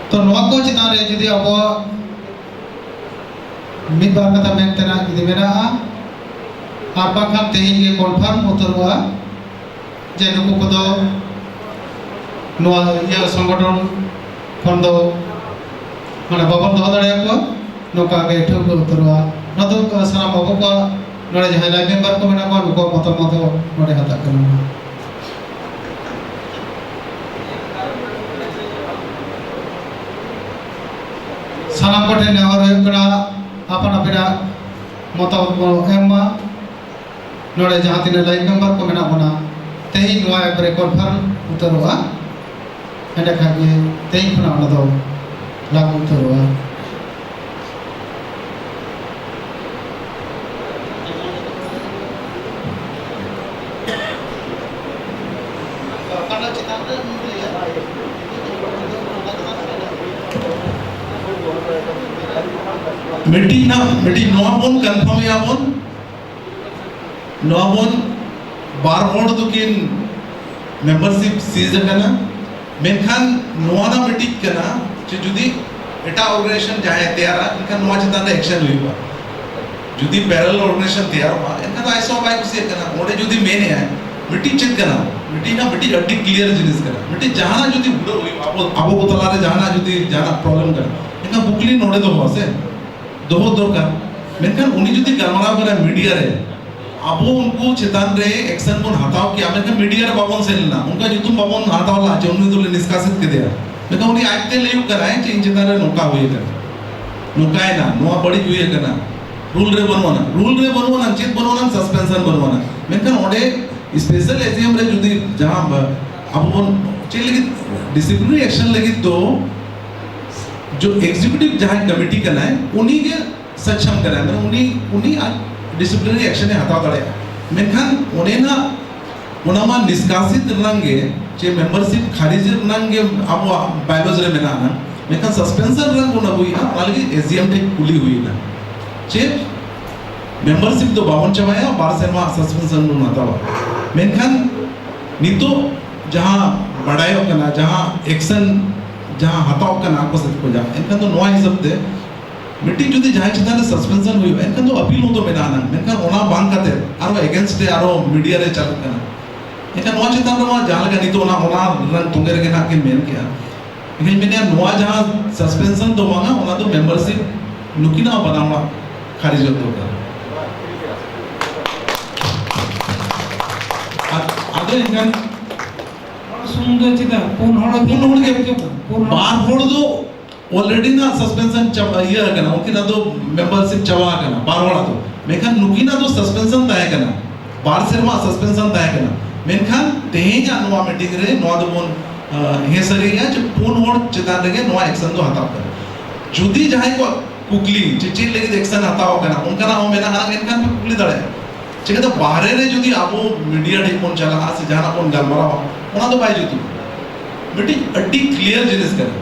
ᱛᱚ ᱱᱚᱣᱟ ᱠᱚ ᱪᱮᱛᱟᱱ ᱨᱮ ᱡᱩᱫᱤ ᱟᱵᱚᱣᱟᱜ ᱢᱤᱫ ᱵᱟᱨ ᱠᱟᱛᱷᱟ ᱢᱮᱱ ᱛᱮᱱᱟᱜ ᱡᱩᱫᱤ ᱢᱮᱱᱟᱜᱼᱟ, ᱟᱨ ᱵᱟᱝᱠᱷᱟᱱ ᱛᱮᱦᱮᱧ ᱜᱮ confirm ᱩᱛᱟᱹᱨᱚᱜᱼᱟ ᱡᱮ ᱱᱩᱠᱩ ᱠᱚᱫᱚ ᱱᱚᱣᱟ ᱤᱭᱟᱹ ᱥᱚᱝᱜᱚᱴᱷᱚᱱ ᱠᱷᱚᱱ ᱫᱚ ᱢᱟᱱᱮ ᱵᱟᱵᱚᱱ ᱫᱚᱦᱚ ᱫᱟᱲᱮᱭᱟᱠᱚᱣᱟ, ᱱᱚᱝᱠᱟ ᱜᱮ ᱴᱷᱟᱹᱣᱠᱟᱹ ᱩᱛᱟᱹᱨᱚᱜᱼᱟ᱾ ᱱᱚᱣᱟ ᱫᱚ ᱥᱟᱱᱟᱢ ᱟᱵᱚ ᱠᱚᱣᱟᱜ ᱱᱚᱰᱮ ᱡᱟᱦᱟᱸᱭ ᱞᱟᱭᱤᱵᱷ ᱢᱮᱢᱵᱟᱨ ᱠᱚ ᱢᱮᱱᱟᱜ ᱠᱚᱣᱟ, ᱱᱩᱠᱩᱣᱟᱜ ᱢᱚᱛᱟᱢᱚᱛ ᱦᱚᱸ ᱱᱚᱰᱮ ᱦᱟᱛᱟᱜ ᱠᱟᱱᱟ᱾ ᱥᱟᱱᱟᱢ ᱠᱚᱴᱷᱮᱱ ᱱᱮᱦᱚᱨ ᱦᱩᱭᱩᱜ ᱠᱟᱱᱟ, ᱟᱯᱟᱱ ᱟᱹᱯᱤᱱᱟᱜ ᱢᱚᱛᱟᱢᱚᱛ ᱵᱚᱱ ᱮᱢ ᱢᱟ᱾ ᱱᱚᱰᱮ ᱡᱟᱦᱟᱸ ᱛᱤᱱᱟᱹᱜ ᱞᱟᱭᱤᱵᱷ ᱢᱮᱢᱵᱟᱨ ᱠᱚ ᱢᱮᱱᱟᱜ ᱵᱚᱱᱟ, ᱛᱮᱦᱮᱧ ᱱᱚᱣᱟ ᱮᱯ ᱨᱮ confirm ᱩᱛᱟᱹᱨᱚᱜᱼᱟ, ᱮᱸᱰᱮᱠᱷᱟᱱ ᱜᱮ ᱛᱮᱦᱮᱧ ᱠᱷᱚᱱᱟᱜ ᱚᱱᱟ ᱫᱚ ᱞᱟᱹᱜᱩ ᱩᱛᱟᱹᱨᱚᱜᱼᱟ᱾ ᱢᱤᱫᱴᱤᱡ ᱱᱟ ᱢᱤᱫᱴᱤᱡ ᱱᱚᱣᱟ ᱵᱚᱱ ᱠᱚᱱᱯᱷᱟᱨᱢ ᱮᱭᱟ ᱵᱚᱱ, ᱱᱚᱣᱟ ᱵᱚᱱ ᱵᱟᱨ ᱦᱚᱲ ᱫᱚᱠᱤᱱ ᱢᱮᱢᱵᱟᱨᱥᱤᱯ ᱥᱤᱡᱽ ᱟᱠᱟᱱᱟ᱾ ᱢᱮᱱᱠᱷᱟᱱ ᱱᱚᱣᱟ ᱨᱮᱱᱟᱜ ᱢᱤᱫᱴᱤᱡ ᱠᱟᱱᱟ ᱡᱮ ᱡᱩᱫᱤ ᱮᱴᱟᱜ ᱚᱨᱜᱟᱱᱟᱭᱡᱮᱥᱚᱱ ᱡᱟᱦᱟᱸᱭ ᱛᱮᱭᱟᱨᱟ, ᱮᱱᱠᱷᱟᱱ ᱱᱚᱣᱟ ᱪᱮᱛᱟᱱ ᱨᱮ ᱮᱠᱥᱮᱱ ᱦᱩᱭᱩᱜᱼᱟ᱾ ᱡᱩᱫᱤ ᱯᱮᱨᱟᱞᱮᱞ ᱚᱨᱜᱟᱱᱟᱭᱡᱮᱥᱚᱱ ᱛᱮᱭᱟᱨᱚᱜᱼᱟ, ᱮᱱᱠᱷᱟᱱ ᱫᱚ ᱟᱭᱮᱥ ᱦᱚᱸ ᱵᱟᱭ ᱠᱩᱥᱤᱭᱟᱜ ᱠᱟᱱᱟ᱾ ᱚᱸᱰᱮ ᱡᱩᱫᱤ ᱢᱮᱱᱮᱜᱼᱟᱭ, ᱢᱤᱫᱴᱤᱡ ᱪᱮᱫ ᱠᱟᱱᱟ? ᱢᱤᱫᱴᱤᱡ ᱱᱟ ᱢᱤᱫᱴᱤᱡ ᱟᱹᱰᱤ ᱠᱞᱤᱭᱟᱨ ᱡᱤᱱᱤᱥ ᱠᱟᱱᱟ᱾ ᱢᱤᱫᱴᱤᱡ ᱡᱟᱦᱟᱱᱟᱜ ᱡᱩᱫᱤ ᱦᱩᱲᱟᱹ ᱦᱩᱭᱩᱜᱼᱟ, ᱟᱵᱚ ᱟᱵᱚ ᱠᱚ ᱛᱟᱞᱟᱨᱮ ᱡᱟᱦᱟᱱᱟᱜ ᱡᱩᱫᱤ ᱡᱟᱦᱟᱱᱟᱜ ᱯᱨᱚᱵᱞᱮᱢ ᱠᱟᱱᱟ, ᱮᱱᱠᱷᱟᱱ ᱠᱩᱠᱞᱤ ᱱᱚᱰᱮ ᱫᱚᱦᱚ ᱥᱮ ᱫᱚᱦᱚ ᱫᱚᱨᱠᱟᱨ᱾ ᱢᱮᱱᱠᱷᱟᱱ ᱩᱱᱤ ᱡᱩᱫᱤ ᱜᱟᱞᱢᱟᱨᱟᱣ ᱠᱟᱱᱟ ᱢᱤᱰᱤᱭᱟ ᱨᱮ, ᱟᱵᱚ ᱩᱱᱠᱩ ᱪᱮᱛᱟᱱ ᱨᱮ ᱮᱠᱥᱮᱱ ᱵᱚᱱ ᱦᱟᱛᱟᱣ ᱠᱮᱭᱟ, ᱢᱮᱱᱠᱷᱟᱱ ᱢᱤᱰᱤᱭᱟ ᱨᱮ ᱵᱟᱵᱚᱱ ᱥᱮᱱ ᱞᱮᱱᱟ, ᱚᱱᱠᱟ ᱧᱩᱛᱩᱢ ᱵᱟᱵᱚᱱ ᱦᱟᱛᱟᱣ ᱞᱮᱫᱟ ᱡᱮ ᱩᱱᱤ ᱫᱚᱞᱮ ᱱᱤᱥᱠᱟᱥᱤᱛ ᱠᱮᱫᱮᱭᱟ᱾ ᱢᱮᱱᱠᱷᱟᱱ ᱩᱱᱤ ᱟᱡᱛᱮ ᱞᱟᱹᱭᱩᱜ ᱠᱟᱱᱟᱭ ᱡᱮ ᱤᱧ ᱪᱮᱛᱟᱱ ᱨᱮ ᱱᱚᱝᱠᱟ ᱦᱩᱭ ᱟᱠᱟᱱᱟ, ᱱᱚᱝᱠᱟᱭᱮᱱᱟ, ᱱᱚᱣᱟ ᱵᱟᱹᱲᱤᱡ ᱦᱩᱭ ᱟᱠᱟᱱᱟ᱾ ᱨᱩᱞ ᱨᱮ ᱵᱟᱹᱱᱩᱜ ᱟᱱᱟ, ᱨᱩᱞ ᱨᱮ ᱵᱟᱹᱱᱩᱜ ᱟᱱᱟ, ᱪᱮᱫ ᱵᱟᱹᱱᱩᱜ ᱟᱱᱟ, ᱥᱟᱥᱯᱮᱱᱥᱚᱱ ᱵᱟᱹᱱᱩᱜ ᱟᱱᱟ᱾ ᱢᱮᱱᱠᱷᱟᱱ ᱚᱸᱰᱮ ᱥᱯᱮᱥᱟᱞ ᱮᱡᱤᱮᱢ ᱨᱮ ᱡᱩᱫᱤ ᱡᱟᱦᱟᱸ ᱵᱟ- ᱟᱵᱚ ᱵᱚᱱ ᱪᱮᱫ ᱞᱟᱹᱜᱤᱫ, ᱰᱤᱥᱤᱯᱞᱤᱱᱟᱨᱤ ᱮᱠᱥᱮᱱ ᱞᱟᱹᱜᱤᱫ ᱫᱚ ᱡᱚ ᱮᱠᱡᱤᱠᱤᱭᱩᱴᱤᱵᱷ ᱡᱟᱦᱟᱸᱭ ᱠᱚᱢᱤᱴᱤ ᱠᱟᱱᱟᱭ, ᱩᱱᱤ ᱜᱮ ᱥᱚᱠᱪᱷᱚᱢ ᱠᱟᱱᱟᱭ, ᱢᱟᱱᱮ ᱩᱱᱤ ᱩᱱᱤ ᱟᱡ ᱰᱤᱥᱤᱯᱞᱤᱱᱟᱨᱤ ᱮᱠᱥᱮᱱ ᱮ ᱦᱟᱛᱟᱣ ᱫᱟᱲᱮᱭᱟᱜᱼᱟ᱾ ᱢᱮᱱᱠᱷᱟᱱ ᱚᱱᱮᱱᱟᱜ ᱚᱱᱟ ᱢᱟ ᱱᱤᱥᱠᱟᱥᱤᱛ ᱨᱮᱱᱟᱝ ᱜᱮ, ᱪᱮ ᱢᱮᱢᱵᱟᱨᱥᱤᱯ ᱠᱷᱟᱨᱤᱡ ᱨᱮᱱᱟᱝ ᱜᱮ ᱟᱵᱚᱣᱟᱜ ᱵᱟᱭᱞᱚᱡᱽ ᱨᱮ ᱢᱮᱱᱟᱜᱼᱟ᱾ ᱢᱮᱱᱠᱷᱟᱱ ᱥᱟᱥᱯᱮᱱᱥᱚᱱ ᱨᱮᱱᱟᱝ ᱵᱚᱱ ᱟᱹᱜᱩᱭᱮᱫᱼᱟ, ᱚᱱᱟ ᱞᱟᱹᱜᱤᱫ ᱮᱡᱤᱮᱢ ᱴᱷᱮᱱ ᱠᱩᱞᱤ ᱦᱩᱭᱮᱱᱟ, ᱪᱮᱫ ᱢᱮᱢᱵᱟᱨᱥᱤᱯ ᱫᱚ ᱵᱟᱵᱚᱱ ᱪᱟᱵᱟᱭᱟ, ᱵᱟᱨ ᱥᱮᱨᱢᱟ ᱥᱟᱥᱯᱮᱱᱥᱚᱱ ᱵᱚᱱ ᱦᱟᱛᱟᱣᱟ᱾ ᱢᱮᱱᱠᱷᱟᱱ ᱱᱤᱛᱚᱜ ᱡᱟᱦᱟᱸ ᱵᱟᱰᱟᱭᱚᱜ ᱠᱟᱱᱟ, ᱡᱟᱦᱟᱸ ᱮᱠᱥᱮᱱ ᱡᱟᱦᱟᱸ ᱦᱟᱛᱟᱣ ᱠᱟᱱᱟ ᱟᱠᱚ ᱥᱮᱫ ᱠᱷᱚᱱᱟᱜ, ᱮᱱᱠᱷᱟᱱ ᱫᱚ ᱱᱚᱣᱟ ᱦᱤᱥᱟᱹᱵ ᱛᱮ ᱢᱤᱫᱴᱤᱡ ᱡᱩᱫᱤ ᱡᱟᱦᱟᱸᱭ ᱪᱮᱛᱟᱱ ᱨᱮ ᱥᱟᱥᱯᱮᱱᱥᱚᱱ ᱦᱩᱭᱩᱜᱼᱟ, ᱮᱱᱠᱷᱟᱱ ᱫᱚ ᱟᱯᱤᱞ ᱦᱚᱸᱛᱚ ᱢᱮᱱᱟᱜᱼᱟ ᱱᱟᱝ, ᱢᱮᱱᱠᱷᱟᱱ ᱚᱱᱟ ᱵᱟᱝ ᱠᱟᱛᱮ ᱟᱨᱦᱚᱸ ᱮᱜᱮᱱᱥᱴ ᱨᱮ ᱟᱨᱦᱚᱸ ᱢᱤᱰᱤᱭᱟ ᱨᱮ ᱪᱟᱞᱟᱜ ᱠᱟᱱᱟ᱾ ᱮᱱᱠᱷᱟᱱ ᱱᱚᱣᱟ ᱪᱮᱛᱟᱱ ᱨᱮᱢᱟ ᱡᱟᱦᱟᱸ ᱞᱮᱠᱟ ᱱᱤᱛᱚᱜ ᱚᱱᱟ, ᱚᱱᱟ ᱨᱮᱱᱟᱜ ᱛᱚᱸᱜᱮ ᱨᱮᱜᱮ ᱱᱟᱜ ᱠᱤᱱ ᱢᱮᱱ ᱠᱮᱜᱼᱟ᱾ ᱮᱱᱠᱷᱟᱱ ᱢᱮᱱᱮᱫᱼᱟ, ᱱᱚᱣᱟ ᱡᱟᱦᱟᱸ ᱥᱟᱥᱯᱮᱱᱥᱚᱱ ᱫᱚ ᱵᱟᱝᱟ, ᱚᱱᱟ ᱫᱚ ᱢᱮᱢᱵᱟᱨᱥᱤᱯ ᱱᱩᱠᱤᱱᱟᱜ ᱦᱚᱸ ᱵᱟᱱᱟ ᱦᱚᱲᱟᱜ ᱠᱷᱟᱨᱤᱡᱚᱜ ᱫᱚᱨᱠᱟᱨ᱾ ᱟᱨ ᱟᱫᱚ ᱮᱱᱠᱷᱟᱱ ᱥᱩᱢᱩᱝ ᱫᱚ ᱪᱮᱫᱟᱜ? ᱯᱩᱱ ᱦᱚᱲ ᱯᱩᱱ ᱦᱚᱲ ᱜᱮ᱾ ᱯᱩᱱ ᱦᱚᱲ᱾ ᱵᱟᱨ ᱦᱚᱲ ᱫᱚ ᱚᱞᱨᱮᱰᱤ ᱱᱟᱜ ᱥᱟᱥᱯᱮᱱᱥᱚᱱ ᱪᱟᱵᱟ ᱤᱭᱟᱹ ᱟᱠᱟᱱᱟ, ᱩᱱᱠᱤᱱᱟᱜ ᱫᱚ ᱢᱮᱢᱵᱟᱨᱥᱤᱯ ᱪᱟᱵᱟ ᱟᱠᱟᱱᱟ ᱵᱟᱨ ᱦᱚᱲᱟᱜ ᱫᱚ᱾ ᱢᱮᱱᱠᱷᱟᱱ ᱱᱩᱠᱤᱱᱟᱜ ᱫᱚ ᱥᱟᱥᱯᱮᱱᱥᱚᱱ ᱛᱟᱦᱮᱸ ᱠᱟᱱᱟ, ᱵᱟᱨ ᱥᱮᱨᱢᱟ ᱥᱟᱥᱯᱮᱱᱥᱚᱱ ᱛᱟᱦᱮᱸ ᱠᱟᱱᱟ᱾ ᱢᱮᱱᱠᱷᱟᱱ ᱛᱮᱦᱮᱧᱟᱜ ᱱᱚᱣᱟ ᱢᱤᱴᱤᱝ ᱨᱮ ᱱᱚᱣᱟ ᱫᱚᱵᱚᱱ, ᱟᱸ, ᱦᱮᱸ ᱥᱟᱹᱨᱤᱭᱮᱜᱼᱟ ᱡᱮ ᱯᱩᱱ ᱦᱚᱲ ᱪᱮᱛᱟᱱ ᱨᱮᱜᱮ ᱱᱚᱣᱟ ᱮᱠᱥᱮᱱ ᱫᱚ ᱦᱟᱛᱟᱣ ᱠᱟᱱᱟ᱾ ᱡᱩᱫᱤ ᱡᱟᱦᱟᱸᱭ ᱠᱚᱣᱟᱜ ᱠᱩᱠᱞᱤ ᱡᱮ ᱪᱮᱫ ᱞᱟᱹᱜᱤᱫ ᱮᱠᱥᱮᱱ ᱦᱟᱛᱟᱣ ᱠᱟᱱᱟ, ᱚᱱᱠᱟᱱᱟᱜ ᱦᱚᱸ ᱢᱮᱱᱟᱜᱼᱟ, ᱮᱱᱠᱷᱟᱱ ᱯᱮ ᱠᱩᱠᱞᱤ ᱫᱟᱲᱮᱭᱟᱜᱼᱟ᱾ ᱪᱤᱠᱟᱹᱛᱮ ᱵᱟᱦᱨᱮ ᱨᱮ ᱡᱩᱫᱤ ᱟᱵᱚ ᱢᱤᱰᱤᱭᱟ ᱴᱷᱮᱱ ᱵᱚᱱ ᱪᱟᱞᱟᱜᱼᱟ ᱥᱮ ᱡᱟᱦᱟᱱᱟᱜ ᱵᱚᱱ ᱜᱟᱞᱢᱟᱨᱟᱣᱟ, ᱚᱱᱟ ᱫᱚ ᱵᱟᱭ ᱡᱩᱛᱩᱜᱼᱟ᱾ ᱢᱤᱫᱴᱤᱡ ᱟᱹᱰᱤ ᱠᱞᱤᱭᱟᱨ ᱡᱤᱱᱤᱥ ᱠᱟᱱᱟ᱾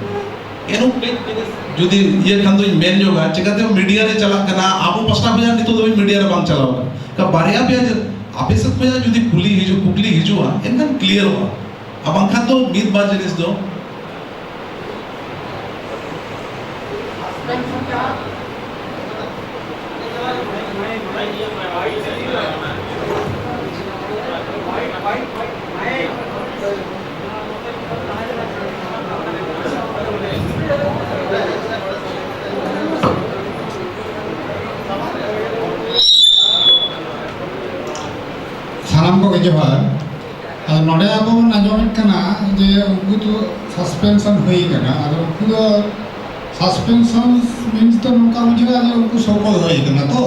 ᱮᱱᱦᱚᱸ ᱠᱟᱹᱡ ᱡᱩᱫᱤ ᱤᱭᱟᱹ ᱠᱷᱟᱱ ᱫᱚᱧ ᱢᱮᱱ ᱧᱚᱜᱟ, ᱪᱤᱠᱟᱹᱛᱮ ᱢᱤᱰᱤᱭᱟ ᱨᱮ ᱪᱟᱞᱟᱜ ᱠᱟᱱᱟ? ᱟᱵᱚ ᱯᱟᱥᱴᱟ ᱠᱷᱚᱱᱟᱜ ᱱᱤᱛᱚᱜ ᱫᱷᱟᱹᱵᱤᱡ ᱢᱤᱰᱤᱭᱟ ᱨᱮ ᱵᱟᱝ ᱪᱟᱞᱟᱣ ᱟᱠᱟᱱᱟ᱾ ᱠᱟ ᱵᱟᱨᱭᱟ ᱯᱮᱭᱟ ᱡᱮ ᱟᱯᱮ ᱥᱮᱫ ᱠᱷᱚᱱᱟᱜ ᱡᱩᱫᱤ ᱠᱩᱞᱤ ᱦᱤᱡᱩᱜ, ᱠᱩᱠᱞᱤ ᱦᱤᱡᱩᱜᱼᱟ, ᱮᱱᱠᱷᱟᱱ ᱠᱞᱤᱭᱟᱨᱚᱜᱼᱟ᱾ ᱟᱨ ᱵᱟᱝᱠᱷᱟᱱ ᱫᱚ ᱢᱤᱫ ᱵᱟᱨ ᱡᱤᱱᱤᱥ ᱫᱚ ᱥᱟᱱᱟᱢ ᱠᱚᱜᱮ ᱡᱚᱦᱟᱨ᱾ ᱟᱫᱚ ᱱᱚᱰᱮ ᱟᱵᱚ ᱵᱚᱱ ᱟᱸᱡᱚᱢᱮᱫ ᱠᱟᱱᱟ ᱡᱮ ᱩᱱᱠᱩ ᱫᱚ suspension ᱦᱩᱭ ᱠᱟᱱᱟ᱾ ᱟᱫᱚ ᱩᱱᱠᱩ ᱫᱚ suspension means ᱫᱚ ᱱᱚᱝᱠᱟ ᱵᱩᱡᱷᱟᱹᱜᱼᱟ ᱡᱮ ᱩᱱᱠᱩ ᱥᱳ ᱠᱚᱡᱽ ᱦᱩᱭ ᱠᱟᱱᱟ ᱛᱚ᱾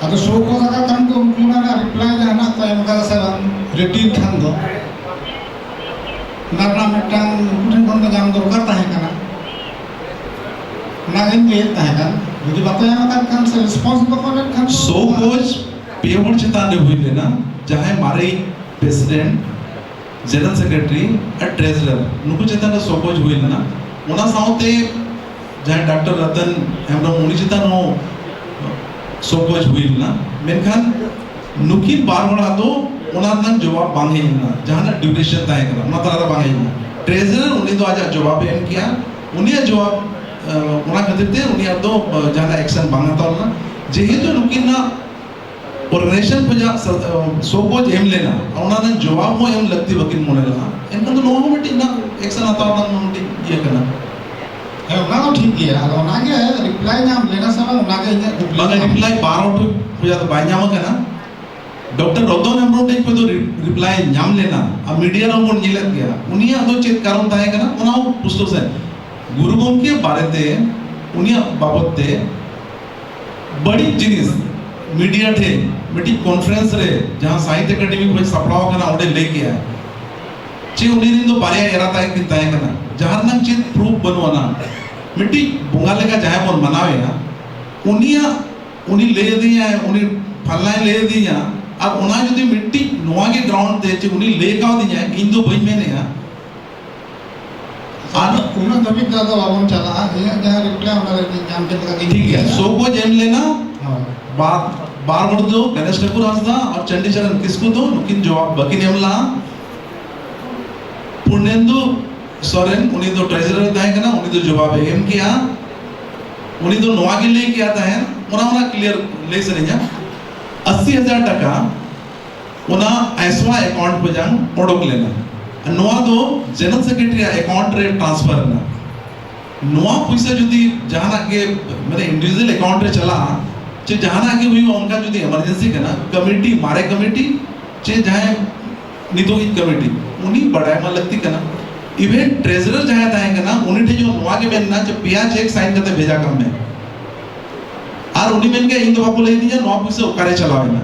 ᱟᱫᱚ ᱥᱳ ᱠᱚᱡᱽ ᱟᱠᱟᱫ ᱠᱷᱟᱱ ᱠᱚ ᱩᱱᱠᱩ ᱚᱱᱟ ᱨᱮᱱᱟᱜ ᱨᱤᱯᱞᱟᱭ ᱡᱟᱦᱟᱱᱟᱜ ᱠᱚ ᱮᱢ ᱠᱟᱫᱟ ᱥᱮ ᱵᱟᱝ, ᱨᱤᱴᱤᱱ ᱠᱷᱟᱱ ᱫᱚ ᱚᱱᱟ ᱨᱮᱱᱟᱜ ᱢᱤᱫᱴᱟᱝ ᱩᱱᱠᱩ ᱴᱷᱮᱱ ᱠᱷᱚᱱ ᱫᱚ ᱧᱟᱢ ᱫᱚᱨᱠᱟᱨ ᱛᱟᱦᱮᱸ ᱠᱟᱱᱟ᱾ ᱚᱱᱟᱜᱤᱧ ᱞᱟᱹᱭᱮᱫ ᱛᱟᱦᱮᱸ ᱠᱟᱱ, ᱡᱩᱫᱤ ᱵᱟᱠᱚ ᱧᱟᱢ ᱟᱠᱟᱫ ᱠᱷᱟᱱ ᱥᱮ ᱨᱮᱥᱯᱚᱱᱥ ᱵᱟᱠᱚ ᱮᱢᱮᱫ ᱠᱷᱟᱱ ᱫᱚ ᱥᱳ ᱠᱚᱡᱽ ᱯᱮ ᱦᱚᱲ ᱪᱮᱛᱟᱱ ᱨᱮ ᱦᱩᱭ ᱞᱮᱱᱟ, ᱡᱟᱦᱟᱸᱭ ᱢᱟᱨᱮ ᱯᱨᱮᱥᱤᱰᱮᱱᱴ, ᱡᱮᱱᱟᱨᱮᱞ ᱥᱮᱠᱨᱮᱴᱟᱨᱤ ᱟᱨ ᱴᱨᱮᱡᱟᱨᱟᱨ, ᱱᱩᱠᱩ ᱪᱮᱛᱟᱱ ᱨᱮ ᱥᱳ ᱠᱚᱡᱽ ᱦᱩᱭ ᱞᱮᱱᱟ᱾ ᱚᱱᱟ ᱥᱟᱶᱛᱮ ᱡᱟᱦᱟᱸᱭ ᱰᱟᱠᱛᱟᱨ ᱨᱚᱛᱚᱱ ᱦᱮᱢᱵᱨᱚᱢ, ᱩᱱᱤ ᱪᱮᱛᱟᱱ ᱦᱚᱸ ᱥᱳ ᱠᱚᱡᱽ ᱦᱩᱭ ᱞᱮᱱᱟ᱾ ᱢᱮᱱᱠᱷᱟᱱ ᱱᱩᱠᱤᱱ ᱵᱟᱨ ᱦᱚᱲᱟᱜ ᱫᱚ ᱚᱱᱟ ᱨᱮᱱᱟᱜ ᱡᱚᱵᱟᱵ ᱵᱟᱝ ᱦᱮᱡ ᱞᱮᱱᱟ, ᱡᱟᱦᱟᱱᱟᱜ ᱰᱤᱭᱩᱨᱮᱥᱚᱱ ᱛᱟᱦᱮᱸ ᱠᱟᱱᱟ ᱚᱱᱟ ᱛᱟᱞᱟᱨᱮ ᱵᱟᱝ ᱦᱮᱡ ᱞᱮᱱᱟ᱾ ᱴᱨᱮᱡᱟᱨᱟᱨ ᱩᱱᱤ ᱫᱚ ᱟᱡᱟᱜ ᱡᱚᱵᱟᱵᱮ ᱮᱢ ᱠᱮᱜᱼᱟ, ᱩᱱᱤᱭᱟᱜ ᱡᱚᱵᱟᱵ, ᱟᱸ, ᱚᱱᱟ ᱠᱷᱟᱹᱛᱤᱨ ᱛᱮ ᱩᱱᱤᱭᱟᱜ ᱫᱚ, ᱟᱸ, ᱡᱟᱦᱟᱱᱟᱜ ᱮᱠᱥᱮᱱ ᱵᱟᱝ ᱦᱟᱛᱟᱣ ᱞᱮᱱᱟ᱾ ᱡᱮᱦᱮᱛᱩ ᱱᱩᱠᱤᱱᱟᱜ ᱚᱨᱜᱟᱱᱟᱭᱡᱮᱥᱚᱱ ᱠᱷᱚᱱᱟᱜ ᱥᱟ-, ᱟᱸ, ᱥᱳ ᱠᱚᱡᱽ ᱮᱢ ᱞᱮᱱᱟ, ᱚᱱᱟ ᱨᱮᱱᱟᱜ ᱡᱚᱵᱟᱵ ᱦᱚᱸ ᱮᱢ ᱞᱟᱹᱠᱛᱤ ᱵᱟᱹᱠᱤᱱ ᱢᱚᱱᱮ ᱞᱮᱫᱟ, ᱮᱱᱠᱷᱟᱱ ᱫᱚ ᱱᱚᱣᱟ ᱦᱚᱸ ᱢᱤᱫᱴᱤᱡ ᱨᱮᱱᱟᱜ ᱮᱠᱥᱮᱱ ᱦᱟᱛᱟᱣ ᱨᱮᱱᱟᱜ ᱢᱤᱫᱴᱤᱡ ᱤᱭᱟᱹ ᱠᱟᱱᱟ᱾ ᱦᱮᱸ, ᱚᱱᱟ ᱫᱚ ᱴᱷᱤᱠ ᱜᱮᱭᱟ᱾ ᱟᱫᱚ ᱚᱱᱟᱜᱮ ᱨᱤᱯᱞᱟᱭ ᱧᱟᱢ ᱞᱮᱱᱟ ᱥᱮ ᱵᱟᱝ, ᱚᱱᱟᱜᱮ ᱤᱧᱟᱹᱜ ᱠᱩᱠᱞᱤ ᱵᱟᱝᱟ, ᱠᱟᱱᱟ᱾ ᱨᱤᱯᱞᱟᱭ ᱵᱟᱨ ᱦᱚᱲ ᱴᱷᱮᱱ ᱠᱷᱚᱱᱟᱜ ᱫᱚ ᱵᱟᱭ ᱧᱟᱢ ᱟᱠᱟᱱᱟ᱾ ᱰᱚᱠᱴᱚᱨ ᱨᱚᱛᱚᱱ ᱦᱮᱢᱵᱨᱚᱢ ᱴᱷᱮᱱ ᱠᱷᱚᱱ ᱫᱚ ᱨᱤ-, ᱨᱤᱯᱞᱟᱭ ᱧᱟᱢ ᱞᱮᱱᱟ, ᱟᱨ ᱢᱤᱰᱤᱭᱟ ᱨᱮᱦᱚᱸ ᱵᱚᱱ ᱧᱮᱞᱮᱫ ᱜᱮᱭᱟ᱾ ᱩᱱᱤᱭᱟᱜ ᱫᱚ ᱪᱮᱫ ᱠᱟᱨᱚᱱ ᱛᱟᱦᱮᱸ ᱠᱟᱱᱟ, ᱚᱱᱟ ᱦᱚᱸ ᱯᱩᱥᱴᱟᱹᱣ ᱥᱟᱺᱦᱤᱡ ᱜᱩᱨᱩ ᱜᱚᱢᱠᱮ ᱵᱟᱨᱮᱛᱮ, ᱩᱱᱤᱭᱟᱜ ᱵᱟᱵᱚᱛ ᱛᱮ ᱵᱟᱹᱲᱤᱡ ᱡᱤᱱᱤᱥ ᱢᱤᱰᱤᱭᱟ ᱴᱷᱮᱱ ᱢᱤᱫᱴᱤᱡ ᱠᱚᱱᱯᱷᱟᱨᱮᱱᱥ ᱨᱮ, ᱡᱟᱦᱟᱸ ᱥᱟᱦᱤᱛᱭᱚ ᱮᱠᱟᱰᱮᱢᱤ ᱠᱷᱚᱱ ᱥᱟᱯᱲᱟᱣ ᱟᱠᱟᱱᱟ, ᱚᱸᱰᱮ ᱞᱟᱹᱭ ᱠᱮᱜᱼᱟ ᱡᱮ ᱩᱱᱤ ᱨᱮᱱ ᱫᱚ ᱵᱟᱨᱭᱟ ᱮᱨᱟ ᱛᱟᱭ ᱠᱤᱱ ᱛᱟᱦᱮᱸ ᱠᱟᱱᱟ, ᱡᱟᱦᱟᱸ ᱨᱮᱱᱟᱜ ᱪᱮᱫ ᱯᱨᱩᱯ ᱵᱟᱹᱱᱩᱜ ᱟᱱᱟ᱾ ᱢᱤᱫᱴᱤᱡ ᱵᱚᱸᱜᱟ ᱞᱮᱠᱟ ᱡᱟᱦᱟᱸᱭ ᱵᱚᱱ ᱢᱟᱱᱟᱣᱮᱭᱟ, ᱩᱱᱤᱭᱟᱜ, ᱩᱱᱤ ᱞᱟᱹᱭ ᱟᱹᱫᱤᱧᱟᱭ, ᱩᱱᱤ ᱯᱷᱟᱞᱱᱟᱭ ᱞᱟᱹᱭ ᱟᱹᱫᱤᱧᱟ, ᱟᱨ ᱚᱱᱟ ᱡᱩᱫᱤ ᱢᱤᱫᱴᱤᱡ ᱱᱚᱣᱟ ᱜᱮ ᱜᱨᱟᱣᱩᱱᱰ ᱛᱮ ᱡᱮ ᱩᱱᱤ ᱞᱟᱹᱭ ᱠᱟᱣᱫᱤᱧᱟᱭ, ᱤᱧ ᱫᱚ ᱵᱟᱹᱧ ᱢᱮᱱᱮᱜᱼᱟ, ᱟᱨ ᱩᱱᱟᱹᱜ ᱫᱷᱟᱹᱵᱤᱡ ᱫᱚ ᱟᱫᱚ ᱵᱟᱵᱚᱱ ᱪᱟᱞᱟᱜᱼᱟ᱾ ᱤᱧᱟᱹᱜ ᱡᱟᱦᱟᱸ ᱨᱤᱯᱞᱟᱭ, ᱚᱱᱟ ᱨᱮ ᱧᱟᱢ ᱠᱮᱫ ᱞᱮᱠᱟ ᱜᱤᱧ ᱴᱷᱤᱠ ᱜᱮᱭᱟ, ᱵᱩᱡᱷᱟᱹᱣᱟ᱾ ᱥᱳ ᱠᱚ ᱮᱢ ᱞᱮᱱᱟ᱾ ᱦᱳᱭ᱾ ᱵᱟᱨ, ᱵᱟᱨ ᱦᱚᱲ ᱫᱚ ᱜᱚᱱᱮᱥ ᱴᱷᱟᱠᱩᱨ ᱦᱟᱸᱥᱫᱟ ᱟᱨ ᱪᱚᱱᱰᱤᱪᱚᱨᱚᱱ ᱠᱤᱥᱠᱩ ᱫᱚ ᱱᱩᱠᱤᱱ ᱡᱚᱵᱟᱵ ᱵᱟᱹᱠᱤᱱ ᱮᱢ ᱞᱮᱫᱼᱟ᱾ ᱯᱩᱨᱱᱮᱱᱫᱩ ᱥᱚᱨᱮᱱ, ᱩᱱᱤ ᱫᱚ ᱴᱨᱮᱡᱟᱨᱟᱨ ᱛᱟᱦᱮᱸ ᱠᱟᱱᱟ, ᱩᱱᱤ ᱫᱚ ᱡᱚᱵᱟᱵ ᱮ ᱮᱢ ᱠᱮᱜᱼᱟ᱾ ᱩᱱᱤ ᱫᱚ ᱱᱚᱣᱟ ᱜᱮ ᱞᱟᱹᱭ ᱠᱮᱜᱼᱟ ᱛᱟᱦᱮᱸᱫ, ᱚᱱᱟ, ᱚᱱᱟ ᱠᱞᱤᱭᱟᱨ ᱞᱟᱹᱭ ᱥᱟᱱᱟᱧᱟ᱾ ᱟᱥᱤ ᱦᱟᱡᱟᱨ ᱴᱟᱠᱟ ᱚᱱᱟ ᱟᱭᱥᱣᱟ ᱮᱠᱟᱣᱩᱱᱴ ᱠᱷᱚᱱᱟᱝ ᱚᱰᱚᱠ ᱞᱮᱱᱟ᱾ ᱱᱚᱣᱟ ᱫᱚ ᱡᱮᱱᱟᱨᱮᱞ ᱥᱮᱠᱨᱮᱴᱟᱨᱤᱭᱟᱜ ᱮᱠᱟᱣᱩᱱᱴ ᱨᱮ ᱴᱨᱟᱱᱥᱯᱷᱟᱨ ᱮᱱᱟ᱾ ᱱᱚᱣᱟ ᱯᱚᱭᱥᱟ ᱡᱩᱫᱤ ᱡᱟᱦᱟᱱᱟᱜ ᱜᱮ, ᱢᱟᱱᱮ, ᱤᱱᱰᱤᱵᱷᱤᱡᱩᱣᱟᱞ ᱮᱠᱟᱣᱩᱱᱴ ᱨᱮ ᱪᱟᱞᱟᱜᱼᱟ, ᱪᱮ ᱡᱟᱦᱟᱱᱟᱜ ᱜᱮ ᱦᱩᱭᱩᱜᱼᱟ, ᱚᱱᱠᱟ ᱡᱩᱫᱤ ᱮᱢᱟᱨᱡᱮᱱᱥᱤ ᱠᱟᱱᱟ, ᱠᱚᱢᱤᱴᱤ, ᱢᱟᱨᱮ ᱠᱚᱢᱤᱴᱤ, ᱪᱮ ᱡᱟᱦᱟᱸᱭ ᱱᱤᱛᱚᱜᱤᱡ ᱠᱚᱢᱤᱴᱤ, ᱩᱱᱤ ᱵᱟᱲᱟᱭ ᱢᱟ ᱞᱟᱹᱠᱛᱤ ᱠᱟᱱᱟ᱾ ᱤᱵᱷᱮᱱ ᱴᱨᱮᱡᱟᱨᱟᱨ ᱡᱟᱦᱟᱸᱭ ᱛᱟᱦᱮᱸ ᱠᱟᱱᱟ, ᱩᱱᱤ ᱴᱷᱮᱱ ᱦᱚᱸ ᱱᱚᱣᱟ ᱜᱮ ᱢᱮᱱ ᱮᱱᱟ ᱡᱮ ᱯᱮᱭᱟ ᱪᱮᱠ ᱥᱟᱭᱤᱱ ᱠᱟᱛᱮ ᱵᱷᱮᱡᱟ ᱠᱟᱜ ᱢᱮ᱾ ᱟᱨ ᱩᱱᱤ ᱢᱮᱱ ᱠᱮᱫ, "ᱤᱧ ᱫᱚ ᱵᱟᱠᱚ ᱞᱟᱹᱭ ᱫᱤᱧᱟ ᱱᱚᱣᱟ ᱯᱩᱭᱥᱟᱹ ᱚᱠᱟᱨᱮ ᱪᱟᱞᱟᱣ ᱮᱱᱟ᱾"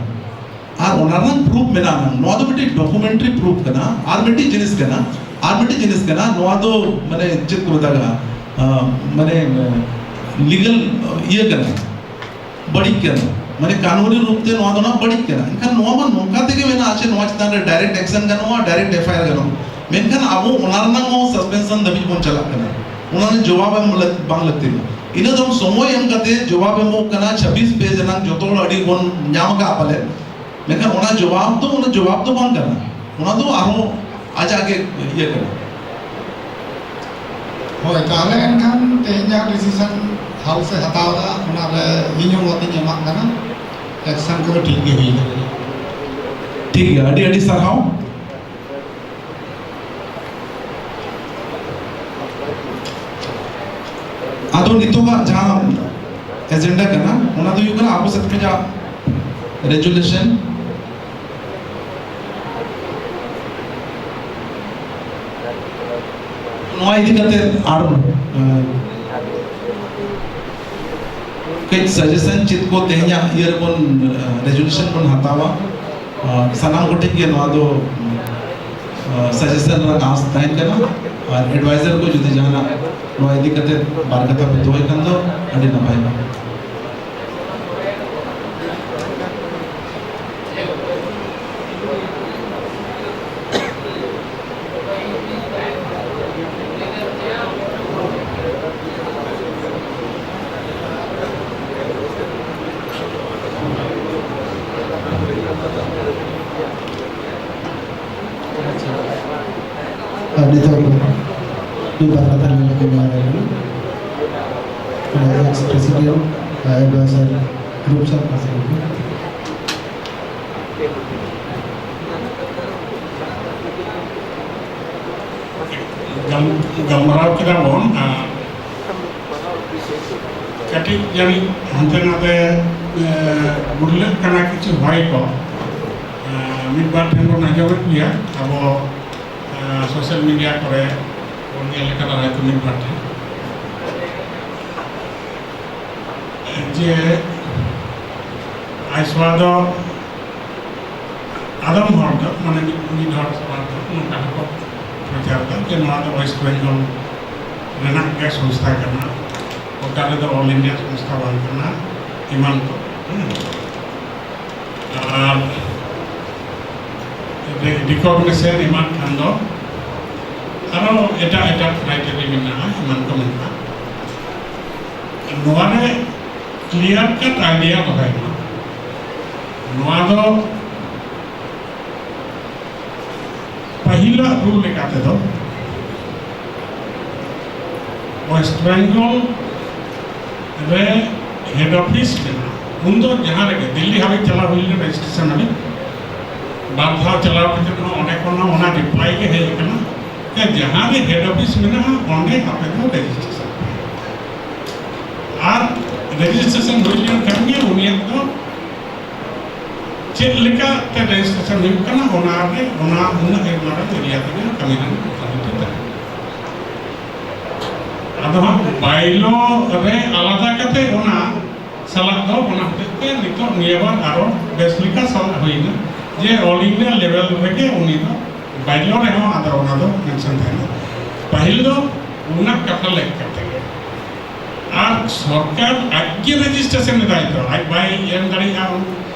ᱟᱨ ᱚᱱᱟ ᱨᱮᱱᱟᱜ ᱯᱨᱩᱯ ᱢᱮᱱᱟᱜᱼᱟ᱾ ᱱᱚᱣᱟ ᱫᱚ ᱢᱤᱫᱴᱤᱡ ᱰᱚᱠᱩᱢᱮᱱᱴᱟᱨᱤ ᱯᱨᱩᱯ ᱠᱟᱱᱟ᱾ ᱟᱨ ᱢᱤᱫᱴᱤᱡ ᱡᱤᱱᱤᱥ ᱠᱟᱱᱟ, ᱟᱨ ᱢᱤᱫᱴᱤᱡ ᱡᱤᱱᱤᱥ ᱠᱟᱱᱟ, ᱱᱚᱣᱟ ᱫᱚ, ᱢᱟᱱᱮ, ᱪᱮᱫ ᱠᱚ ᱢᱮᱛᱟᱜᱼᱟ, ᱟᱸ, ᱢᱟᱱᱮ, ᱞᱤᱜᱟᱞ ᱤᱭᱟᱹ ᱠᱟᱱᱟ, ᱵᱟᱹᱲᱤᱡ ᱠᱟᱱᱟ, ᱢᱟᱱᱮ, ᱠᱟᱹᱱᱩᱱᱤ ᱨᱩᱯ ᱛᱮ ᱱᱚᱣᱟ ᱫᱚ ᱱᱟᱜ ᱵᱟᱹᱲᱤᱡ ᱠᱟᱱᱟ᱾ ᱮᱱᱠᱷᱟᱱ ᱱᱚᱣᱟ ᱢᱟ ᱱᱚᱝᱠᱟ ᱛᱮᱜᱮ ᱢᱮᱱᱟᱜᱼᱟ ᱡᱮ ᱱᱚᱣᱟ ᱪᱮᱛᱟᱱ ᱨᱮ ᱰᱟᱭᱨᱮᱠᱴ ᱮᱠᱥᱮᱱ ᱜᱟᱱᱚᱜᱼᱟ, ᱰᱟᱭᱨᱮᱠᱴ ᱮᱯᱷ ᱟᱭ ᱟᱨ ᱜᱟᱱᱚᱜᱼᱟ, ᱢᱮᱱᱠᱷᱟᱱ ᱟᱵᱚ ᱚᱱᱟ ᱨᱮᱱᱟᱜ ᱦᱚᱸ ᱥᱟᱥᱯᱮᱱᱥᱚᱱ ᱫᱷᱟᱹᱵᱤᱡ ᱵᱚᱱ ᱪᱟᱞᱟᱜ ᱠᱟᱱᱟ᱾ ᱚᱱᱟ ᱨᱮ ᱡᱚᱵᱟᱵ ᱮᱢ ᱞᱟᱹᱠ-, ᱵᱟᱝ ᱞᱟᱹᱠᱛᱤ ᱠᱟᱱᱟ᱾ ᱤᱱᱟᱹ ᱛᱟᱭᱚᱢ ᱥᱚᱢᱚᱭ ᱮᱢ ᱠᱟᱛᱮ ᱡᱚᱵᱟᱵ ᱮᱢᱚᱜ ᱠᱟᱱᱟ, ᱪᱷᱟᱵᱵᱤᱥ ᱯᱮᱡᱽ ᱨᱮᱱᱟᱜ ᱡᱚᱛᱚ ᱦᱚᱲ ᱟᱹᱰᱤ ᱵᱚᱱ ᱧᱟᱢ ᱟᱠᱟᱫ ᱯᱟᱞᱮ, ᱢᱮᱱᱠᱷᱟᱱ ᱚᱱᱟ ᱡᱚᱵᱟᱵ ᱫᱚ, ᱚᱱᱟ ᱡᱚᱵᱟᱵ ᱫᱚ ᱵᱟᱝ ᱠᱟᱱᱟ, ᱚᱱᱟ ᱫᱚ ᱟᱨᱦᱚᱸ ᱟᱡᱟᱜ ᱜᱮ ᱤᱭᱟᱹ ᱠᱟᱱᱟ᱾ ᱦᱳᱭ, ᱛᱟᱦᱚᱞᱮ ᱮᱱᱠᱷᱟᱱ ᱛᱮᱦᱮᱧ ᱡᱟᱦᱟᱸ ᱰᱤᱥᱤᱥᱚᱱ ᱦᱟᱣᱩᱥ ᱮ ᱦᱟᱛᱟᱣ ᱮᱫᱟ, ᱚᱱᱟ ᱨᱮ ᱤᱧ ᱦᱚᱸ ᱢᱚᱛ ᱤᱧ ᱮᱢᱟᱜ ᱠᱟᱱᱟ, ᱮᱠᱥᱮᱱ ᱠᱚᱫᱚ ᱴᱷᱤᱠ ᱜᱮ ᱦᱩᱭ ᱠᱟᱱᱟ᱾ ᱴᱷᱤᱠ ᱜᱮᱭᱟ, ᱟᱹᱰᱤ ᱟᱹᱰᱤ ᱥᱟᱨᱦᱟᱣ᱾ ᱟᱫᱚ ᱱᱤᱛᱚᱜᱟᱜ ᱡᱟᱦᱟᱸ ᱮᱡᱮᱱᱰᱟ ᱠᱟᱱᱟ, ᱚᱱᱟ ᱫᱚ ᱦᱩᱭᱩᱜ ᱠᱟᱱᱟ ᱟᱵᱚ ᱥᱮᱫ ᱠᱷᱚᱱᱟᱜ ᱨᱮᱡᱩᱞᱮᱥᱚᱱ᱾ ᱱᱚᱣᱟ ᱤᱫᱤ ᱠᱟᱛᱮ ᱟᱨ, ᱮᱸ, ᱠᱟᱹᱡ ᱥᱟᱡᱮᱥᱚᱱ ᱪᱮᱫ ᱠᱚ ᱛᱮᱦᱮᱧᱟᱜ ᱤᱭᱟᱹ ᱨᱮᱵᱚᱱ, ᱮᱸ, ᱨᱮᱡᱩᱞᱮᱥᱚᱱ ᱵᱚᱱ ᱦᱟᱛᱟᱣᱟ? ᱟᱨ ᱥᱟᱱᱟᱢ ᱠᱚᱴᱷᱮᱱ ᱜᱮ ᱱᱚᱣᱟ ᱫᱚ, ᱟᱨ, ᱥᱟᱡᱮᱥᱚᱱ ᱨᱮᱱᱟᱜ ᱟᱸᱥ ᱛᱟᱦᱮᱱ ᱠᱟᱱᱟ᱾ ᱟᱨ ᱮᱰᱵᱟᱭᱡᱟᱨ ᱠᱚ ᱡᱩᱫᱤ ᱡᱟᱦᱟᱱᱟᱜ ᱱᱚᱣᱟ ᱤᱫᱤ ᱠᱟᱛᱮ ᱵᱟᱨ ᱠᱟᱛᱷᱟ ᱯᱮ ᱫᱚᱦᱚᱭ ᱠᱷᱟᱱ ᱫᱚ ᱟᱹᱰᱤ ᱱᱟᱯᱟᱭᱚᱜᱼᱟ᱾ ᱟᱨ ᱱᱤᱛᱚᱜ ᱢᱤᱫ ᱵᱟᱨ ᱠᱟᱛᱷᱟ ᱞᱟᱹᱭ ᱞᱟᱹᱜᱤᱫ ᱱᱮᱦᱚᱨ ᱠᱟᱱᱟ᱾ ᱮᱠᱥ ᱯᱨᱮᱥᱤᱰᱮᱱᱴ, ᱮᱰᱵᱟᱭᱥᱟᱨ, ᱜᱨᱩᱯ ᱪᱮᱭᱟᱨᱯᱟᱨᱥᱚᱱ ᱠᱚ᱾ ᱜᱟᱞ-, ᱜᱟᱞᱢᱟᱨᱟᱣ ᱠᱮᱫᱟ ᱵᱚᱱ, ᱟᱨ ᱠᱟᱹᱴᱤᱡ ᱡᱟᱹᱱᱤᱡ ᱦᱟᱱᱛᱮ ᱱᱟᱛᱮ, ᱮ, ᱜᱩᱨᱞᱟᱹᱜ ᱠᱟᱱᱟ ᱠᱤᱪᱷᱩ ᱦᱚᱭ ᱠᱚ᱾ ᱮ, ᱢᱤᱫ ᱵᱟᱨ ᱴᱷᱮᱱ ᱵᱚᱱ ᱟᱸᱡᱚᱢᱮᱫ ᱜᱮᱭᱟ ᱟᱵᱚ, ᱮ, ᱥᱳᱥᱟᱞ ᱢᱤᱰᱤᱭᱟ ᱠᱚᱨᱮ ᱵᱚᱱ ᱧᱮᱞ ᱠᱟᱫᱟ ᱦᱚᱭᱛᱳ ᱢᱤᱫ ᱵᱟᱨ ᱴᱷᱮᱱ᱾ ᱡᱮ ᱟᱭᱥᱣᱟ ᱫᱚ ᱟᱫᱚᱢ ᱦᱚᱲ ᱫᱚ, ᱢᱟᱱᱮ ᱢᱤᱫ, ᱢᱤᱫ ᱦᱚᱲ ᱥᱮ ᱵᱟᱨ ᱦᱚᱲ ᱱᱚᱝᱠᱟ ᱦᱚᱸᱠᱚ ᱯᱨᱚᱪᱟᱨ ᱮᱫᱟ ᱡᱮ ᱱᱚᱣᱟ ᱫᱚ ᱳᱭᱮᱥᱴ ᱵᱮᱝᱜᱚᱞ ᱨᱮᱱᱟᱜ ᱜᱮ ᱥᱚᱝᱥᱛᱷᱟ ᱠᱟᱱᱟ, ᱚᱠᱟ ᱨᱮᱫᱚ ᱚᱞ ᱤᱱᱰᱤᱭᱟ ᱥᱚᱝᱥᱛᱷᱟ ᱵᱟᱝ ᱠᱟᱱᱟ, ᱮᱢᱟᱱ ᱠᱚ᱾ ᱦᱮᱸ᱾ ᱟᱨ ᱨᱮ-, ᱨᱤᱠᱚᱜᱱᱤᱥᱚᱱ ᱮᱢᱟᱜ ᱠᱷᱟᱱ ᱫᱚ ᱟᱨᱚ ᱮᱴᱟᱜ ᱮᱴᱟᱜ ᱠᱨᱟᱭᱴᱮᱨᱤᱭᱟ ᱢᱮᱱᱟᱜᱼᱟ, ᱮᱢᱟᱱ ᱠᱚ ᱢᱮᱱᱟᱜᱼᱟ᱾ ᱱᱚᱣᱟ ᱨᱮ ᱠᱞᱤᱭᱟᱨ ᱠᱟᱴ ᱟᱭᱰᱤᱭᱟ ᱫᱚᱦᱚᱭ ᱢᱟ᱾ ᱱᱚᱣᱟ ᱫᱚ ᱯᱟᱹᱦᱤᱞᱟᱜ ᱨᱩᱞ ᱞᱮᱠᱟ ᱛᱮᱫᱚ ᱳᱭᱮᱥᱴ ᱵᱮᱝᱜᱚᱞ ᱨᱮ ᱦᱮᱰ ᱚᱯᱷᱤᱥ ᱢᱮᱱᱟᱜᱼᱟ᱾ ᱩᱱᱫᱚ ᱡᱟᱦᱟᱸ ᱨᱮᱜᱮ ᱫᱤᱞᱞᱤ ᱦᱟᱹᱵᱤᱡ ᱪᱟᱞᱟᱣ ᱦᱩᱭ ᱞᱮᱱᱟ ᱨᱮᱡᱤᱥᱴᱨᱮᱥᱚᱱ ᱦᱟᱹᱵᱤᱡ, ᱵᱟᱨ ᱫᱷᱟᱣ ᱪᱟᱞᱟᱣ ᱠᱟᱛᱮ ᱦᱚᱸ ᱚᱸᱰᱮ ᱠᱷᱚᱱ ᱦᱚᱸ ᱚᱱᱟ ᱨᱤᱯᱞᱟᱭ ᱜᱮ ᱦᱮᱡ ᱟᱠᱟᱱᱟ ᱡᱮ ᱡᱟᱦᱟᱸ ᱨᱮ ᱦᱮᱰ ᱚᱯᱷᱤᱥ ᱢᱮᱱᱟᱜᱼᱟ ᱚᱸᱰᱮ ᱟᱯᱮ ᱫᱚ ᱨᱮᱡᱤᱥᱴᱨᱮᱥᱚᱱ ᱯᱮ᱾ ᱟᱨ ᱨᱮᱡᱤᱥᱴᱨᱮᱥᱚᱱ ᱦᱩᱭ ᱞᱮᱱᱠᱷᱟᱱ ᱜᱮ ᱩᱱᱤᱭᱟᱜ ᱫᱚ ᱪᱮᱫ ᱞᱮᱠᱟ ᱛᱮ ᱨᱮᱡᱤᱥᱴᱨᱮᱥᱚᱱ ᱦᱩᱭᱩᱜ ᱠᱟᱱᱟ, ᱚᱱᱟ ᱨᱮ, ᱚᱱᱟ ᱩᱱᱟᱹᱜ ᱮ ᱢᱟᱨᱟᱝ ᱮᱨᱤᱭᱟ ᱛᱮᱜᱮ ᱠᱟᱹᱢᱤ ᱨᱮᱱᱟᱜ ᱚᱛᱷᱚᱨᱤᱴᱤ ᱛᱟᱦᱮᱱᱟ᱾ ᱟᱫᱚ ᱦᱟᱸᱜ ᱵᱟᱭᱞᱚ ᱨᱮ ᱟᱞᱟᱫᱟ ᱠᱟᱛᱮ ᱚᱱᱟ ᱥᱟᱞᱟᱜ ᱫᱚ, ᱚᱱᱟ ᱦᱚᱛᱮᱡ ᱛᱮ ᱱᱤᱛᱚᱜ ᱱᱤᱭᱟᱹ ᱵᱟᱨ ᱟᱨᱚ ᱵᱮᱥ ᱞᱮᱠᱟ ᱥᱟᱞᱟᱜ ᱦᱩᱭᱱᱟ ᱡᱮ ᱚᱞ ᱤᱱᱰᱤᱭᱟ ᱞᱮᱵᱮᱞ ᱨᱮᱜᱮ ᱩᱱᱤ ᱫᱚ ᱵᱟᱭᱞᱚ ᱨᱮᱦᱚᱸ ᱟᱫᱚ ᱚᱱᱟ ᱫᱚ ᱢᱮᱱᱥᱚᱱ ᱛᱟᱦᱮᱱᱟ᱾ ᱯᱟᱹᱦᱤᱞ ᱫᱚ ᱚᱱᱟ ᱠᱟᱛᱷᱟ ᱞᱮᱠ ᱠᱟᱛᱮ ᱜᱮ᱾ ᱟᱨ ᱥᱚᱨᱠᱟᱨ ᱟᱡ ᱜᱮ ᱨᱮᱡᱤᱥᱴᱨᱮᱥᱚᱱ ᱮᱫᱟᱭ ᱛᱚ, ᱟᱡ ᱵᱟᱭ ᱮᱢ ᱫᱟᱲᱮᱭᱟᱜᱼᱟ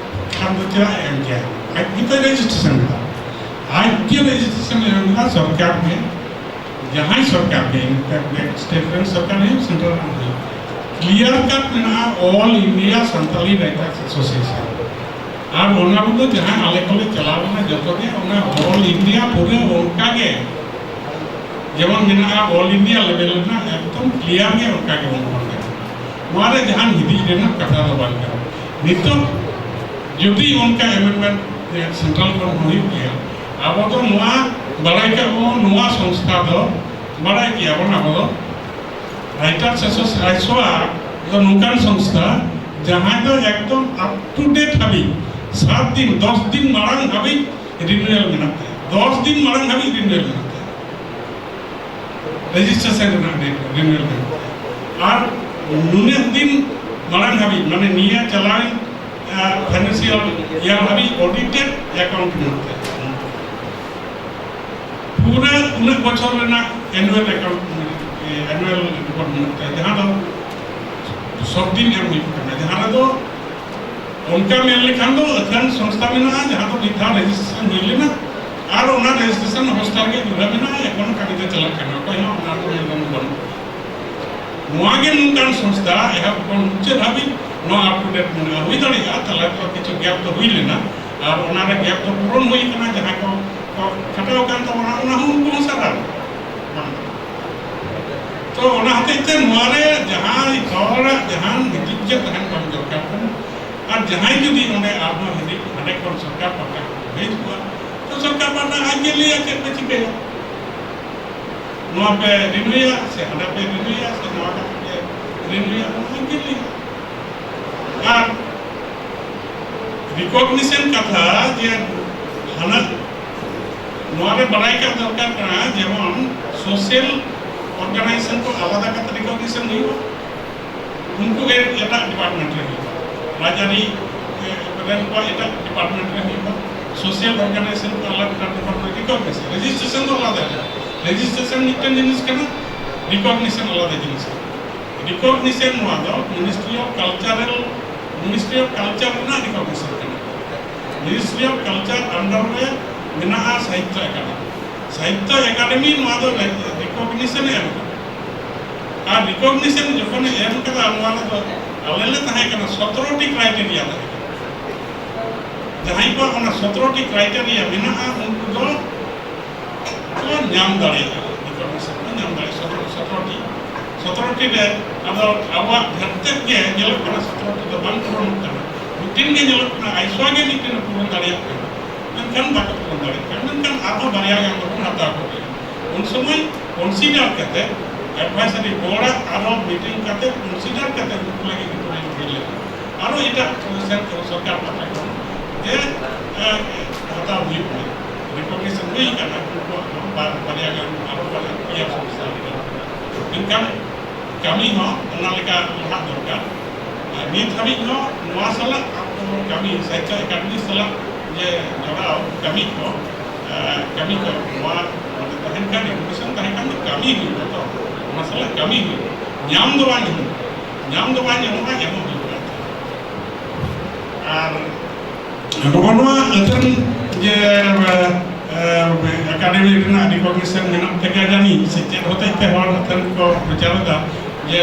ᱠᱷᱟᱱ ᱫᱚ ᱪᱮᱫᱟᱜ ᱮ ᱮᱢ ᱠᱮᱭᱟ? ᱟᱡ ᱜᱮᱛᱚᱭ ᱨᱮᱡᱤᱥᱴᱨᱮᱥᱚᱱ ᱮᱫᱟ, ᱟᱡ ᱜᱮ ᱨᱮᱡᱤᱥᱴᱨᱮᱥᱚᱱ ᱮᱢ ᱮᱫᱟ ᱥᱚᱨᱠᱟᱨ ᱜᱮ, ᱡᱟᱦᱟᱸᱭ ᱥᱚᱨᱠᱟᱨ ᱜᱮ, ᱥᱴᱮᱴ ᱨᱮᱱ ᱥᱚᱨᱠᱟᱨ ᱦᱩᱭᱩᱜ, ᱥᱮᱱᱴᱨᱟᱞ ᱨᱮᱱ ᱦᱩᱭᱩᱜ, ᱠᱞᱤᱭᱟᱨ ᱠᱟᱴ ᱢᱮᱱᱟᱜᱼᱟ, all India Santali writers association. ᱟᱨ ᱚᱱᱟ ᱨᱮᱫᱚ ᱡᱟᱦᱟᱸᱭ ᱟᱞᱮ ᱠᱚᱞᱮ ᱪᱟᱞᱟᱣ ᱞᱮᱱᱟ ᱡᱚᱛᱚ ᱜᱮ ᱚᱱᱟ ᱚᱞ ᱤᱱᱰᱤᱭᱟ ᱯᱩᱨᱟᱹ ᱚᱱᱠᱟ ᱜᱮ ᱡᱮᱢᱚᱱ ᱢᱮᱱᱟᱜᱼᱟ, ᱚᱞ ᱤᱱᱰᱤᱭᱟ ᱞᱮᱵᱮᱞ ᱨᱮᱱᱟᱜ ᱮᱠᱫᱚᱢ ᱠᱞᱤᱭᱟᱨ ᱜᱮ ᱚᱱᱠᱟ ᱜᱮᱵᱚᱱ ᱚᱞ ᱠᱟᱜᱼᱟ᱾ ᱱᱚᱣᱟ ᱨᱮ ᱡᱟᱦᱟᱱ ᱦᱤᱫᱤᱡ ᱨᱮᱱᱟᱜ ᱠᱟᱛᱷᱟ ᱫᱚ ᱵᱟᱝ ᱠᱟᱱᱟ᱾ ᱱᱤᱛᱚᱜ ᱡᱩᱫᱤ ᱚᱱᱠᱟ ᱮᱢᱮᱱᱰᱢᱮᱱᱴ ᱥᱮᱱᱴᱨᱟᱞ ᱠᱷᱚᱱ ᱦᱩᱭᱩᱜ ᱜᱮᱭᱟ, ᱟᱵᱚ ᱫᱚ ᱱᱚᱣᱟ ᱵᱟᱲᱟᱭ ᱠᱟᱜ ᱵᱚᱱ, ᱱᱚᱣᱟ ᱥᱚᱝᱥᱛᱷᱟ ᱫᱚ ᱵᱟᱲᱟᱭ ᱜᱮᱭᱟᱵᱚᱱ, ᱟᱵᱚ ᱫᱚ ᱨᱟᱭᱴᱟᱨᱥ ᱮᱥᱳᱥᱤᱭᱮᱥᱚᱱ ᱫᱚ ᱱᱚᱝᱠᱟᱱ ᱥᱚᱝᱥᱛᱷᱟ, ᱡᱟᱦᱟᱸᱭ ᱫᱚ ᱮᱠᱫᱚᱢ ᱟᱯ ᱴᱩ ᱰᱮᱴ ᱦᱟᱹᱵᱤᱡ, ᱥᱟᱛ ᱫᱤᱱ, ᱫᱚᱥ ᱫᱤᱱ ᱢᱟᱲᱟᱝ ᱦᱟᱹᱵᱤᱡ ᱨᱤᱱᱩᱣᱮᱞ ᱢᱮᱱᱟᱜ ᱛᱟᱭᱟ, ᱫᱚᱥ ᱫᱤᱱ ᱢᱟᱲᱟᱝ ᱦᱟᱹᱵᱤᱡ ᱨᱤᱱᱩᱣᱮᱞ ᱢᱮᱱᱟᱜ ᱛᱟᱭᱟ, ᱨᱮᱡᱤᱥᱴᱨᱮᱥᱚᱱ ᱨᱮᱱᱟᱜ ᱰᱮᱴ ᱨᱤᱱᱩᱣᱮᱞ ᱢᱮᱱᱟᱜ ᱛᱟᱭᱟ᱾ ᱟᱨ ᱱᱩᱱᱟᱹᱜ ᱫᱤᱱ ᱢᱟᱲᱟᱝ ᱦᱟᱹᱵᱤᱡ, ᱢᱟᱱᱮ ᱱᱤᱭᱟᱹ ᱪᱟᱞᱟᱣᱮᱱ ᱯᱷᱟᱭᱱᱟᱱᱥᱤᱭᱟᱞ ᱤᱭᱟᱨ ᱦᱟᱹᱵᱤᱡ ᱚᱰᱤᱴᱮᱰ ᱮᱠᱟᱣᱩᱱᱴ ᱢᱮᱱᱟᱜ ᱛᱟᱭᱟ᱾ ᱯᱩᱨᱟᱹ ᱩᱱᱟᱹᱜ ᱵᱚᱪᱷᱚᱨ ᱨᱮᱱᱟᱜ ᱮᱱᱩᱣᱟᱞ ᱮᱠᱟᱣᱩᱱᱴ, ᱮᱱᱩᱣᱟᱞ ᱨᱤᱯᱳᱨᱴ ᱢᱮᱱᱟᱜ ᱛᱟᱭᱟ, ᱡᱟᱦᱟᱸ ᱫᱚ ᱥᱚᱵ ᱫᱤᱱ ᱮᱢ ᱦᱩᱭᱩᱜ ᱠᱟᱱᱟ, ᱡᱟᱦᱟᱸ ᱨᱮᱫᱚ ᱚᱱᱠᱟ ᱢᱮᱱ ᱞᱮᱠᱷᱟᱱ ᱫᱚ ᱟᱹᱠᱷᱟᱹᱱ ᱥᱚᱝᱥᱛᱷᱟ ᱢᱮᱱᱟᱜᱼᱟ, ᱡᱟᱦᱟᱸ ᱫᱚ ᱢᱤᱫ ᱫᱷᱟᱣ ᱨᱮᱡᱤᱥᱴᱨᱮᱥᱚᱱ ᱦᱩᱭ ᱞᱮᱱᱟ ᱟᱨ ᱚᱱᱟ ᱨᱮᱡᱤᱥᱴᱨᱮᱥᱚᱱ ᱦᱚᱥᱛᱟᱨ ᱜᱮ ᱡᱩᱲᱟᱹ ᱢᱮᱱᱟᱜᱼᱟ, ᱮᱠᱷᱚᱱ ᱠᱟᱹᱢᱤ ᱫᱚ ᱪᱟᱞᱟᱜ ᱠᱟᱱᱟ, ᱚᱠᱚᱭ ᱦᱚᱸ ᱚᱱᱟ ᱨᱮᱫᱚ ᱧᱮᱞ ᱫᱚ ᱵᱟᱹᱱᱩᱜ᱾ ᱱᱚᱣᱟ ᱜᱮ ᱱᱚᱝᱠᱟᱱ ᱥᱚᱝᱥᱛᱷᱟ ᱮᱦᱚᱵ ᱠᱷᱚᱱ ᱢᱩᱪᱟᱹᱫ ᱦᱟᱹᱵᱤᱡ ᱱᱚᱣᱟ ᱟᱯ ᱴᱩ ᱰᱮᱴ ᱢᱮᱱᱟᱜᱼᱟ᱾ ᱦᱩᱭ ᱫᱟᱲᱮᱭᱟᱜᱼᱟ ᱛᱟᱞᱟ ᱨᱮ ᱠᱤᱪᱷᱩ ᱜᱮᱯ ᱫᱚ ᱦᱩᱭ ᱞᱮᱱᱟ, ᱟᱨ ᱚᱱᱟ ᱨᱮ ᱜᱮᱯ ᱫᱚ ᱯᱩᱨᱚᱱ ᱦᱩᱭ ᱠᱟᱱᱟ, ᱡᱟᱦᱟᱸᱭ ᱠᱚ ᱠᱚ ᱠᱷᱟᱴᱟᱣ ᱟᱠᱟᱱ ᱛᱟᱵᱚᱱᱟ, ᱚᱱᱟ ᱦᱚᱸ ᱩᱱᱠᱩ ᱦᱚᱸ ᱥᱟᱨᱦᱟᱣ᱾ ᱛᱚ ᱚᱱᱟ ᱦᱚᱛᱮᱡ ᱛᱮ ᱱᱚᱣᱟ ᱨᱮ ᱡᱟᱦᱟᱸᱭ ᱦᱚᱲᱟᱜ ᱡᱟᱦᱟᱱ ᱦᱤᱫᱤᱡ ᱜᱮ ᱛᱟᱦᱮᱱ ᱵᱟᱝ ᱫᱚᱨᱠᱟᱨ ᱠᱟᱱᱟ, ᱟᱨ ᱡᱟᱦᱟᱸᱭ ᱡᱩᱫᱤ ᱚᱸᱰᱮ ᱟᱨᱦᱚᱸ ᱦᱤᱫᱤᱡ ᱦᱟᱸᱰᱮ ᱠᱷᱚᱱ ᱥᱚᱨᱠᱟᱨ ᱯᱟᱦᱴᱟ ᱠᱷᱚᱱ ᱦᱮᱡ ᱠᱚᱜᱼᱟ, ᱛᱚ ᱥᱚᱨᱠᱟᱨ ᱯᱟᱦᱴᱟ ᱟᱡ ᱜᱮ ᱞᱟᱹᱭᱟ ᱪᱮᱫ ᱯᱮ ᱪᱤᱠᱟᱹᱭᱟ, ᱱᱚᱣᱟ ᱯᱮ ᱨᱤᱱᱩᱭᱟ ᱥᱮ ᱦᱟᱸᱰᱮ ᱯᱮ ᱨᱤᱱᱩᱭᱟ ᱥᱮ ᱱᱚᱣᱟ ᱠᱟᱛᱮ ᱯᱮ ᱨᱤᱱᱩᱭᱟ, ᱚᱱᱟ ᱟᱡ ᱜᱮ ᱞᱟᱹᱭᱟ᱾ ᱟᱨ ᱨᱤᱠᱚᱜᱱᱤᱥᱚᱱ ᱠᱟᱛᱷᱟ ᱡᱮ ᱦᱟᱱᱟ ᱱᱚᱣᱟ ᱨᱮ ᱵᱟᱲᱟᱭ ᱠᱟᱜ ᱫᱚᱨᱠᱟᱨ ᱠᱟᱱᱟ, ᱡᱮᱢᱚᱱ ᱥᱳᱥᱟᱞ ᱚᱨᱜᱟᱱᱟᱭᱡᱮᱥᱚᱱ ᱠᱚ ᱟᱞᱟᱫᱟ ᱠᱟᱛᱮ ᱨᱤᱠᱚᱜᱱᱤᱥᱚᱱ ᱦᱩᱭᱩᱜᱼᱟ, ᱩᱱᱠᱩ ᱜᱮ ᱮᱴᱟᱜ ᱰᱤᱯᱟᱨᱴᱢᱮᱱᱴ ᱨᱮ ᱦᱩᱭᱩᱜᱼᱟ, ᱨᱟᱡᱽᱟᱹᱨᱤ ᱮ, ᱨᱮᱱ ᱠᱚᱣᱟᱜ ᱮᱴᱟᱜ ᱰᱤᱯᱟᱨᱴᱢᱮᱱᱴ ᱨᱮ ᱦᱩᱭᱩᱜᱼᱟ, ᱥᱳᱥᱟᱞ ᱚᱨᱜᱟᱱᱟᱭᱡᱮᱥᱚᱱ ᱠᱚ ᱟᱞᱟᱫᱟ ᱰᱤᱯᱟᱨᱴᱢᱮᱱᱴ, ᱨᱤᱠᱚᱜᱱᱤᱥᱚᱱ, ᱨᱮᱡᱤᱥᱴᱨᱮᱥᱚᱱ ᱫᱚ ᱟᱞᱟᱫᱟ ᱜᱮᱭᱟ, ᱨᱮᱡᱤᱥᱴᱨᱮᱥᱚᱱ ᱢᱤᱫᱴᱮᱱ ᱡᱤᱱᱤᱥ ᱠᱟᱱᱟ, ᱨᱤᱠᱚᱜᱱᱤᱥᱚᱱ ᱟᱞᱟᱫᱟ ᱡᱤᱱᱤᱥ ᱠᱟᱱᱟ᱾ ᱨᱤᱠᱚᱜᱱᱤᱥᱚᱱ ᱱᱚᱣᱟ ᱫᱚ ministry of cultural, ministry of culture ᱨᱮᱱᱟᱜ ᱨᱤᱠᱚᱜᱱᱤᱥᱚᱱ ᱠᱟᱱᱟ᱾ ᱢᱤᱱᱤᱥᱴᱨᱤ ᱚᱯᱷ ᱠᱟᱞᱪᱟᱨ ᱟᱱᱰᱟᱨ ᱨᱮ ᱢᱮᱱᱟᱜᱼᱟ ᱥᱟᱦᱤᱛᱛᱚ ᱮᱠᱟᱰᱮᱢᱤ᱾ ᱥᱟᱦᱤᱛᱛᱚ ᱮᱠᱟᱰᱮᱢᱤ ᱱᱚᱣᱟ ᱫᱚ ᱨᱤᱠᱚᱜᱱᱤᱥᱚᱱ ᱮ ᱮᱢ ᱠᱟᱫᱟ᱾ ᱟᱨ ᱨᱤᱠᱚᱜᱱᱤᱥᱚᱱ ᱡᱚᱠᱷᱚᱱ ᱮ ᱮᱢ ᱠᱟᱫᱟ, ᱱᱚᱣᱟ ᱨᱮᱫᱚ ᱟᱞᱮ ᱞᱮ ᱛᱟᱦᱮᱸ ᱠᱟᱱᱟ, ᱥᱚᱛᱨᱚ ᱴᱤ ᱠᱨᱟᱭᱴᱮᱨᱤᱭᱟ ᱛᱟᱦᱮᱸ ᱠᱟᱱᱟ᱾ ᱡᱟᱦᱟᱸᱭ ᱠᱚᱣᱟᱜ ᱚᱱᱟ ᱥᱚᱛᱨᱚ ᱴᱤ ᱠᱨᱟᱭᱴᱮᱨᱤᱭᱟ ᱢᱮᱱᱟᱜᱼᱟ, ᱩᱱᱠᱩ ᱫᱚ ᱠᱚ ᱧᱟᱢ ᱫᱟᱲᱮᱭᱟᱜᱼᱟ᱾ ᱠᱚᱢᱤᱥᱚᱱ ᱠᱚ ᱧᱟᱢ ᱫᱟᱲᱮᱭᱟᱜᱼᱟ, ᱥᱚᱛᱨᱚ, ᱥᱚᱛᱨᱚ ᱴᱤ᱾ ᱥᱚᱛᱨᱚ ᱴᱤ ᱨᱮ ᱟᱫᱚ ᱟᱵᱚᱣᱟᱜ ᱵᱷᱮᱫ ᱛᱮᱫ ᱜᱮ ᱧᱮᱞᱚᱜ ᱠᱟᱱᱟ, ᱥᱚᱛᱨᱚ ᱴᱤ ᱫᱚ ᱵᱟᱝ ᱯᱩᱨᱚᱱᱚᱜ ᱠᱟᱱᱟ᱾ ᱢᱤᱫᱴᱤᱱ ᱜᱮ ᱧᱮᱞᱚᱜ ᱠᱟᱱᱟ, ᱟᱭᱥᱣᱟ ᱜᱮ ᱢᱤᱫᱴᱤᱱ ᱮ ᱯᱩᱨᱚᱱ ᱫᱟᱲᱮᱭᱟᱜ ᱠᱟᱱᱟ, ᱢᱮᱱᱠᱷᱟᱱ ᱵᱟᱠᱚ ᱯᱩᱨᱚᱱ ᱫᱟᱲᱮᱭᱟᱜ ᱠᱟᱱᱟ᱾ ᱢᱮᱱᱠᱷᱟᱱ ᱟᱨᱦᱚᱸ ᱵᱟᱨᱭᱟ ᱜᱟᱱ ᱫᱚᱵᱚᱱ ᱦᱟᱛᱟᱣ ᱠᱚᱜᱮᱭᱟ᱾ ᱩᱱ ᱥᱚᱢᱚᱭ ᱠᱚᱱᱥᱤᱰᱟᱨ ᱠᱟᱛᱮ, ᱮᱰᱵᱷᱟᱭᱥᱟᱨᱤ ᱵᱳᱨᱰ ᱟᱜ ᱟᱨᱦᱚᱸ ᱢᱤᱴᱤᱝ ᱠᱟᱛᱮ, ᱠᱚᱱᱥᱤᱰᱟᱨ ᱠᱟᱛᱮ ᱩᱱᱠᱩ ᱞᱟᱹᱜᱤᱫ ᱨᱤᱠᱚᱢᱮᱱᱰ ᱦᱩᱭ ᱞᱮᱱᱟ᱾ ᱟᱨᱦᱚᱸ ᱮᱴᱟᱜ ᱥᱮᱱ ᱠᱷᱚᱱ ᱥᱚᱨᱠᱟᱨ ᱯᱟᱦᱴᱟ ᱠᱷᱚᱱ ᱡᱮ, ᱮ, ᱦᱟᱛᱟᱣ ᱦᱩᱭᱩᱜ ᱠᱟᱱᱟ, ᱨᱤᱠᱚᱜᱱᱤᱥᱚᱱ ᱦᱩᱭ ᱠᱟᱱᱟ, ᱩᱱᱠᱩᱣᱟᱜ ᱦᱚᱸ ᱵᱟ-, ᱵᱟᱨᱭᱟ ᱜᱟᱱ, ᱟᱨᱦᱚᱸ ᱵᱟᱨᱭᱟ ᱠᱞᱤᱭᱟᱨ ᱥᱚᱢᱚᱥᱥᱟ ᱢᱮᱱᱟᱜᱼᱟ᱾ ᱢᱮᱱᱠᱷᱟᱱ ᱠᱟᱹᱢᱤ ᱦᱚᱸ ᱚᱱᱟ ᱞᱮᱠᱟ ᱞᱟᱦᱟᱜ ᱫᱚᱨᱠᱟᱨ᱾ ᱟᱨ ᱱᱤᱛ ᱦᱟᱹᱵᱤᱡ ᱦᱚᱸ ᱱᱚᱣᱟ ᱥᱟᱞᱟᱜ ᱟᱵᱚ ᱠᱟᱹᱢᱤ, ᱥᱟᱦᱤᱛᱛᱚ ᱮᱠᱟᱰᱮᱢᱤ ᱥᱟᱞᱟᱜ ᱡᱮ ᱡᱚᱲᱟᱣ ᱠᱟᱹᱢᱤ ᱠᱚ, ᱮ, ᱠᱟᱹᱢᱤ ᱠᱚ, ᱱᱚᱣᱟ ᱚᱸᱰᱮ ᱛᱟᱦᱮᱱ ᱠᱷᱟᱱ, ᱮᱰᱩᱠᱮᱥᱚᱱ ᱛᱟᱦᱮᱸ ᱠᱷᱟᱱ ᱫᱚ ᱠᱟᱹᱢᱤ ᱦᱩᱭᱩᱜᱼᱟ ᱛᱚ, ᱚᱱᱟ ᱥᱟᱞᱟᱜ ᱠᱟᱹᱢᱤ ᱦᱩᱭᱩᱜᱼᱟ᱾ ᱧᱟᱢ ᱫᱚ ᱵᱟᱝ ᱧᱟᱢᱚᱜᱼᱟ, ᱧᱟᱢ ᱫᱚ ᱵᱟᱝ ᱧᱟᱢᱚᱜᱼᱟ, ᱮᱢᱚᱜ ᱦᱩᱭᱩᱜᱼᱟ᱾ ᱟᱨ ᱱᱚᱜᱼᱚ ᱱᱚᱣᱟ ᱟᱹᱛᱷᱟᱹᱱ ᱡᱮ, ᱮ, ᱮ, ᱮᱠᱟᱰᱮᱢᱤ ᱨᱮᱱᱟᱜ ᱨᱤᱠᱚᱜᱱᱤᱥᱚᱱ ᱢᱮᱱᱟᱜ ᱛᱮᱜᱮ ᱡᱟᱹᱱᱤᱡ ᱥᱮ ᱪᱮᱫ ᱦᱚᱛᱮᱡ ᱛᱮ ᱦᱚᱲ ᱟᱹᱛᱷᱟᱹᱱ ᱠᱚ ᱯᱨᱚᱪᱟᱨ ᱮᱫᱟ ᱡᱮ,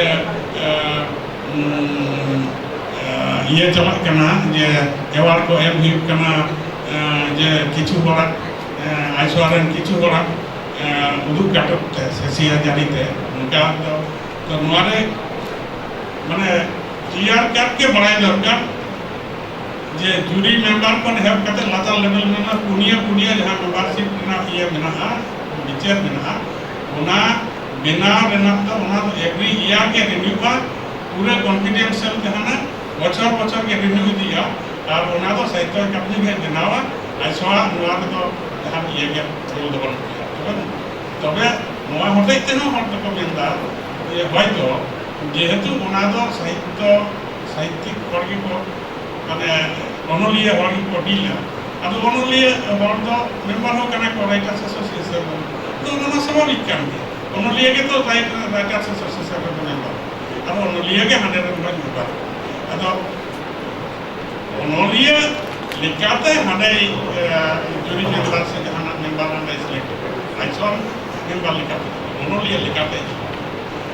ᱮ, ᱩᱸ, ᱮ, ᱤᱭᱟᱹ ᱪᱟᱞᱟᱜ ᱠᱟᱱᱟ, ᱡᱮ ᱮᱣᱟᱨᱰ ᱠᱚ ᱮᱢ ᱦᱩᱭᱩᱜ ᱠᱟᱱᱟ, ᱮ, ᱡᱮ ᱠᱤᱪᱷᱩ ᱦᱚᱲᱟᱜ, ᱮ, ᱟᱭᱥᱣᱟ ᱨᱮᱱ ᱠᱤᱪᱷᱩ ᱦᱚᱲᱟᱜ, ᱮ, ᱩᱫᱩᱜ ᱠᱟᱴᱚᱠ ᱛᱮ ᱥᱮ ᱥᱤᱭᱟᱡᱟᱹᱨᱤ ᱛᱮ, ᱱᱚᱝᱠᱟ ᱫᱚ, ᱛᱚ ᱱᱚᱣᱟ ᱨᱮ ᱢᱟᱱᱮ ᱠᱞᱤᱭᱟᱨ ᱠᱟᱴ ᱜᱮ ᱵᱟᱲᱟᱭ ᱫᱚᱨᱠᱟᱨ ᱡᱮ ᱡᱩᱨᱤ ᱢᱮᱢᱵᱟᱨ ᱠᱷᱚᱱ ᱮᱦᱚᱵ ᱠᱟᱛᱮ ᱞᱟᱛᱟᱨ ᱞᱮᱵᱮᱞ ᱨᱮᱱᱟᱜ ᱯᱩᱱᱭᱟᱹ, ᱯᱩᱱᱭᱟᱹ ᱡᱟᱦᱟᱸ ᱢᱮᱢᱵᱟᱨᱥᱤᱯ ᱨᱮᱱᱟᱜ ᱤᱭᱟᱹ ᱢᱮᱱᱟᱜᱼᱟ, ᱵᱤᱪᱟᱹᱨ ᱢᱮᱱᱟᱜᱼᱟ, ᱚᱱᱟ ᱵᱮᱱᱟᱣ ᱨᱮᱱᱟᱜ ᱫᱚ, ᱚᱱᱟ ᱫᱚ ᱮᱵᱷᱨᱤ ᱤᱭᱟᱨ ᱜᱮ ᱨᱤᱱᱤᱭᱩᱜᱼᱟ, ᱯᱩᱨᱟᱹ ᱠᱚᱱᱯᱷᱤᱰᱮᱱᱥᱤᱭᱟᱞ ᱛᱟᱦᱮᱱᱟ, ᱵᱚᱪᱷᱚᱨ ᱵᱚᱪᱷᱚᱨ ᱜᱮ ᱨᱤᱱᱤᱭᱩ ᱤᱫᱤᱜᱼᱟ᱾ ᱟᱨ ᱚᱱᱟ ᱫᱚ ᱥᱟᱦᱤᱛᱛᱚ ᱮᱠᱟᱰᱮᱢᱤ ᱜᱮ ᱵᱮᱱᱟᱣᱟ, ᱟᱭᱥᱣᱟ ᱱᱚᱣᱟ ᱨᱮᱫᱚ ᱡᱟᱦᱟᱱ ᱤᱭᱟᱹ ᱜᱮ ᱨᱳᱞ ᱫᱚ ᱵᱟᱹᱱᱩᱜ ᱛᱟᱭᱟ᱾ ᱛᱚᱵᱮ, ᱛᱚᱵᱮ ᱱᱚᱣᱟ ᱦᱚᱛᱮᱡ ᱛᱮᱦᱚᱸ ᱦᱚᱲ ᱫᱚᱠᱚ ᱢᱮᱱᱫᱟ ᱡᱮ ᱦᱚᱭᱛᱚ ᱡᱮᱦᱮᱛᱩ ᱚᱱᱟ ᱫᱚ ᱥᱟᱦᱤᱛᱛᱚ, ᱥᱟᱦᱤᱛᱛᱤᱠ ᱦᱚᱲ ᱜᱮᱠᱚ, ᱢᱟᱱᱮ ᱚᱱᱚᱞᱤᱭᱟᱹ ᱦᱚᱲ ᱜᱮᱠᱚ ᱰᱤᱞᱟ, ᱟᱫᱚ ᱚᱱᱚᱞᱤᱭᱟᱹ ᱦᱚᱲ ᱫᱚ ᱢᱮᱢᱵᱟᱨ ᱦᱚᱸ ᱠᱟᱱᱟ ᱠᱚ ᱨᱟᱭᱴᱟᱨᱥ ᱮᱥᱳᱥᱤᱭᱮᱥᱚᱱ ᱨᱮᱱ, ᱟᱫᱚ ᱚᱱᱟ ᱢᱟ ᱥᱟᱵᱷᱟᱵᱤᱠ ᱠᱟᱱ ᱜᱮᱭᱟ, ᱚᱱᱚᱞᱤᱭᱟᱹ ᱜᱮᱛᱚ ᱨᱟᱭᱴᱟᱨᱥ ᱮᱥᱳᱥᱤᱭᱮᱥᱚᱱ ᱨᱮᱱ ᱢᱮᱢᱵᱟᱨ, ᱟᱫᱚ ᱚᱱᱚᱞᱤᱭᱟᱹ ᱜᱮ ᱦᱟᱸᱰᱮ ᱨᱮᱱ ᱦᱚᱸ ᱢᱮᱢᱵᱟᱨ᱾ ᱟᱫᱚ ᱚᱱᱚᱞᱤᱭᱟᱹ ᱞᱮᱠᱟᱛᱮ ᱦᱟᱸᱰᱮ, ᱮ, ᱡᱩᱨᱤ ᱢᱮᱢᱵᱟᱨ ᱥᱮ ᱡᱟᱦᱟᱱᱟᱜ ᱢᱮᱢᱵᱟᱨ ᱦᱟᱸᱰᱮ ᱥᱤᱞᱮᱠᱴ ᱠᱚᱣᱟ, ᱟᱭᱥᱣᱟ ᱢᱮᱢᱵᱟᱨ ᱞᱮᱠᱟᱛᱮ, ᱚᱱᱚᱞᱤᱭᱟᱹ ᱞᱮᱠᱟᱛᱮ᱾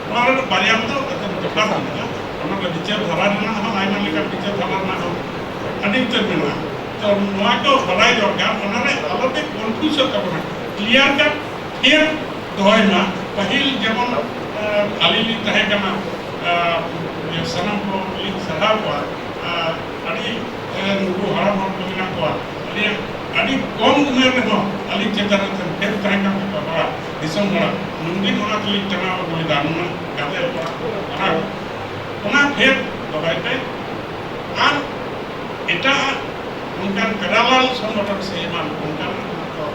ᱱᱚᱣᱟ ᱨᱮ ᱵᱟᱨᱭᱟ ᱫᱚ ᱮᱛᱚᱢ ᱛᱚᱯᱷᱟᱛ ᱢᱮᱱᱟᱜᱼᱟ᱾ ᱚᱱᱟ ᱨᱮ ᱵᱤᱪᱟᱹᱨ ᱫᱷᱟᱨᱟ ᱨᱮᱱᱟᱜ ᱦᱚᱸ, ᱟᱭᱢᱟ ᱞᱮᱠᱟᱱ ᱵᱤᱪᱟᱹᱨ ᱫᱷᱟᱨᱟ ᱨᱮᱱᱟᱜ ᱦᱚᱸ ᱟᱹᱰᱤ ᱩᱛᱟᱹᱨ ᱢᱮᱱᱟᱜᱼᱟ᱾ ᱛᱚ ᱱᱚᱣᱟ ᱠᱚ ᱵᱟᱲᱟᱭ ᱫᱚᱨᱠᱟᱨ, ᱚᱱᱟ ᱨᱮ ᱟᱞᱚᱯᱮ ᱠᱚᱱᱯᱷᱤᱭᱩᱡᱚᱜ ᱛᱟᱵᱚᱱᱟ, ᱠᱞᱤᱭᱟᱨ ᱠᱟᱴ ᱯᱷᱮᱭᱟᱨ ᱫᱚᱦᱚᱭ ᱢᱟ᱾ ᱯᱟᱹᱦᱤᱞ ᱡᱮᱢᱚᱱ ᱟᱹᱞᱤᱧ ᱞᱤᱧ ᱛᱟᱦᱮᱸ ᱠᱟᱱᱟ, ᱥᱟᱱᱟᱢ ᱠᱚ ᱞᱤᱧ ᱥᱟᱨᱦᱟᱣ ᱠᱚᱣᱟ᱾ ᱟᱹᱰᱤ ᱱᱩᱠᱩ ᱦᱟᱲᱟᱢ ᱦᱚᱲ ᱠᱚ ᱢᱮᱱᱟᱜ ᱠᱚᱣᱟ, ᱟᱹᱞᱤᱧᱟᱜ ᱟᱹᱰᱤ ᱠᱚᱢ ᱩᱢᱮᱨ ᱨᱮᱦᱚᱸ ᱟᱹᱞᱤᱧ ᱪᱮᱛᱟᱱ ᱨᱮ ᱯᱷᱮᱞ ᱛᱟᱦᱮᱸ ᱠᱟᱱ ᱛᱟᱠᱚᱣᱟ ᱵᱟᱲᱟ ᱫᱤᱥᱚᱢ ᱦᱚᱲᱟᱜ᱾ ᱱᱩᱱᱫᱤᱱ ᱚᱱᱟ ᱛᱮᱞᱤᱧ ᱴᱟᱱᱟᱣ ᱟᱹᱜᱩᱭᱮᱫᱟ, ᱱᱩᱱᱟᱹᱜ ᱜᱟᱫᱮᱞ ᱚᱲᱟᱜ ᱠᱚ ᱟᱨ ᱚᱱᱟ ᱯᱷᱮᱞ ᱫᱚᱦᱚᱭ ᱯᱮ᱾ ᱟᱨ ᱮᱴᱟᱜ ᱚᱱᱠᱟᱱ parallel ᱥᱚᱝᱜᱚᱴᱷᱚᱱ ᱥᱮ ᱮᱢᱟᱱ ᱚᱱᱠᱟᱱ ᱫᱚ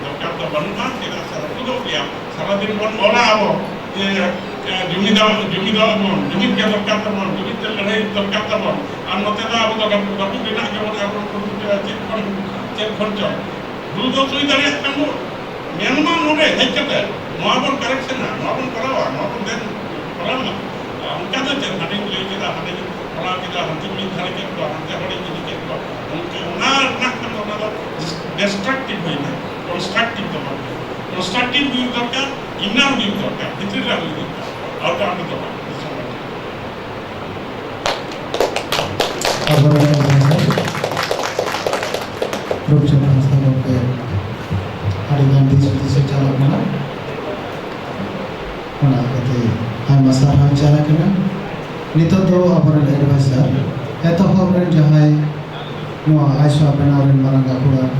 ᱫᱚᱨᱠᱟᱨ ᱫᱚ ᱵᱟᱹᱱᱩᱜᱼᱟ᱾ ᱪᱮᱫᱟᱜ ᱥᱮ ᱨᱟᱹᱯᱩᱫᱚᱜ ᱜᱮᱭᱟ᱾ ᱥᱟᱨᱟᱫᱤᱱ ᱵᱚᱱ ᱚᱞᱟ ᱟᱵᱚ ᱡᱮ ᱡᱩᱢᱤᱫ ᱡᱩᱢᱤᱫᱚᱜ ᱟᱵᱚᱱ, ᱡᱩᱢᱤᱫ ᱜᱮ ᱫᱚᱨᱠᱟᱨ ᱛᱟᱵᱚᱱ, ᱡᱩᱢᱤᱫ ᱛᱮ ᱞᱟᱹᱲᱦᱟᱹᱭ ᱫᱚᱨᱠᱟᱨ ᱛᱟᱵᱚᱱ᱾ ᱟᱨ ᱱᱚᱛᱮ ᱫᱚ ᱟᱵᱚ ᱫᱚ ᱨᱟᱹᱯᱩᱫ ᱨᱟᱹᱯᱩᱫ ᱨᱮᱱᱟᱜ ᱜᱮᱵᱚᱱ ᱟᱨᱵᱚᱱ ᱠᱩᱨᱩᱢᱩᱴᱩᱭᱟ᱾ ᱪᱮᱫ ᱠᱷᱚᱱ ᱪᱮᱫ ᱠᱷᱚᱱ ᱪᱚᱝ ᱵᱷᱩᱞ ᱫᱚ ᱦᱩᱭ ᱫᱟᱲᱮᱭᱟᱜ ᱠᱟᱱ ᱵᱚᱱ ᱢᱮᱱᱢᱟ ᱱᱚᱰᱮ ᱦᱮᱡ ᱠᱟᱛᱮ ᱱᱚᱣᱟ ᱵᱚᱱ correction-ᱟ, ᱱᱚᱣᱟ ᱵᱚᱱ ᱠᱚᱨᱟᱣᱟ, ᱱᱚᱣᱟ ᱵᱚᱱ ᱫᱮᱱ ᱠᱚᱨᱟᱣ ᱢᱟ᱾ ᱚᱱᱠᱟ ᱫᱚ ᱪᱮᱫ ᱦᱟᱸᱰᱮᱧ ᱞᱟᱹᱭ ᱠᱮᱫᱟ, ᱦᱟᱸᱰᱮᱧ ᱠᱚᱨᱟᱣ ᱠᱮᱫᱟ, ᱦᱟᱱᱛᱮ ᱢᱤᱫ ᱫᱷᱟᱨᱮ ᱠᱮᱫ ᱠᱚᱣᱟ, ᱦᱟᱱᱛᱮ ᱦᱚᱲᱤᱧ ᱤᱫᱤ ᱠᱮᱫ ᱠᱚᱣᱟ, ᱚᱱᱠᱟ ᱚᱱᱟ ᱨᱮᱱᱟᱜ ᱠᱟᱱᱟ, ᱚᱱᱟ ᱫᱚ destructive ᱦᱩᱭᱱᱟ, constructive ᱫᱚ ᱵᱟᱝ ᱠᱟᱱᱟ᱾ Constructive ᱦᱩᱭᱩᱜ ᱫᱚᱨᱠᱟᱨ, inner ᱦᱩᱭᱩᱜ ᱫᱚᱨᱠᱟᱨ, ᱵᱷᱤᱛᱤᱨ ᱨᱮ ᱦᱩᱭᱩᱜ ᱫᱚᱨᱠᱟᱨ, outer ᱨᱮᱫᱚ ᱵᱟᱝ᱾ ᱟᱵᱚᱨᱮᱱ ᱜᱚᱢᱠᱮ ᱨᱩᱯᱪᱟᱸᱫᱽ ᱦᱟᱸᱥᱫᱟ ᱜᱚᱢᱠᱮ ᱟᱹᱰᱤᱜᱟᱱ ᱫᱤᱥ ᱦᱩᱫᱤᱥ ᱮ ᱪᱟᱞᱟᱜ ᱠᱟᱱᱟ, ᱚᱱᱟ ᱠᱷᱟᱹᱛᱤᱨ ᱟᱭᱢᱟ ᱥᱟᱨᱦᱟᱣ ᱪᱟᱞᱟᱜ ᱠᱟᱱᱟ᱾ ᱱᱤᱛᱚᱜ ᱫᱚ ᱟᱵᱚᱨᱮᱱ advisor, ᱮᱛᱚᱦᱚᱵ ᱨᱮᱱ ᱡᱟᱦᱟᱸᱭ ᱱᱚᱣᱟ ᱟᱭᱥᱟ ᱵᱮᱱᱟᱣ ᱨᱮᱱ ᱢᱟᱨᱟᱝ ᱜᱟᱹᱠᱷᱩᱲᱟᱱ